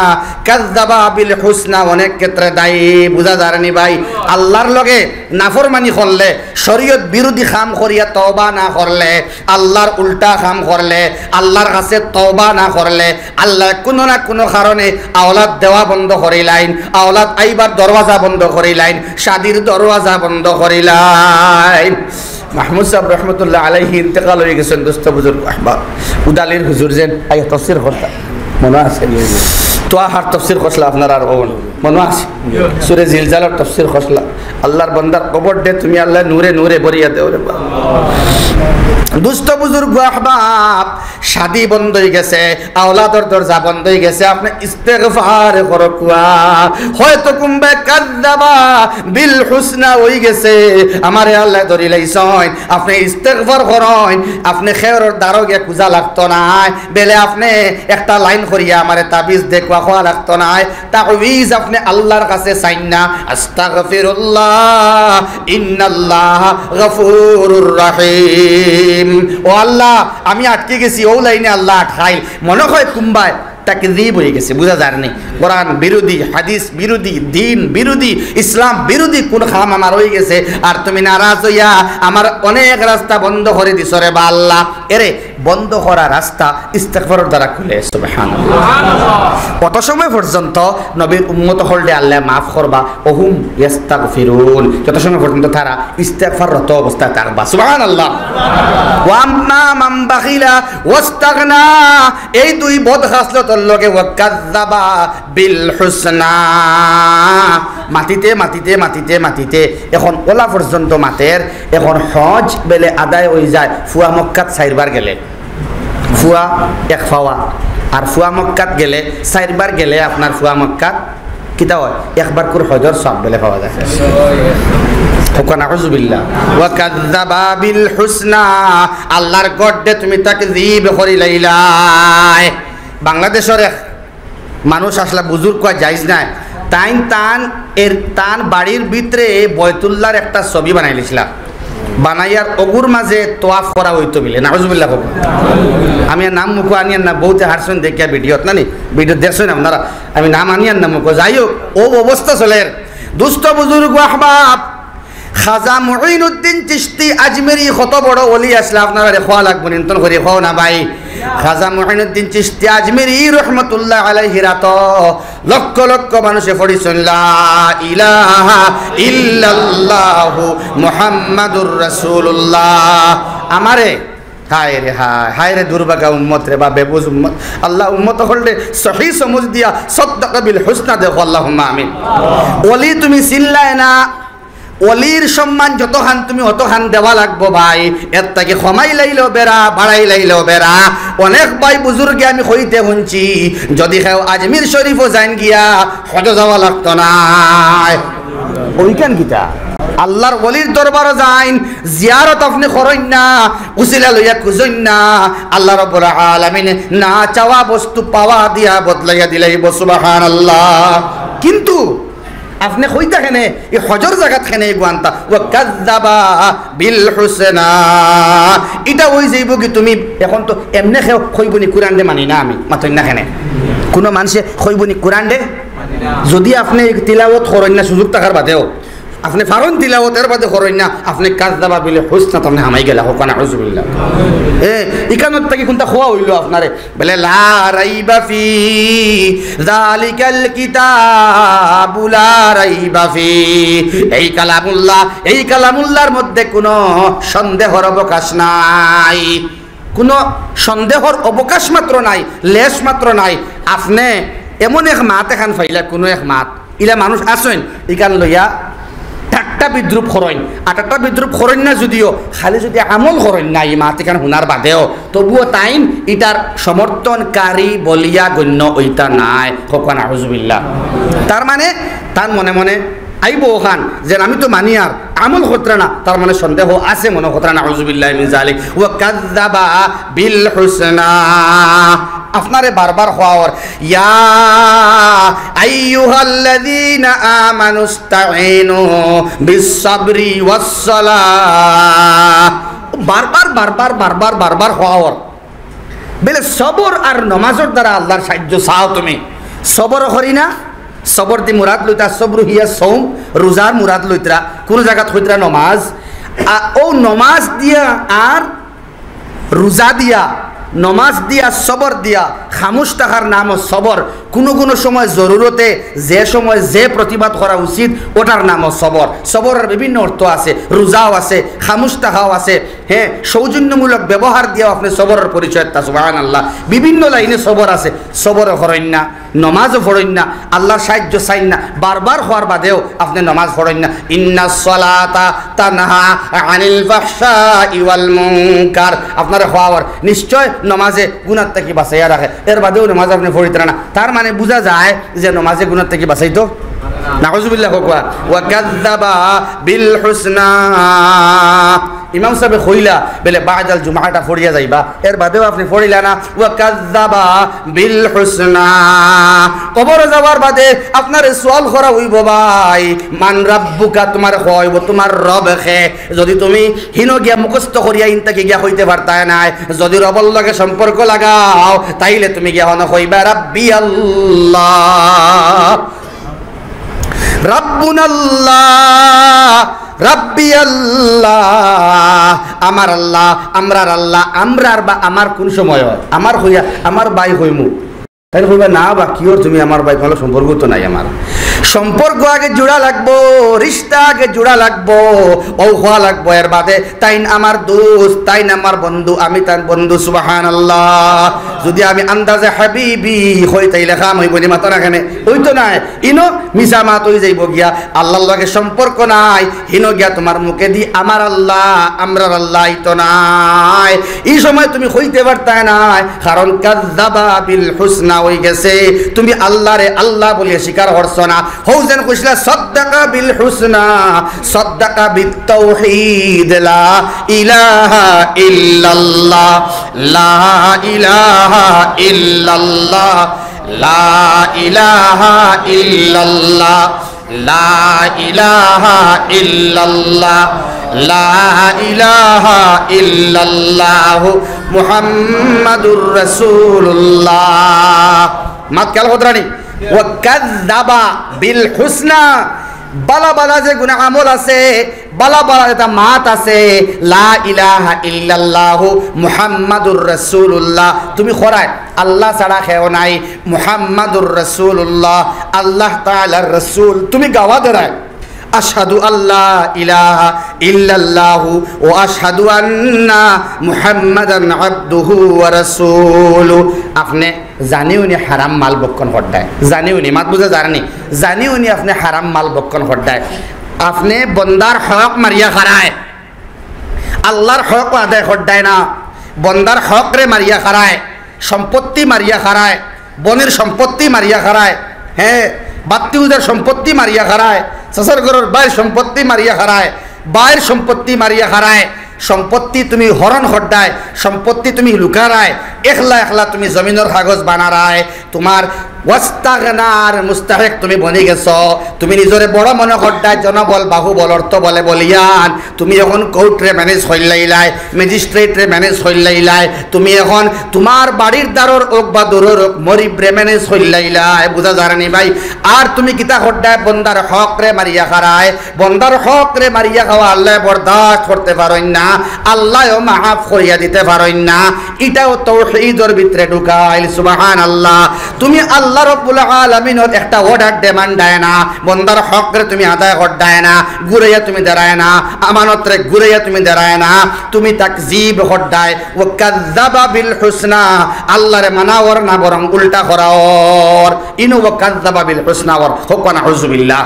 কাযযাবা বিল হুসনা অনেক ক্ষেত্রে দায়ী। বুঝা যার নি ভাই? আল্লাহর লগে নাফরমানি করলে, শরীয়ত বিরোধী কাম করিয়া তওবা না করলে, আল্লাহর উল্টা কাম করলে, আল্লাহর কাছে তওবা না করলে, আল্লায় কুনু না কুনু কারণে আওলাদ দেওয়া বন্ধ করিলাইন, আওলাদ আইবার দরওয়াজা বন্ধ করিলাইন, শাদির দরওয়াজা বন্ধ করিলাইন। মাহমুদ সাহেব রহমতুল্লাহ আলাইহি ইন্তেকাল অই গেছইন, দোস্ত বুজুর্গ আহবাব, উদালির হুজুর যেন আইয়া তফসির করতা, মনো আছে? তো আহার তফসির করছলা আপনারার, মনো আছে? সুরে জিলজালর তফসির করছলা। আল্লাহর বান্দার কবররে তুমি আল্লাহ নূরে নূরে ভরিয়া দেও রে বাবা। দোস্ত বুজুর্গ আহবাব, শাদি বন্ধ অই গেছে, আওলাদর দরজা বন্ধ অই গেছে, আপনে ইস্তেগফার করউক্কা। হয়তো কুনবায় কাযযাবা বিল হুসনা অই গেছে, আমারে আল্লায় ধরিলাইছইন, আপনে ইস্তেগফার করইন, আপনে খেয়রর দ্বারো গিয়া খুজা লাগতো নায়, বেলে আপনে একটা লাইন করিয়া আমারে তাবিজ দেউক্কা কওয়া লাগতো নায়, তাবিজ আপনে আল্লাহর কাছে চাইন না, আস্তাগফিরুল্লাহ, ইন্নাল্লাহা গাফুরুর রাহিম। ও আল্লাহ, আমি আটকি গেছি, অউ লাইনে আল্লাহ আটকাইল। মনো অয় কুনবায় তাকযীব অই গেছে, বুঝা যার নি? কোরআন বিরোধী, হাদিস বিরোধী, দ্বীন বিরোধী, ইসলাম বিরোধী কুন কাম আমার অই গেছে, আর তুমি নারাজ অইয়া আমার অনেক রাস্তা বন্ধ করি দিছো রে বা আল্লাহ। এরে বন্ধ করা রাস্তা ইস্তেগফারর দ্বারা খুলে, সুবহানাল্লাহ। অত সময় পর্যন্ত নবীর উম্মত অকলরে আল্লায় মাফ করবা, ওহুম ইয়াস্তাগফিরুন, যত সময় পর্যন্ত তারা ইস্তেগফাররত অবস্থায় থাকবা, সুবহানাল্লাহ। ওয়া আম্মা মান বাখিলা ওয়াস্তাগনা, এই দুই বদ খাসলতর লগে ওয়া কাযযাবা বিল হুসনা। মাতিতে, মাতিতে, মাতিতে, মাতিতে, এখন অলা পর্যন্ত মাতের, এখন হজ বেলে আদায় অই যায়, ফুয়া মক্কাত চাইরবার গেলে, ফুয়া এক পাওয়া, আর ফুয়া মক্কাত গেলে, চাইরবার গেলে আপনার ফুয়া মক্কাত কিতা অয়? একবার করি হজর সওয়াব বেলে পাওয়া যায়। কউক্কা না, নাউজুবিল্লাহ। ওয়া কাযযাবা বিল হুসনা, আল্লাহর ঘররে তুমি তাকযীব করিলাইলায়। বাংলাদেশর এক মানুষ আছলা, বুজুর্গ কওয়া জায়েজ নায়। তাইন তান এর, তান বাড়ির ভিতরে বয়তুল্লাহর একটা ছবি বানাইলিছলা। বানাইয়ার অগুর মাঝে তোয়াফ করা অইতো বিলে। নাউজুবিল্লাহ কউক্কা। আমি আর নাম মুখো আনিয়ার না, বউতে হারছইন দেখিয়া ভিডিওত, না নি? ভিডিও দেখছইন আপনারা, আমি নাম আনিয়ার না মুখো। যাই হউক, অউ অবস্থা চলের। দোস্ত বুজুর্গ আহবাব, খাজা মুঈনুদ্দিন চিশতি আজমিরি কত বড় ওলি আছলা, আপনারারে কওয়া লাগবো নি, ইন্তন করি কও না ভাই। খাজা মুঈনুদ্দিন চিশতি আজমিরি রহমতুল্লাহ আলাইহির আতো লক্ষ লক্ষ মানুষে পড়ছইন লা ইলাহা ইল্লাল্লাহু মুহাম্মাদুর রাসূলুল্লাহ। আমারে, হায় রে হায়, হায় রে দুর্ভাগা উম্মত রে বা বেবুঝ উম্মত। আল্লাহ উম্মত অকলরে সহি সমুঝ দিয়া সাদ্দাকা বিল হুসনা দেও, আল্লাহুম্মা আমিন। ওলি তুমি চিনলায় না, অলির সম্মান যতখান তুমি অতখান দেওয়া লাগবো ভাই, এর থাকি কমাইলাইলেও বেড়া, বাড়াইলাইলেও বেড়া। অনেক ভাই বুজুর্গে আমি কইতে হুনছি, যুদি কেউ আজমির শরিফও যাইন গিয়া, হজো যাওয়া লাগতো নায়। অইখান কিতা? আল্লার অলির দরবারও যাইন, জিয়ারত আপনে করইন না, উছিলা লইয়া খুজইন না, আল্লা রব্বুল আলামিনে না চাওয়া বস্তু পাওয়া দিয়া বদলাইয়া দিলাইবো, সুবহানাল্লাহ। কিন্তু আপনে কইতা কেনে, ই হজর জাগাত কেনে ইগু আনতা? ওয়া কাযযাবা বিল হুসনা। ইটা অইযাইবো কি তুমি, অখন তো এমনে কেউ কইবো নি কুরআনরে মানি না আমি, মাতইন না কেনে? কুনু মানষে কইবো নি কুরআনরে? যুদি আপনে তিলাওয়াত করইন না সুযোগ থাকার বাদেও, আপনে পারইন তিলাওয়াত, এর বাদে করইন না, আপনে কাযযাবা বিল হুসনাত আপনে হামাই গেলা, কউক্কা নাউজুবিল্লাহ। এ, ইখানর থাকি কুনটা কওয়া অইলো আপনারে? বলে, লা রাইবা ফি, যালিকাল কিতাবু লা রাইবা ফি। এই কালামুল্লাহ, এই কালামুল্লাহর মধ্যে কুনু সন্দেহর অবকাশ নাই, কুনু সন্দেহর অবকাশ মাত্র নাই, লেশ মাত্র নাই। আপনে এমন এক মাত এখান পাইলা, কুনু এক মাত ইলা মানুষ আছইন, ইখান লইয়া ঠাট্টা বিদ্রুপ করইন। আর ঠাট্টা বিদ্রুপ করইন না যুদিও, খালি যুদি আমল করইন না, ই মাত ইখান হুনার বাদেও, তবুও তাইন ইটার সমর্থনকারী বলিয়া গণ্য অইতা নায়। কউক্কা নাউজুবিল্লাহ। তার মানে, তার মনে মনে আইবো অখান যে আমি তো মানিয়ার, আমল করতরা না, তার মানে সন্দেহ আছে মনো করতরা, নাউজুবিল্লাহি মিন যালিক। ওয়া কাযযাবা বিল হুসনা। আপনারে বারবার কওয়া অর, ইয়া আইয়ুহাল্লাযীনা আমানুস্তাঈনু বিস সাবরি ওয়াস সালাহ। বারবার, বারবার, বারবার, বারবার কওয়া অর। বলে, সবর আর নমাজর দ্বারা আল্লার সাহায্য চাও তুমি। সবর করি না, সবর দি মুরাদ লইতা, সবরু হিয়া সৌম, রোজার মুরাদ লইতরা, কুনু জাগাত কইতরা নমাজ। আ, অউ নমাজ দিয়া আর রোজা দিয়া, নমাজ দিয়া, সবর দিয়া, খামুশ থাকার নামও সবর। কুনু কুনু সময় জরুরতে যে সময় যে প্রতিবাদ করা উচিত, ওটার নামও সবর। সবরর বিভিন্ন অর্থ আছে, রোজাও আছে, খামুশ থাকাও আছে। হ্যাঁ, সৌজন্যমূলক ব্যবহার দিয়াও আপনে সবরর পরিচয় দিতা, সুবহানাল্লাহ। বিভিন্ন লাইনে সবর আছে, সবরও করইন না, নমাজও পড়ইন না, আল্লার সাহায্য চাইন না, বারবার কওয়ার বাদেও আপনে নমাজ পড়ইন না। ইন্নাস সালাতা তানহা আনিল ফাহশাই ওয়াল মুনকার। আপনারে কওয়া অর, নিশ্চয় নমাজে গুনার থাকি বাঁচাইয়া রাখে, এর বাদেও নমাজ আপনে পড়িতরা না। তার মানে বুঝা যায় যে নমাজে গুনার থাকি বাঁচাইতো? নাউজুবিল্লাহ কউক্কা। ওয়া কাযযাবা বিল হুসনা। ইমাম সাবে কইলা, বলে, বাদাল জুমাটা পড়িয়া যাইবা, এর বাদেও আপনে পড়িলা না। ওয়া কাযযাবা বিল হুসনা। কবর যাওয়ার বাদে আপনারে সওয়াল করা অইবো, ভাই, মান রাব্বুকা, তুমারে কওয়া অইবো, তুমার রব কে? যুদি তুমি হিনো গিয়া মুখস্থ করিয়া ইন থাকি গিয়া কইতে পারতায় নায়, যুদি রবর লগে সম্পর্ক লাগাও, তাইলে তুমি গিয়া হনো কইবা, রাব্বি আল্লাহ। রাব্বুনাল্লাহ, রাব্বি আল্লাহ, আমার আল্লাহ, আমরার আল্লাহ, আমরার বা আমার কুন সময় অয়? আমার কইয়া, আমার ভাই কইমু। তাইন কইবা, "না বা, কিওর তুমি আমার ভাই, কুনু সম্পর্ক তো নাই আমার।" সম্পর্ক আগে জুড়া লাগবো, রিশতা আগে জুড়া লাগবো, অউ কওয়া লাগবো, এর বাদে তাইন আমার দোস্ত, তাইন আমার বন্ধু, আমি তান বন্ধু, সুবহানাল্লাহ। যুদি আমি আন্দাজে হাবিবি কই, তাইলে কাম অইবো নি, মাতো না কেনে? অইতো নায়। ইনো মিছা মাত অইযাইবো গিয়া, আল্লার লগে সম্পর্ক নাই, হিনো গিয়া তুমার মুখেদি আমার আল্লাহ, আমরার আল্লাহ আইতো নায়। ই সময় তুমি কইতে পারতায় নায়, কারণ কাযযাবা বিল হুসনা অইগেছে, তুমি আল্লারে আল্লাহ বলিয়া স্বীকার করছো না। হউ যেন কইছিলা, "সাদ্দাকা বিল হুসনা, সাদ্দাকা বিত তাওহীদ, লা ইলাহা ইল্লাল্লাহ, লা ইলাহা ইল্লাল্লাহ, লা ইলাহা ইল্লাল্লাহ, লা ইলাহা ইল্লাল্লাহ, লা ইলাহা ইল্লাল্লাহু মুহাম্মাদুর রাসূলুল্লাহ।" মাত খেয়াল করতরা নি? ওয়া কাযযাবা বিল হুসনা, বালা বালা যেগুন আমল আছে, বালা বালা যেতা মাত আছে, লা ইলাহা ইল্লাল্লাহু মুহাম্মাদুর রাসূলুল্লাহ, তুমি কওরায়, আল্লাহ ছাড়া কেউ নাই, মুহাম্মাদুর রাসূলুল্লাহ, আল্লাহ তাআলার রাসূল, তুমি গাওয়া দেরায়, আশহাদু আল্লা ইলাহা ইল্লাল্লাহু ওয়া আশহাদু আন্না মুহাম্মাদান আবদুহু ওয়া রাসূলুহু। আপনে জানিউনি হারাম মাল ভক্ষণ কররায়, জানিউনি, মাত বুঝা যার নি, জানিউনি আপনে হারাম মাল ভক্ষণ কররায়। আপনে বন্দার হক মারিয়া খারায়, আল্লার হক আদায় করদায় না, বন্দার হকরে মারিয়া খারায়, সম্পত্তি মারিয়া খারায়, বইনর সম্পত্তি মারিয়া খারায়, হে, বাত্তিউজার সম্পত্তি মারিয়া খারায়, চাচার ঘরর ভাইর সম্পত্তি মারিয়া খারায়, ভাইর সম্পত্তি মারিয়া খারায়, সম্পত্তি তুমি হরণ করদায়, সম্পত্তি তুমি লুকারায়, একলা একলা তুমি জমিনর কাগজ বানারায়, তুমার ওয়াস্তাগনার মুস্তাহিক তুমি বনি গেছো, তুমি নিজরে বড় মনো করদায়, জনবল, বাহুবল, অর্থবলে বলিয়ান, তুমি অখন কোর্টরে ম্যানেজ করিলাইলায়, ম্যাজিস্ট্রেটরে ম্যানেজ করিলাইলায়, তুমি অখন তুমার বাড়ির দ্বারর অউক বা দূরর অউক মরিবরে ম্যানেজ করিলাইলায়, বুঝা যার নি ভাই? আর তুমি কিতা করদায়? বন্দার হকরে মারিয়া খারায়, বন্দার হকরে মারিয়া খাওয়া আল্লায় বরদাস্ত করতে পারইন না, আল্লায়ও মাফ করিয়া দিতে পারইন না। ইটাও তৌহিদর ভিতরে ঢুকাইল। সুবহানাল্লাহ। তুমি আল্লাহ রব্বুল আলামিনর একটা অর্ডার ডিমান্ডায় না, বন্দার হকরে তুমি আদায় করদায় না, ঘুরাইয়া তুমি দেরায় না, আমানতরে ঘুরাইয়া তুমি দেরায় না, তুমি তাকজিব করদায়। ওয়া কাযযাবা বিল হুসনা, আল্লারে মানাওর না বরং উল্টা করাওর। ইনো ওয়া কাযযাবা বিল হুসনা ওর, কউক্কা নাউজুবিল্লাহ।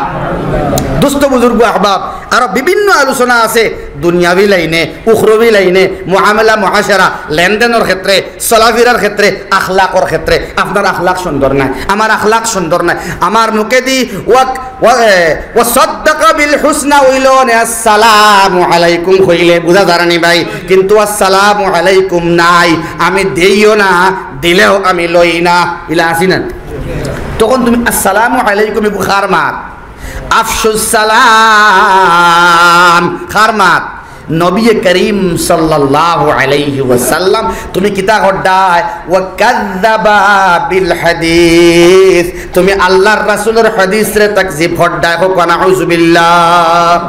দোস্ত বুজুর্গ আহবাব, আরো বিভিন্ন আলোচনা আছে দুনিয়াবি লাইনে, উখরবি লাইনে, মুআমালা মুআশারা, লেনদেনর ক্ষেত্রে, চলাফিরার ক্ষেত্রে, আখলাকর ক্ষেত্রে। আপনার আখলাক সুন্দর নায়, আমার আখলাক সুন্দর নায়, আমার মুখেদি ওয়া, ওয়া, এ, ওয়া সাদ্দাকা বিল হুসনা অইলো নে আসসালামু আলাইকুম কইলে, বুঝা যার নি ভাই? কিন্তু আসসালামু আলাইকুম নাই, আমি দেইও না, দিলেও আমি লই না, ইলা আছি না? তখন তুমি আসসালামু আলাইকুম, এগু কার মাত? আফশুস সালাম, কার মাত? নবী করিম সাল্লাল্লাহু আলাইহি ওয়াসাল্লাম। তুমি কিতা করদায়? ওয়া কাযযাবা বিল হাদিস, তুমি আল্লার রাসূলর হাদিসরে তাকযিব করদায়। কউক্কা নাউজুবিল্লাহ।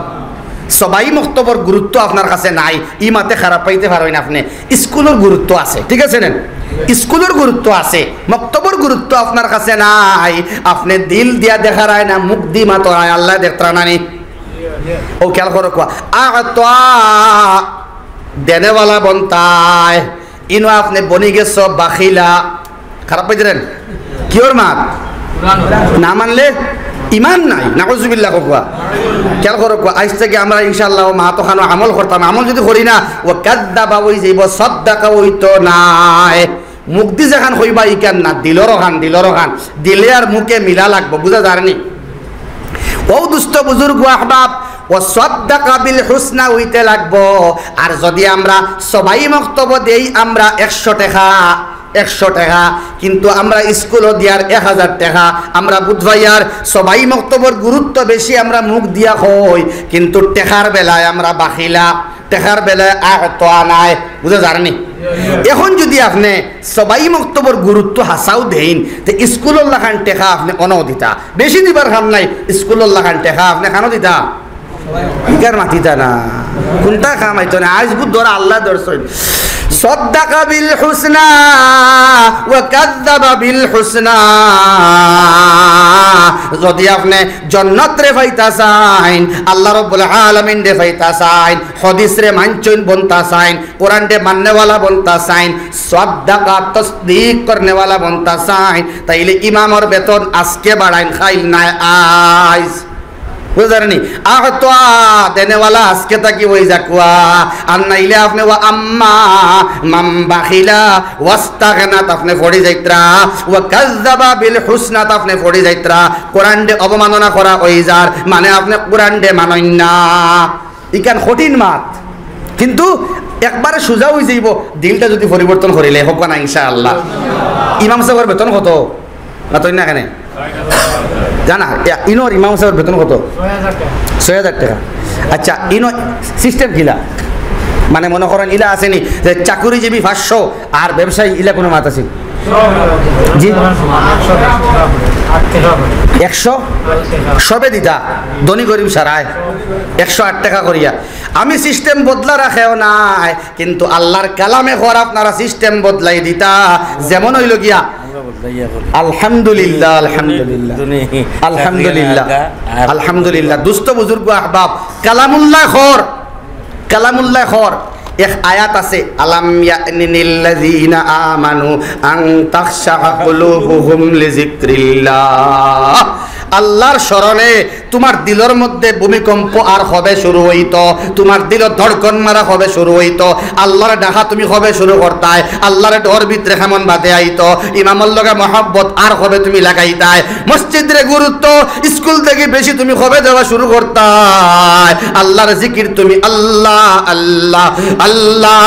সবাই মক্তবর গুরুত্ব আপনার কাছে নাই, ই মাতে খারাপ পাইতে পারইন আপনে। স্কুলর গুরুত্ব আছে, ঠিক আছে না? স্কুলর গুরুত্ব আছে, মক্তবর গুরুত্ব আপনার কাছে নাই। আপনে দিল দিয়া দেখারায় না, মুখদি মাতরায়, আল্লায় দেখতরা না নি? অউ খেয়াল করো কুয়া, আ'তা দেনেওয়ালা বনতায়, ইনো আপনে বনি গেছো বাখিলা। খারাপ পাইতরা নি? কিওর মাত? না মানলে ইমান নাই। নাউজুবিল্লাহ কউক্কা। খেয়াল করো কুয়া, আইজ থাকি আমরা ইনশাআল্লাহ অউ মাতখানো আমল করতাম। আমল যুদি করি না, ওয়া কাযযাবা অই যাইবো, সাদ্দাকা অইতো নায়। মুখদি যেখান কইবা ইখান না, দিলর অখান, দিলর অখান। দিলে আর মুখে মিলা লাগবো, বুঝা যার নি? অউ দোস্ত বুজুর্গ আহবাব, ওয়া সাদ্দাকা বিল হুসনা অইতে লাগবো। আর যুদি আমরা সবাই মক্তবো দেই আমরা একশো টেকা, একশো টেকা, কিন্তু আমরা স্কুলো দিয়ার এক হাজার টেকা, আমরা বুধবাইয়ার সবাই মক্তবর গুরুত্ব বেশি, আমরা মুখ দিয়া কই, কিন্তু টেকার বেলায় আমরা বাখিলা, টেকার বেলায় আ'তা নাই, বুঝা যার নি? এখন যুদি আপনে সবাই মক্তবর গুরুত্ব হাছাউ দেইন, তে স্কুলর লাখান টেকা আপনে অনো দিতা, বেশি দিবার কাম নাই, স্কুলর লাখান টেকা আপনে কানো দিতা? ইকার মাতিতা না, কুনটা কাম আইতো না। আইজ বুধ ধরা আল্লায় ধরছইন। সাদ্দাকা বিল হুসনা ওয়া কাযযাবা বিল হুসনা। যুদি আপনে জন্নতরে পাইতা চাইন, আল্লাহ রব্বুল আলামিনরে পাইতা চাইন, হাদিসরে মানছইন বনতা চাইন, কোরআনরে মাননেওয়ালা বনতা চাইন, সাদ্দাকা তসদিক করনেওয়ালা বনতা চাইন, তাইলে ইমামর বেতন আজকে বাড়াইন, কাইল নায় আইজ। বুঝা যার নি? আ'তা দেনেওয়ালা আজকে থাকি অই যাউক্কা। আর নাইলে আপনে ওয়া আম্মা মান বাখিলা ওয়াস্তাগনাত আপনে পড়ি যাইতরা, ওয়া কাযযাবা বিল হুসনাত আপনে পড়ি যাইতরা। কোরআনরে অবমাননা করা অই যার, মানে আপনে কোরআনরে মানইন না। ইখান কঠিন মাত, কিন্তু একবারে সুজা অই যাইবো, দিলটা যুদি পরিবর্তন করিলে, কউক্কা না ইনশাআল্লাহ। ইমাম সাবর বেতন কত? মাতইন না কেনে? জানা, ইয়া, ইনোর ইমাম সাবর বেতন কত? ছয় হাজার টেকা। আচ্ছা, ইনো সিস্টেম কিলা? মানে মনো করইন ইলা আছে নি যে চাকুরিজীবী পাঁচশো আর ব্যবসায়ী, ইলা কুনু মাত আছে? জি? একশো? সবে দিতা? ধনী গরিব সারায়? একশো আট টেকা করিয়া। আমি সিস্টেম বদলার কেউ নায়, কিন্তু আল্লার কালামে কর আপনারা সিস্টেম বদলাই দিতা। যেমন অইলো গিয়া, আলহামদুলিল্লাহ, আলহামদুলিল্লাহ, আলহামদুলিল্লাহ, আলহামদুলিল্লাহ। দোস্ত বুজুর্গ আহবাব, কালামুল্লায় কর, কালামুল্লায় কর। এক আয়াত আছে, আলাম ইয়ানি লিল্লাযিনা আমানু আন তাখশাআ কুলুবুহুম লিযিকরিল্লাহ। আল্লার স্মরণে তুমার দিলর মধ্যে ভূমিকম্প আর কবে শুরু অইতো? তুমার দিলো ধড়কন মারা কবে শুরু অইতো? আল্লারে ডাকা তুমি কবে শুরু করতায়? আল্লারে ডর ভিতরে কেমন বাদে আইতো? ইমামর লগে মহব্বত আর কবে তুমি লাগাইতায়? মসজিদরে গুরুত্ব স্কুল থাকি বেশি তুমি কবে দেওয়া শুরু করতায়? আল্লার জিকির তুমি আল্লাহ, আল্লাহ, আল্লাহ,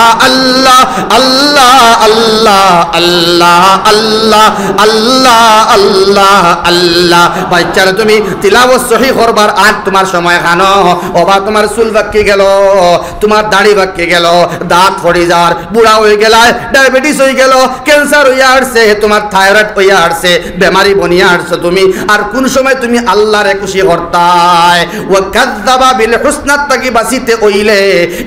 আল্লাহ, আল্লাহ, আল্লাহ, আল্লাহ, আল্লাহ, আল্লাহ, আল্লাহ। বাচ্চারে তুমি তিলাওয়াত সহি করবার আর তুমার সময় খানো, ওবা তুমার চুল পাকি গেল, তুমার দাড়ি পাকি গেল, দাঁত পড়ি যার, বুড়া অই গেলায়, ডায়াবেটিস অই গেল, ক্যান্সার অইয়া হারছে, তুমার থাইরয়েড অইয়া হারছে, বেমারি বনিয়া হারছো তুমি। আর কুন সময় তুমি আল্লারে খুশি করতায়? ওয়া কাযযাবা বিল হুসনাত থাকি বাঁচিতে অইলে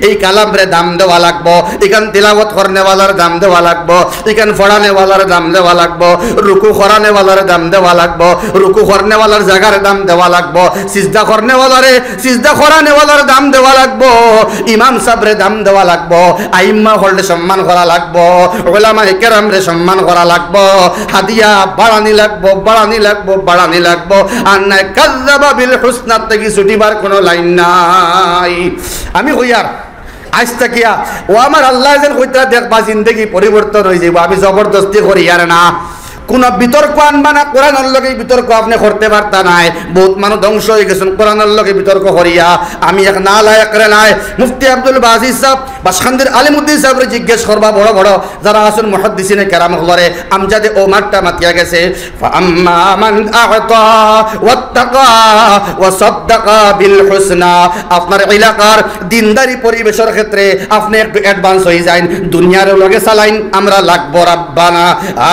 এই কালামরে দাম দেওয়া লাগবো, ইখান তিলাওয়াত করনেওয়ালার দাম দেওয়া লাগবো, ইখান পড়ানেওয়ালার দাম দেওয়া লাগবো, রুকু করানেওয়ালার দাম দেওয়া লাগবো, রুকু করনেওয়ালার জাগার দাম দেওয়া লাগবো, সিজদা করনেওয়ালারে সিজদা করানেওয়ালার দাম দেওয়া লাগবো, ইমাম সাবরে দাম দেওয়া লাগবো, আইম্মা হকলরে সম্মান করা লাগবো, উলামায়ে কেরামরে সম্মান করা লাগবো, হাদিয়া বাড়ানি লাগবো, বাড়ানি লাগবো, বাড়ানি লাগবো। আর নায় কাযযাবা বিল হুসনাত থাকি ছুটিবার কুনু লাইন নাই। আমি কইয়ার, আইজ থাকিয়া, ও আমার আল্লায় যেন কইতরা দেখবা জিন্দেগি পরিবর্তন অই যাইবো। আমি জবরদস্তি করিয়ার না। কুনু বিতর্ক আনবা না, কোরআনর লগে বিতর্ক আপনে করতে পারতা নায়। বউত মানুষ ধ্বংস অই গেছইন কোরআনর লগে বিতর্ক করিয়া। আমি এক নালায়েকরে নায়, মুফতি আব্দুল বাসিত সাব, বাসকান্দির আলিমুদ্দিন সাবরে জিজ্ঞেস করবা, বড় বড় যারা আছইন মুহাদ্দিসিনে কেরাম অকলরে, আমজাদে ওমারটা মাতিয়া গেছে। فأما من أعطى واتقى وصدق بالحسنى। আপনার এলাকার দিনদারি পরিবেশর ক্ষেত্রে আপনে একটু অ্যাডভান্স অই যাইন, দুনিয়ার লগে চালাইন, আমরা লাগবো ربنا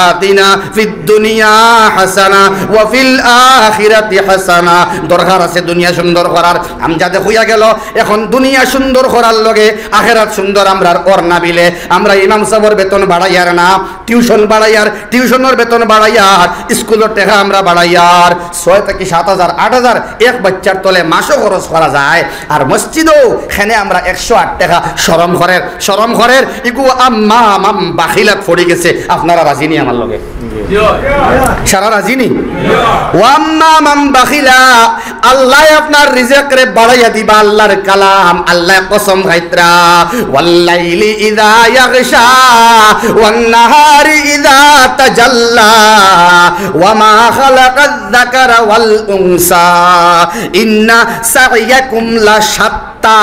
آتنا في الدنيا حسنة وفي الآخرة حسنة। দরকার আছে দুনিয়া সুন্দর করার, আমজাদে কইয়া গেল, এখন দুনিয়া সুন্দর করার লগে আখেরাত সুন্দর আমরার অর না বিলে, আমরা ইমাম সাবর বেতন বাড়াইয়ার না, টিউশন বাড়াইয়ার, টিউশনর বেতন বাড়াইয়ার, স্কুলর টেকা আমরা বাড়াইয়ার, ছয় থাকি সাত হাজার, আট হাজার এক বাচ্চার তলে মাসো খরচ করা যায়। আর মসজিদো খেনে আমরা একশো আট টেকা শরম করের, শরম করের, ইগু আম্মা মাম বাখিলাত পড়ি গেছে। আপনারা রাজি নি আমার লগে? সারা রাজি নি? ওয়াম্মা মাম বাখিলা, আল্লায় আপনার রিজিকরে বাড়াইয়া দিবা, আল্লার কালাম, আল্লায় কসম খাইতরা, "ওয়াল্লাইলি ইযা ইয়াগশা, ওয়ান নাহারি ইযা তাজাল্লা, ওয়া মা খালাকায যাকারা ওয়াল উনসা, ইন্না সা'য়াকুম লাশাত্তা।"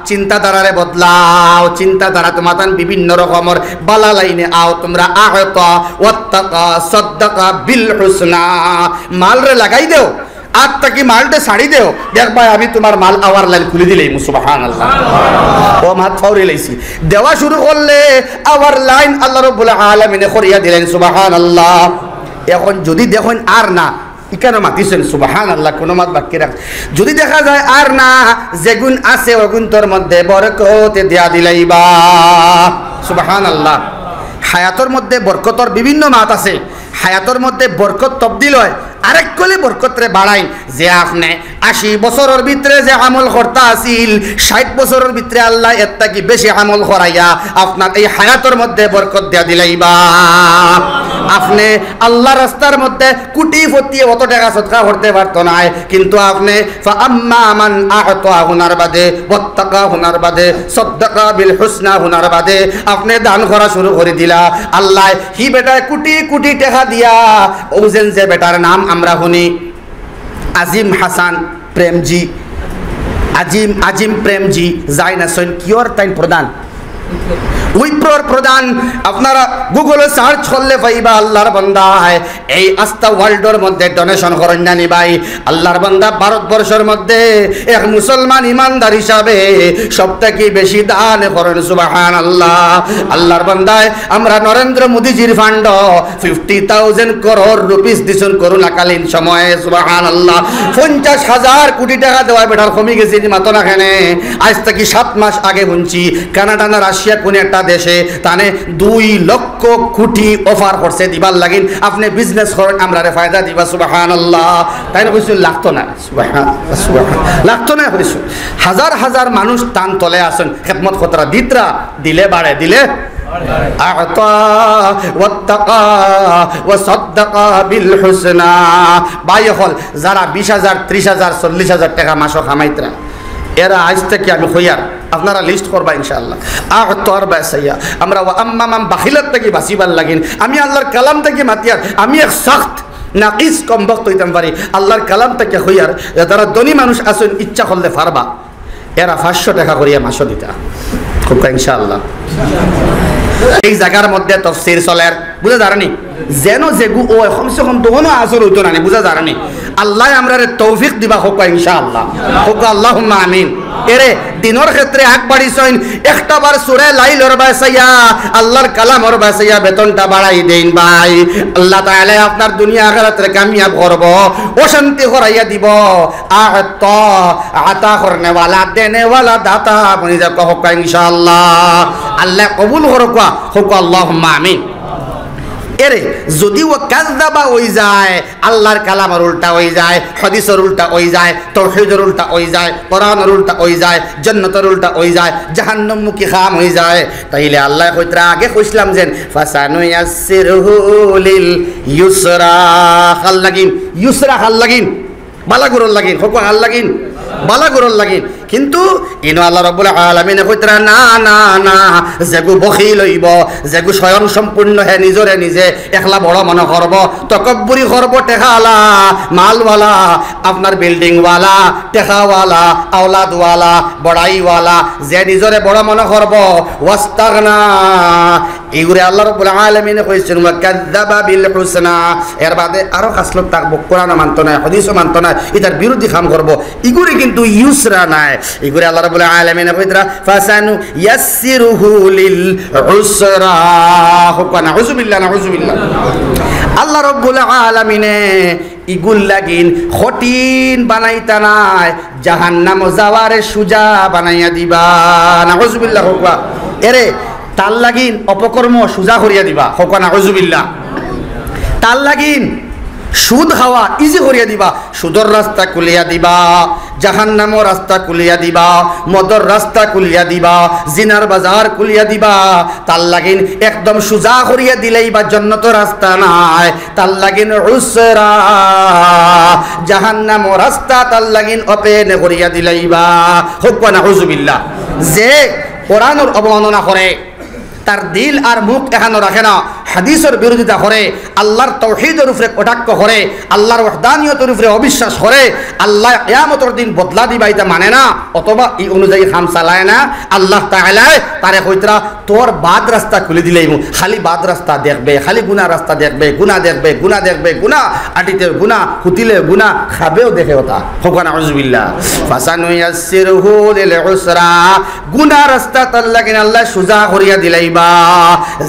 চিন্তাধারারে বদলাও, চিন্তাধারা তুমাতান বিভিন্ন রকমর বালা লাইনে আও তুমরা। আ'তা ওয়াত্তাকা সাদ্দাকা বিল হুসনা, মালরে লাগাই দেও, আর থাকি মালটা ছাড়ি দেও, দেখবায় আমি তুমার মাল আওয়ার লাইন খুলি দিলাইমু। সুবহানাল্লাহ। ও মাত ফাউরি লাইছি। দেওয়া শুরু করলে আওয়ার লাইন আল্লাহ রাব্বুল আলামিনে করিয়া দিলাইন। সুবহানাল্লাহ। এখন যুদি দেখইন আর না, ইখানো মাতিছইন, সুবহানাল্লাহ, কুনু মাত বাকি রাখ। যুদি দেখা যায় আর না, যেগুন আছে অগুন্তর মধ্যে বরকত দিয়া দিলাইবা। সুবহানাল্লাহ। হায়াতর মধ্যে বরকতর বিভিন্ন মাত আছে। হায়াতর মধ্যে বরকত তবদিল অয়, আরেক কলি বরকতরে বাড়াইন। যে আপনে আশি বছরর ভিতরে যে আমল করতা আছিল, ষাইট বছরর ভিতরে আল্লায় এর থাকি বেশি আমল করাইয়া আপনার এই হায়াতর মধ্যে বরকত দিয়া দিলাইবা। আপনে আল্লার রাস্তার মধ্যে কুটিপতি, অত টেকা সদকা করতে পারতো নায়, কিন্তু আপনে ফাআম্মা মান আ'তা হুনার বাদে, ওয়াত্তাকা হুনার বাদে, সাদ্দাকা বিল হুসনা হুনার বাদে আপনে দান করা শুরু করি দিলা। আল্লায় হি বেটায় কুটি কুটি টেকা দিয়া, অউ যেন যে বেটার নাম আমরা হুনি, আজিম হাসান প্রেমজি, আজিম, আজিম প্রেমজি, যাইন আছইন কিওর তাইন প্রধান, উইপ্রর প্রধান। আপনারা Google-ও search করলে পাইবা আল্লার বান্দায় এই আস্তা world-র মধ্যে donation করইন না নি ভাই। আল্লার বান্দা ভারতবর্ষর মধ্যে এক মুসলমান ইমানদার হিসাবে সব থাকি বেশি দান করইন। সুবহানাল্লাহ। আল্লার বান্দায় আমরা নরেন্দ্র মোদীজির fund fifty thousand crore rupees দিছইন করোনাকালীন সময়ে। সুবহানাল্লাহ। পঞ্চাশ হাজার কোটি টেকা দেওয়া বেটার কমি গেছে নি, মাতো না কেনে? আইজ থাকি সাত মাস আগে হুনছি কানাডা না রাশিয়া কুনু একটা দেশে তানে দুই লক্ষ কোটি offer করছে দিবার লাগিন, আপনে business করইন, আমরারে ফায়দা দিবা। সুবহানাল্লাহ। তাইন কইছইন লাগতো না। সুবহানাল্লাহ, সুবহানাল্লাহ। লাগতো না কইছইন। হাজার হাজার মানুষ তান তলে আছইন, খেদমত করতরা, দিতরা, দিলে বাড়ে, দিলে আ'তা ওয়াত্তাকা ওয়া সাদ্দাকা বিল হুসনা। ভাই অকল, যারা বিশ হাজার, ত্রিশ হাজার, চল্লিশ হাজার টেকা মাসো কামাইতরা, এরা আইজ থাকি আমি কইয়ার, আপনারা লিস্ট করবা ইনশাআল্লাহ। আ'তা অর বায় চাইয়া আমরা ওয়া আম্মা মান বাখিলার থাকি বাঁচিবার লাগিন আমি আল্লার কালাম থাকি মাতিয়ার, আমি এক সখত নাকিস কমবখত অইতাম পারি, আল্লার কালাম থাকি কইয়ার, যারা ধনী মানুষ আছইন ইচ্ছা করলে পারবা, এরা পাঁচশো টেকা করিয়া মাসো দিতা। কউক্কা ইনশাআল্লাহ। এই জাগার মধ্যে তফসির চলের, বুঝা যার নি? যেন যেগু অয়, কমসে কম দোকানো আসর অইতো না নি, বুঝা যার নি? আল্লায় আমরারে তৌফিক দিবা, কউক্কা ইনশাআল্লাহ। কউক্কা আল্লাহুম্মা আমিন। এরে দিনর ক্ষেত্রে আগবাড়িছইন, একটা বার সূরা লাইলর বায় চাইয়া, আল্লার কালামর বায় চাইয়া বেতনটা বাড়াই দেইন ভাই। আল্লাহ তাআলায় আপনার দুনিয়া আখিরাতরে কামিয়াব করবো, অশান্তি করাইয়া দিবো। আ'তা, আতা করনেওয়ালা, দেনেওয়ালা, দাতা বনি যাউক্কা, কউক্কা ইনশাআল্লাহ। আল্লায় কবুল করউক্কা, কউক্কা আল্লাহুম্মা আমিন। এরে যুদি ওয়া কাযযাবা অই যায়, আল্লার কালামর উল্টা অই যায়, হাদিসর উল্টা অই যায়, তৌহিদর উল্টা অই যায়, কোরআনর উল্টা অই যায়, জন্নতর উল্টা অই যায়, জাহান্নামমুখী কাম অই যায়, তাইলে আল্লায় কইতরা আগে কইছলাম যেন, ফাসানুয়াসসিরুহু লিল ইউসরা। কার লাগিন? ইউসরা কার লাগিন? বালা ঘরর লাগিন, কউক্কা কার লাগিন? বালা ঘরর লাগিন। কিন্তু ইনো আল্লাহ রাব্বুল আলামিনে কইতরা, না, না, না, যেগু বখিল অইবো, যেগু স্বয়ং সম্পূর্ণ, হে নিজরে নিজে একলা বড় মনো করবো, তকব্বুরি করবো, টেকাআলা, মালওয়ালা, আপনার বিল্ডিংওয়ালা, টেকাওয়ালা, আওলাদওয়ালা, বড়াইওয়ালা, যে নিজরে বড় মনো করবো, ওয়াস্তাগনা, ইগুরে আল্লাহ রাব্বুল আলামিনে কইছইন, "ওয়া কাযযাবা বিল হুসনা।" এর বাদে আরো খাছলত থাকবো, কোরআনও মানতো নায়, হাদিসও মানতো নায়, ইতার বিরুদ্ধে কাম করবো। ইগুরে কিন্তু ইউসরা নায়। ইগুরে আল্লাহ রাব্বুল আলামিনে কইতরা, "ফাসানুয়াসসিরুহু লিল উসরা।" কউক্কা নাউজুবিল্লাহ, নাউজুবিল্লাহ। আল্লাহ রাব্বুল আলামিনে ইগুর লাগিন কঠিন বানাইতা নায়, জাহান্নামো যাওয়ারে সুজা বানাইয়া দিবা। নাউজুবিল্লাহ কউক্কা। এরে, তার লাগিন অপকর্ম সুজা করিয়া দিবা। কউক্কা নাউজুবিল্লাহ। তার লাগিন সুদ খাওয়া ইজি করিয়া দিবা, সুদর রাস্তা খুলিয়া দিবা, জাহান্নামর রাস্তা খুলিয়া দিবা, মদর রাস্তা খুলিয়া দিবা, জিনার বাজার খুলিয়া দিবা। তার লাগিন একদম সুজা করিয়া দিলাইবা, জন্নতর রাস্তা নায়। তার লাগিন উসরা, জাহান্নামর রাস্তা তার লাগিন ওপেন করিয়া দিলাইবা। কউক্কা নাউজুবিল্লাহ। যে কোরআনর অবমাননা করে, তার দিল আর মুখ এখানো রাখে না, হাদিসর বিরোধিতা করে, আল্লার তৌহিদর উপরে কটাক্ষ করে, আল্লার ওয়াহদানিয়তর উপরে অবিশ্বাস করে, আল্লায় কিয়ামতর দিন বদলা দিবা ইতা মানে না, অথবা ই অনুযায়ী কাম চালায় না, আল্লাহ তাআলায় তারে কইতরা, "তোর বাদ রাস্তা খুলি দিলাইমু, খালি বাদ রাস্তা দেখবে, খালি গুনা রাস্তা দেখবে, গুনা দেখবে, গুনা দেখবে, গুনা, আটিতে গুনা, হুতিলে গুনা, খাবেও দেখে ওটা।" কউক্কা নাউজুবিল্লাহ। ফাসানুয়াসসিরুহু লিল উসরা, গুনা রাস্তা তার লাগিন আল্লায় সুজা করিয়া দিলাইবা।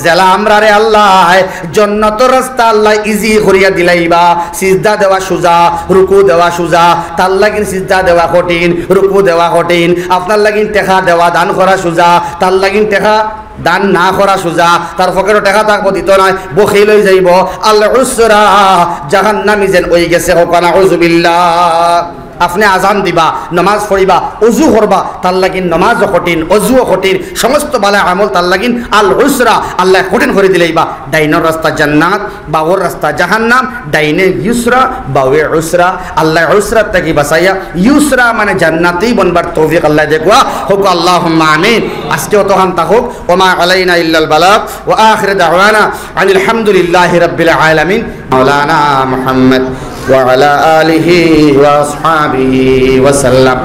যেলা আমরারে আল্লায় জন্নতর রাস্তা আল্লায় ইজি করিয়া দিলাইবা। সিজদা দেওয়া সুজা, রুকু দেওয়া সুজা, তার লাগিন সিজদা দেওয়া কঠিন, রুকু দেওয়া কঠিন। আপনার লাগিন টেকা দেওয়া, দান করা সুজা, তার লাগিন টেকা দান না করা সুজা। তার পকেটো টেকা থাকবো, দিতো নায়, বখিল অই যাইবো। আল উসরা, জাহান্নামী যেন অই গেছে, কউক্কা নাউজুবিল্লাহ। আপনে আজান দিবা, নমাজ পড়িবা, অজু করবা, তার লাগিন নমাজও কঠিন, অজুও কঠিন, সমস্ত বালা আমল তার লাগিন আল উসরা, আল্লায় কঠিন করি দিলাইবা। ডাইনর রাস্তা জান্নাত, বাওর রাস্তা জাহান্নাম, ডাইনে ইউসরা, বাওয়ে উসরা। আল্লায় উসরার থাকি বাঁচাইয়া ইউসরা মানে জান্নাতি বনবার তৌফিক আল্লায় দেউক্কা। কউক্কা আল্লাহুম্মা আমিন। আজকে অতখান থাকউক। ওমা আলাইনা ইল্লাল বালাগ। ওয়া আখিরু দাওয়ানা আনিল হামদুলিল্লাহি রাব্বিল আলামিন। মাওলানা মুহাম্মদ وعلى آله وأصحابه وسلم.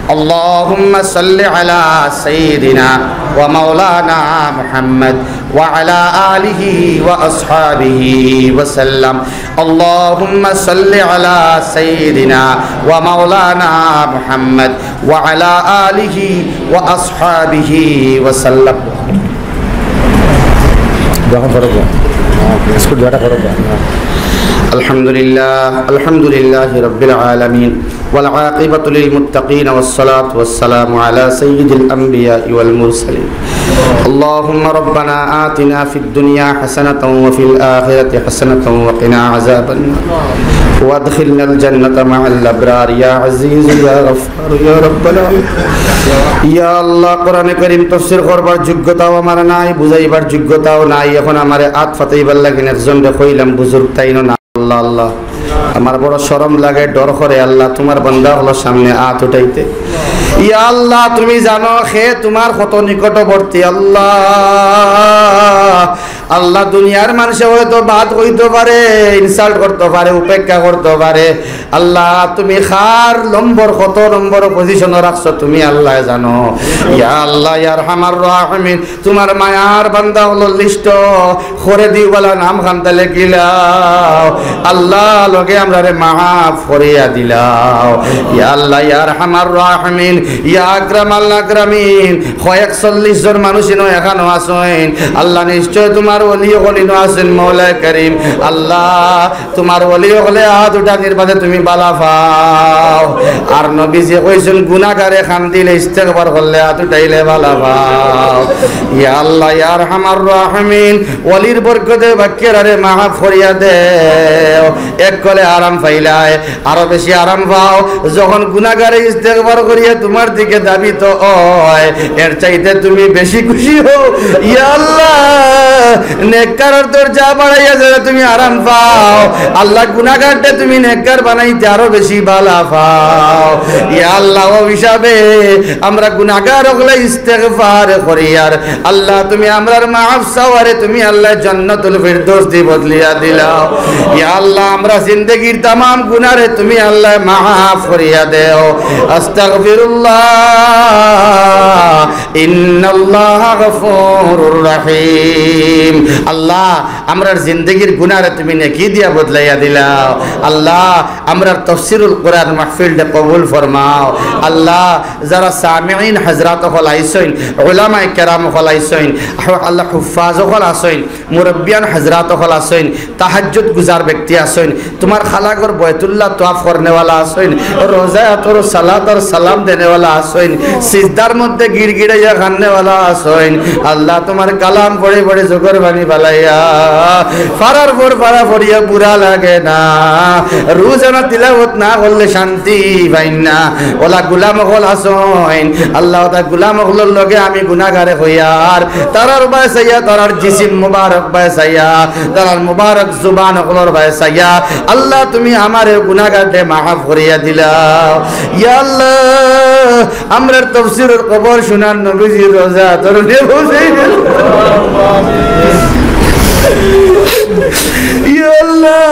اللهم صل على سيدنا ومولانا محمد وعلى آله وأصحابه وسلم. اللهم صل على سيدنا ومولانا محمد وعلى آله وأصحابه وسلم. দোয়া করো, স্কুল দোয়াটা করো। الحمد لله، الحمد لله رب العالمين، والعاقبة للمتقين، والصلاة والسلام على سيد الأنبياء والمرسلين. اللهم ربنا آتنا في الدنيا حسنة وفي الآخرة حسنة وقنا عذاب النار، وأدخلنا الجنة مع الأبرار يا عزيز يا غفار يا رب العالمين. ইয়া আল্লাহ, কোরআনে করিম তফসির করবার যোগ্যতাও আমার নাই, বুঝাইবার যোগ্যতাও নাই। এখন আমারে আত ফাতাইবার লাগি একজনরে কইলাম, বুজুর্গ তাইন না। আল্লাহ, আল্লাহ, আমার বড় শরম লাগে, ডর করে আল্লাহ তুমার বান্দা অকলর সামনে আত উঠাইতে। ইয়া আল্লাহ, তুমি জানো হে তুমার কত নিকটবর্তী আল্লাহ। আল্লাহ, দুনিয়ার মানষে হয়তো বাদ কইতো পারে, insult করতো পারে, উপেক্ষা করতো পারে। আল্লাহ, তুমি কার নম্বর, কত নম্বর position-ও রাখছো তুমি আল্লায় জানো। ইয়া আল্লাহ, ইয়া আরহামার রাহিমিন, তুমার মায়ার বান্দা অকলর list-ও করে দিওয়ালা নাম খান্তা লেখিলাও। আল্লাহ, লগে আমরারে মাফ করিয়া দিলাও। ইয়া আল্লাহ, ইয়া আরহামার রাহিমিন, ইয়া আকরামাল আকরামিন, কয়েক চল্লিশ জন মানুষ ইনো এখানো আছইন। আল্লাহ, নিশ্চয় তুমার ওলি অকল ইনো আছইন, মৌলায় করিম। আল্লাহ, তুমার ওলি অকলে আত উঠানির বাদে তুমি বালা পাও। আর নবীজি কইছইন, গুনাগারে কান্দিলে, ইস্তেগফার করলে, আত উঠাইলে বালা পাও। ইয়া আল্লাহ, ইয়া আরহামার রাহিমিন, ওলির বরকতে বাক্কেরারে মাফ করিয়া দেও। এক কলে আরাম পাইলায়, আরো বেশি আরাম পাও। যখন গুনাগারে ইস্তেগফার করিয়া তুমার দিকে ধাবিত অয়, এর চাইতে তুমি বেশি খুশি হও। ইয়া আল্লাহ, নেককারর দরজা বাড়াইয়া যারা তুমি আরাম পাও, আল্লাহ গুনাগাররে তুমি নেককার বানাইতে আরো বেশি বালা পাও। ইয়া আল্লাহ, অউ হিসাবে আমরা গুনাগার অকলে ইস্তেগফার করিয়ার আল্লাহ, তুমি আমরার মাফ চাওয়ারে তুমি আল্লাহ জান্নাতুল ফিরদৌস দি বদলিয়া দিলাও। ইয়া আল্লাহ, আমরার জিন্দেগির তামাম গুনারে তুমি আল্লাহ মাফ করিয়া দেও। আস্তাগফিরুল্লাহ, ইন্নাল্লাহা গফুরুর রহিম। আল্লাহ, আমরার জিন্দেগির গুনারে তুমি নেকি দিয়া বদলাইয়া দিলাও। আল্লাহ, আমরার তফসিরুল কোরআন মাহফিলটা কবুল ফরমাও। আল্লাহ, যারা সামিঈন হযরত অকল আইছইন, উলামায়ে কেরাম অকল আইছইন, আল্লাহ হুফফাজ অকল আছইন, মুরব্বিয়ান হযরত অকল আছইন, তাহাজ্জুদ গুজার ব্যক্তি আছইন, তুমার খালাঘর বয়তুল্লাহ তওয়াফ করনেওয়ালা আছইন, রোজায় আতর সালাত আর সালাম দেনেওয়ালা আছইন, সিজদার মধ্যে গিড়গিড়াইয়া কান্দেওয়ালা আছইন। আল্লাহ, তুমার কালাম পড়ি পড়ি চকুর পানি ফালাইয়া, ফারার পর ফারা পড়িয়া বুরা লাগে না, রোজানা তিলাওয়াত না করলে শান্তি পাইন না। অলা গুলাম অকল আছইন, আল্লাহ, অতা গুলাম অকলর লগে আমি গুনাগারে অইয়ার, তারার বায় চাইয়া, তারার জিসিম মুবারক বায় চাইয়া, তারার মুবারক জুবান অকলর বায় চাইয়া, আল্লাহ, তুমি আমারে গুনাগাররে মাফ করিয়া দিলাও। ইয়া আল্লাহ, আমরার তফসিরর খবর সোনার নবীজির রওজা আতর নিয়া পৌঁছাই দেও। ইয়া আল্লাহ,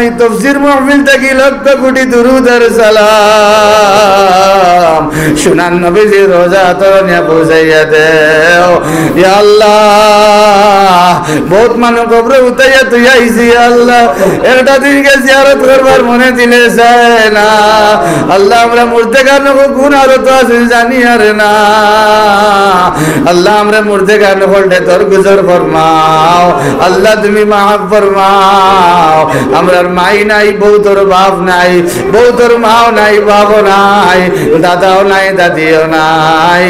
এই তফসির মাহফিল থাকি লক্ষ কোটি দুরুদ আর সালাম সোনার নবীজির রওজা আতর নিয়া পৌঁছাইয়া দেও। ইয়া আল্লাহ, বউত মানুষ কবরো উঠাইয়া থইয়া আইছি, ইয়া আল্লাহ, একটা দিনকে জিয়ারত করবার মনে দিলে চায় না। আল্লাহ, আমরা মুর্দেগান অকল কুন হালতো আছি জানিয়ার না। আল্লাহ, আমরা মুর্দেগান অকলরে দরগুজর ফরমাও। আল্লাহ, তুমি মাফ ফরমাও। আমরার মাই নাই, বউতর বাপ নাই, বউতর মাও নাই, বাপও নাই, দাদাও নাই, দাদিও নাই।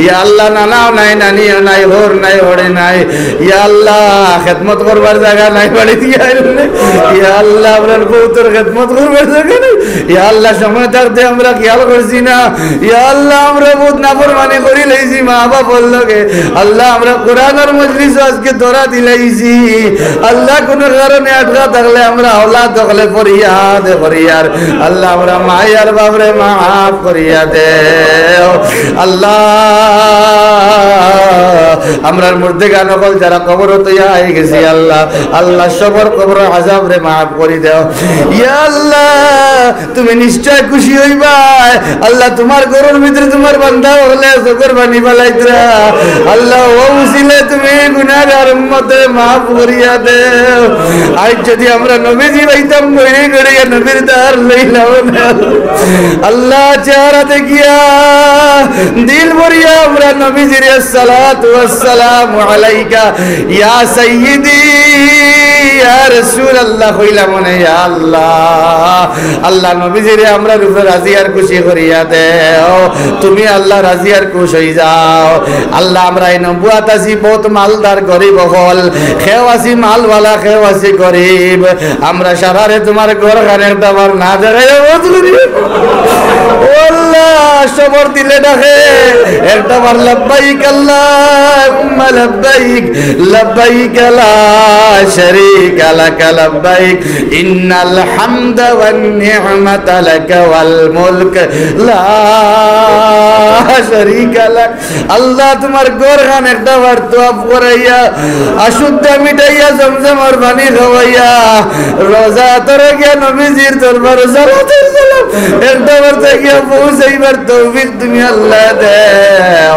ইয়া আল্লাহ, নানাও নাই, নানিও নাই, হউর নাই, হড়ি নাই। ইয়া আল্লাহ, খেদমত করবার জাগা নাই, বাড়িত গিয়া আইলে। ইয়া আল্লাহ, আমরার বউতর খেদমত করবার জাগা নাই। ইয়া আল্লাহ, সময় থাকতে আমরা খেয়াল করছি না। ইয়া আল্লাহ, আমরা বউত নাফরমানি করি লাইছি মা বাপর লগে। আল্লাহ, আমরা কোরআনর মজলিসো আজকে ধরা দিলাইছি। আল্লাহ, কুনু কারণে আটকা থাকলে আমরা আওলাদ অকলে ফরিয়াদ করিয়ার। আল্লাহ, আমরা মাই আর বাপরে মাফ করিয়া দেও। আল্লাহ, আমরার মুর্দেগান অকল যারা কবরো থইয়া আই গেছি, আল্লাহ, আল্লাহ, সবর কবরর আজাবরে মাফ করি দেও। ইয়া আল্লাহ, তুমি নিশ্চয় খুশি অইবায়। আল্লাহ, তুমার ঘরর ভিতরে তুমার বান্দা অকলে চকুর পানি ফালাইতরা। আল্লাহ, অউ উছিলায় তুমি গুনাগার উম্মতরে মাফ করিয়া দেও। আইজ যুদি আমরা নবীজি পাইতাম, গড়ি গড়ি নবীর দার লইলাম না। আল্লাহ, চেহারা দেখিয়া দিল ভরিয়া আমরা নবীজিরে সালাতু ওয়াসসালামু আলাইকা ইয়া সাইয়্যিদি ইয়া রাসূলুল্লাহ, কইলাম অনে, ইয়া আল্লাহ, আল্লাহ নবীজিরে আমরার উপরে রাজি আর খুশি করিয়া দেও। তুমি আল্লাহ রাজি আর খুশ অই যাও। আল্লাহ, আমরা এই নবুয়াত আছি বউত মালদার গরিব অকল, কেউ আছি মালওয়ালা, কেউ আছি গরিব। আমরা সারারে তুমার ঘরখান একটা বার না দেখাইয়া বউত গরিব। ও আল্লাহ, সবর দিলে ডাকে একটা বার, লব্বাইক আল্লাহুম্মা লব্বাইক, লব্বাইক লা শারীকা লাকা লব্বাইক, ইন্নাল হামদা ওয়ান নি'মাতা লাকা ওয়াল মুলক লা শারীকা লাক। আল্লাহ, তুমার ঘরখান একটা বার তওয়াফ করাইয়া, অশুদ্ধা মিটাইয়া, জমজমর পানি খাওয়াইয়া, রওজাত রাখিয়া নবীজির দরবারে সালাতু সালাম একটা বার থাকিয়া পৌঁছাইবার তৌফিক তুমি আল্লাহ দেও।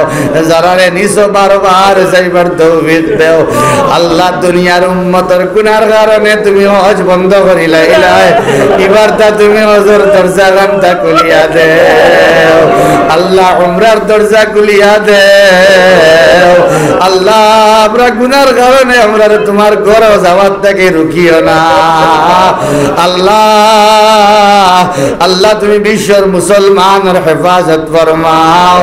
যারারে নিছো বারবার যাইবার তৌফিক দেও। আল্লাহ, দুনিয়ার উম্মতর গুনার কারণে তুমি হজ বন্ধ করিলাইলায়, ইবার তা তুমি হজর দরজা খানতা খুলিয়া দেও। আল্লাহ, উমরার দরজা খুলিয়া দেও। আল্লাহ, আমরা গুনার কারণে আমরারে তুমার ঘরো যাওয়ার থাকি রুকিও না। আল্লাহ, আল্লাহ, তুমি বিশ্বর মুসলমানর হেফাজত ফরমাও,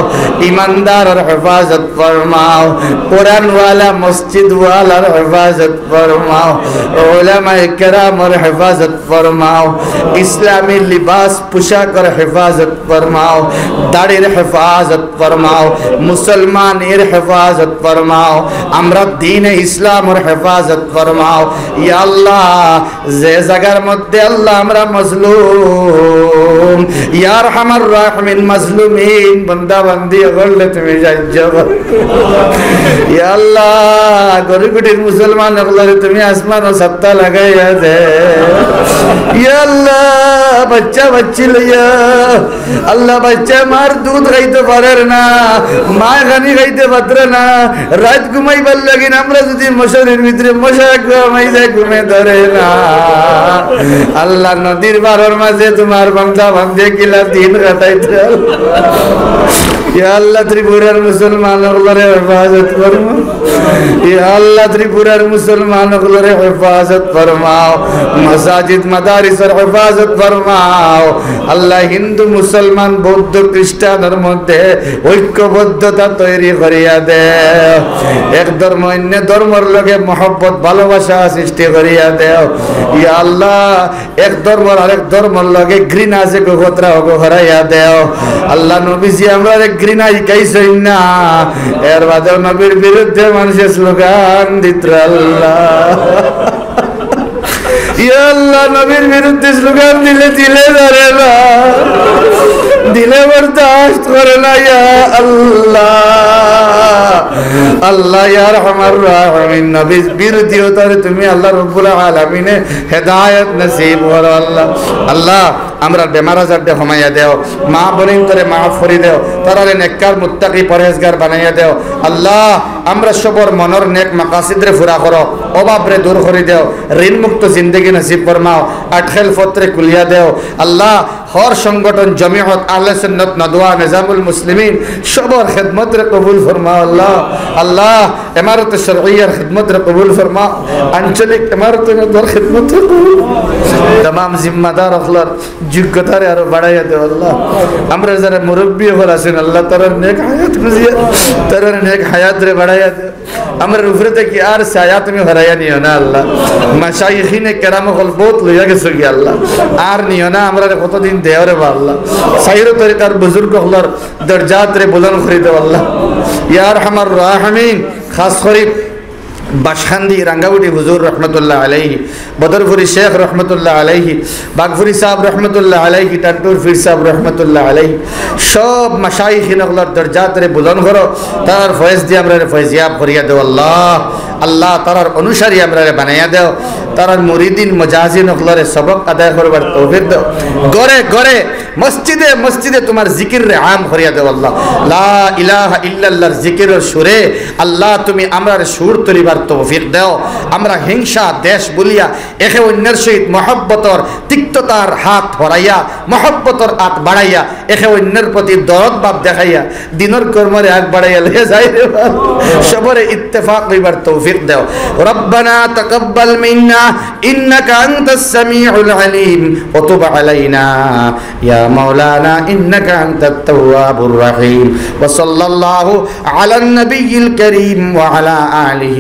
ইমানদারর হেফাজত ফরমাও, কোরআনওয়ালা মসজিদওয়ালার হেফাজত ফরমাও, উলামায়ে কেরামর হেফাজত ফরমাও, ইসলামী লিবাস পোশাকর হেফাজত ফরমাও, দাড়ির হেফাজত ফরমাও, মুসলমানের হেফাজত ফরমাও, আমরা দ্বীনে ইসলামর হেফাজত ফরমাও। ইয়া আল্লাহ, যে জাগার মধ্যে আল্লাহ আমরা মজলুম, ইয়া আরহামার রাহিমিন, মজলুমিন বান্দা বান্দি অকলরে তুমি সাহায্য করো। ইয়া আল্লাহ, গরিগুটির মুসলমান অকলরে তুমি আসমানো ছাত্তা লাগাইয়া দেও। ইয়া আল্লাহ, বাচ্চা বাচ্চি লইয়া আল্লাহ, বাচ্চায় মার দুধ খাইতো পারের না, মায় খানি খাইতে পারতো না, রাইত ঘুমাইবার লাগিন আমরা যুদি মশারির ভিতরে মশা ঘুমাই যায়, ঘুমে ধরে না। আল্লাহ, নদীর পারর মাঝে তুমার বান্দা বান্দি কিলা দিন কাটাইতো। ইয়া আল্লাহ, ত্রিপুরার মুসলমান অকলরে হেফাজত ফরমাও। ইয়া আল্লাহ, ত্রিপুরার মুসলমান অকলরে হেফাজত ফরমাও, মাসাজিদ মাদারিসর হেফাজত ফরমাও। আল্লাহ, হিন্দু মুসলমান বৌদ্ধ খ্রিস্টানর মধ্যে ঐক্যবদ্ধতা তৈরি করিয়া দেও। এক ধর্ম অন্য ধর্মর লগে মহব্বত ভালোবাসা সৃষ্টি করিয়া দেও। ইয়া আল্লাহ, এক ধর্মর আরেক ধর্মর লগে ঘৃণা আছে গো, খতরা অগু হরাইয়া দেও। আল্লাহ, নবীজি আমরারে ঘৃণা হিকাইছইন না, এর বাদেও নবীর বিরুদ্ধে মানষে স্লোগান দিতরা আল্লাহ। ইয়া আল্লাহ, নবীর বিরুদ্ধে স্লোগান দিলে দিলে ধরে না, দিলে বরদাস্ত করে না, ইয়া আল্লাহ। আল্লাহ, ইয়া আরহামার রাহিমিন, নবীর বিরোধী অতারে তুমি আল্লাহ রব্বুল আলামিনে হেদায়েত নসিব করো আল্লাহ। আল্লাহ, আমরার বেমার আজাররে কমাইয়া দেও, মা বইনতরে মাফ করি দেও, তারারে নেককার মুত্তাকি পরহেজগার বানাইয়া দেও। আল্লাহ, আমরা সবর মনর নেক মাকাসিদরে পুরা করো, অভাবরে দূর করি দেও, ঋণ মুক্ত জিন্দেগি নসিব ফরমাও, আটখেল পথরে খুলিয়া দেও। আল্লাহ, হর সংগঠন জমিয়ত আহলে সুন্নত নদওয়া নিজামুল মুসলিমিন সবর খেদমতরে কবুল ফরমাও আল্লাহ। আল্লাহ, ইমারতে শরইয়ার খেদমতরে কবুল ফরমাও, আঞ্চলিক ইমারতে নদওয়ার খেদমতরে কবুল। তামাম জিম্মাদার অকলর যোগ্যতারে আরো বাড়াইয়া দেও আল্লাহ। আমরা যারা মুরব্বি অকল আছইন আল্লাহ, তারার নেক হায়াত বুঝিয়া, তারার নেক হায়াতরে বাড়াইয়া দেও। আমরার উপরে থাকি আর ছায়া তুমি হরাইয়া নিও না আল্লাহ। মাশাইখিনে কেরাম অকল বউত লইয়া গেছো গি আল্লাহ, আর নিও না। আমরারে কতদিন দেও রে বা আল্লাহ। সাইর তরিকার বুজুর্গ অকলর দরজাতরে বুলন্দ করি দেও আল্লাহ। ইয়া আরহামার রাহিমিন, খাস করি বাসকান্দি রাঙ্গাউটি হুজুর রহমতুল্লাহ আলাইহি, বদরপুরি শেখ রহমতুল্লাহ আলাইহি, বাগফুরি সাহেব রহমতুল্লাহ আলাইহি, টান্টুর পীর সাহেব রহমতুল্লাহ আলাইহি, সব মাশাইখিন অকলর দরজাতরে বুলন্দ করো, তারার ফয়েজ দি আমরারে ফয়েজিয়াব করিয়া দেও আল্লাহ। আল্লাহ, তারার অনুসারী আমরারে বানাইয়া দেও, তারার মুরিদিন মুজাহিদিন অকলরে সবক আদায় করবার তৌফিক দেও। ঘরে ঘরে, মসজিদে মসজিদে তুমার জিকিররে আম করিয়া দেও আল্লাহ। লা ইলাহা ইল্লাল্লাহর জিকিরর সুরে আল্লাহ, তুমি আমরারে সুর তুলিবার তৌফিক দেও। আমরা হিংসা, দ্বেষ ভুলিয়া একে অন্যর সহিত মহব্বতর তিক্ততার আত হরাইয়া, মহব্বতর আত বাড়াইয়া, একে অন্যর প্রতি দরদ ভাব দেখাইয়া, দিনর কর্মরে আগ বাড়াইয়া লইয়া যাই রে বাবা। সবরে ইত্তেফাক অইবার তৌফিক তৌফিক দেও। ربنا تقبل منا إنك أنت السميع العليم وتب علينا يا مولانا إنك أنت التواب الرحيم. وصلى الله على النبي الكريم وعلى آله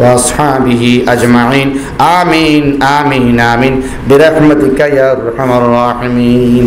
وأصحابه أجمعين. آمين، آمين، آمين. برحمتك يا أرحم الراحمين.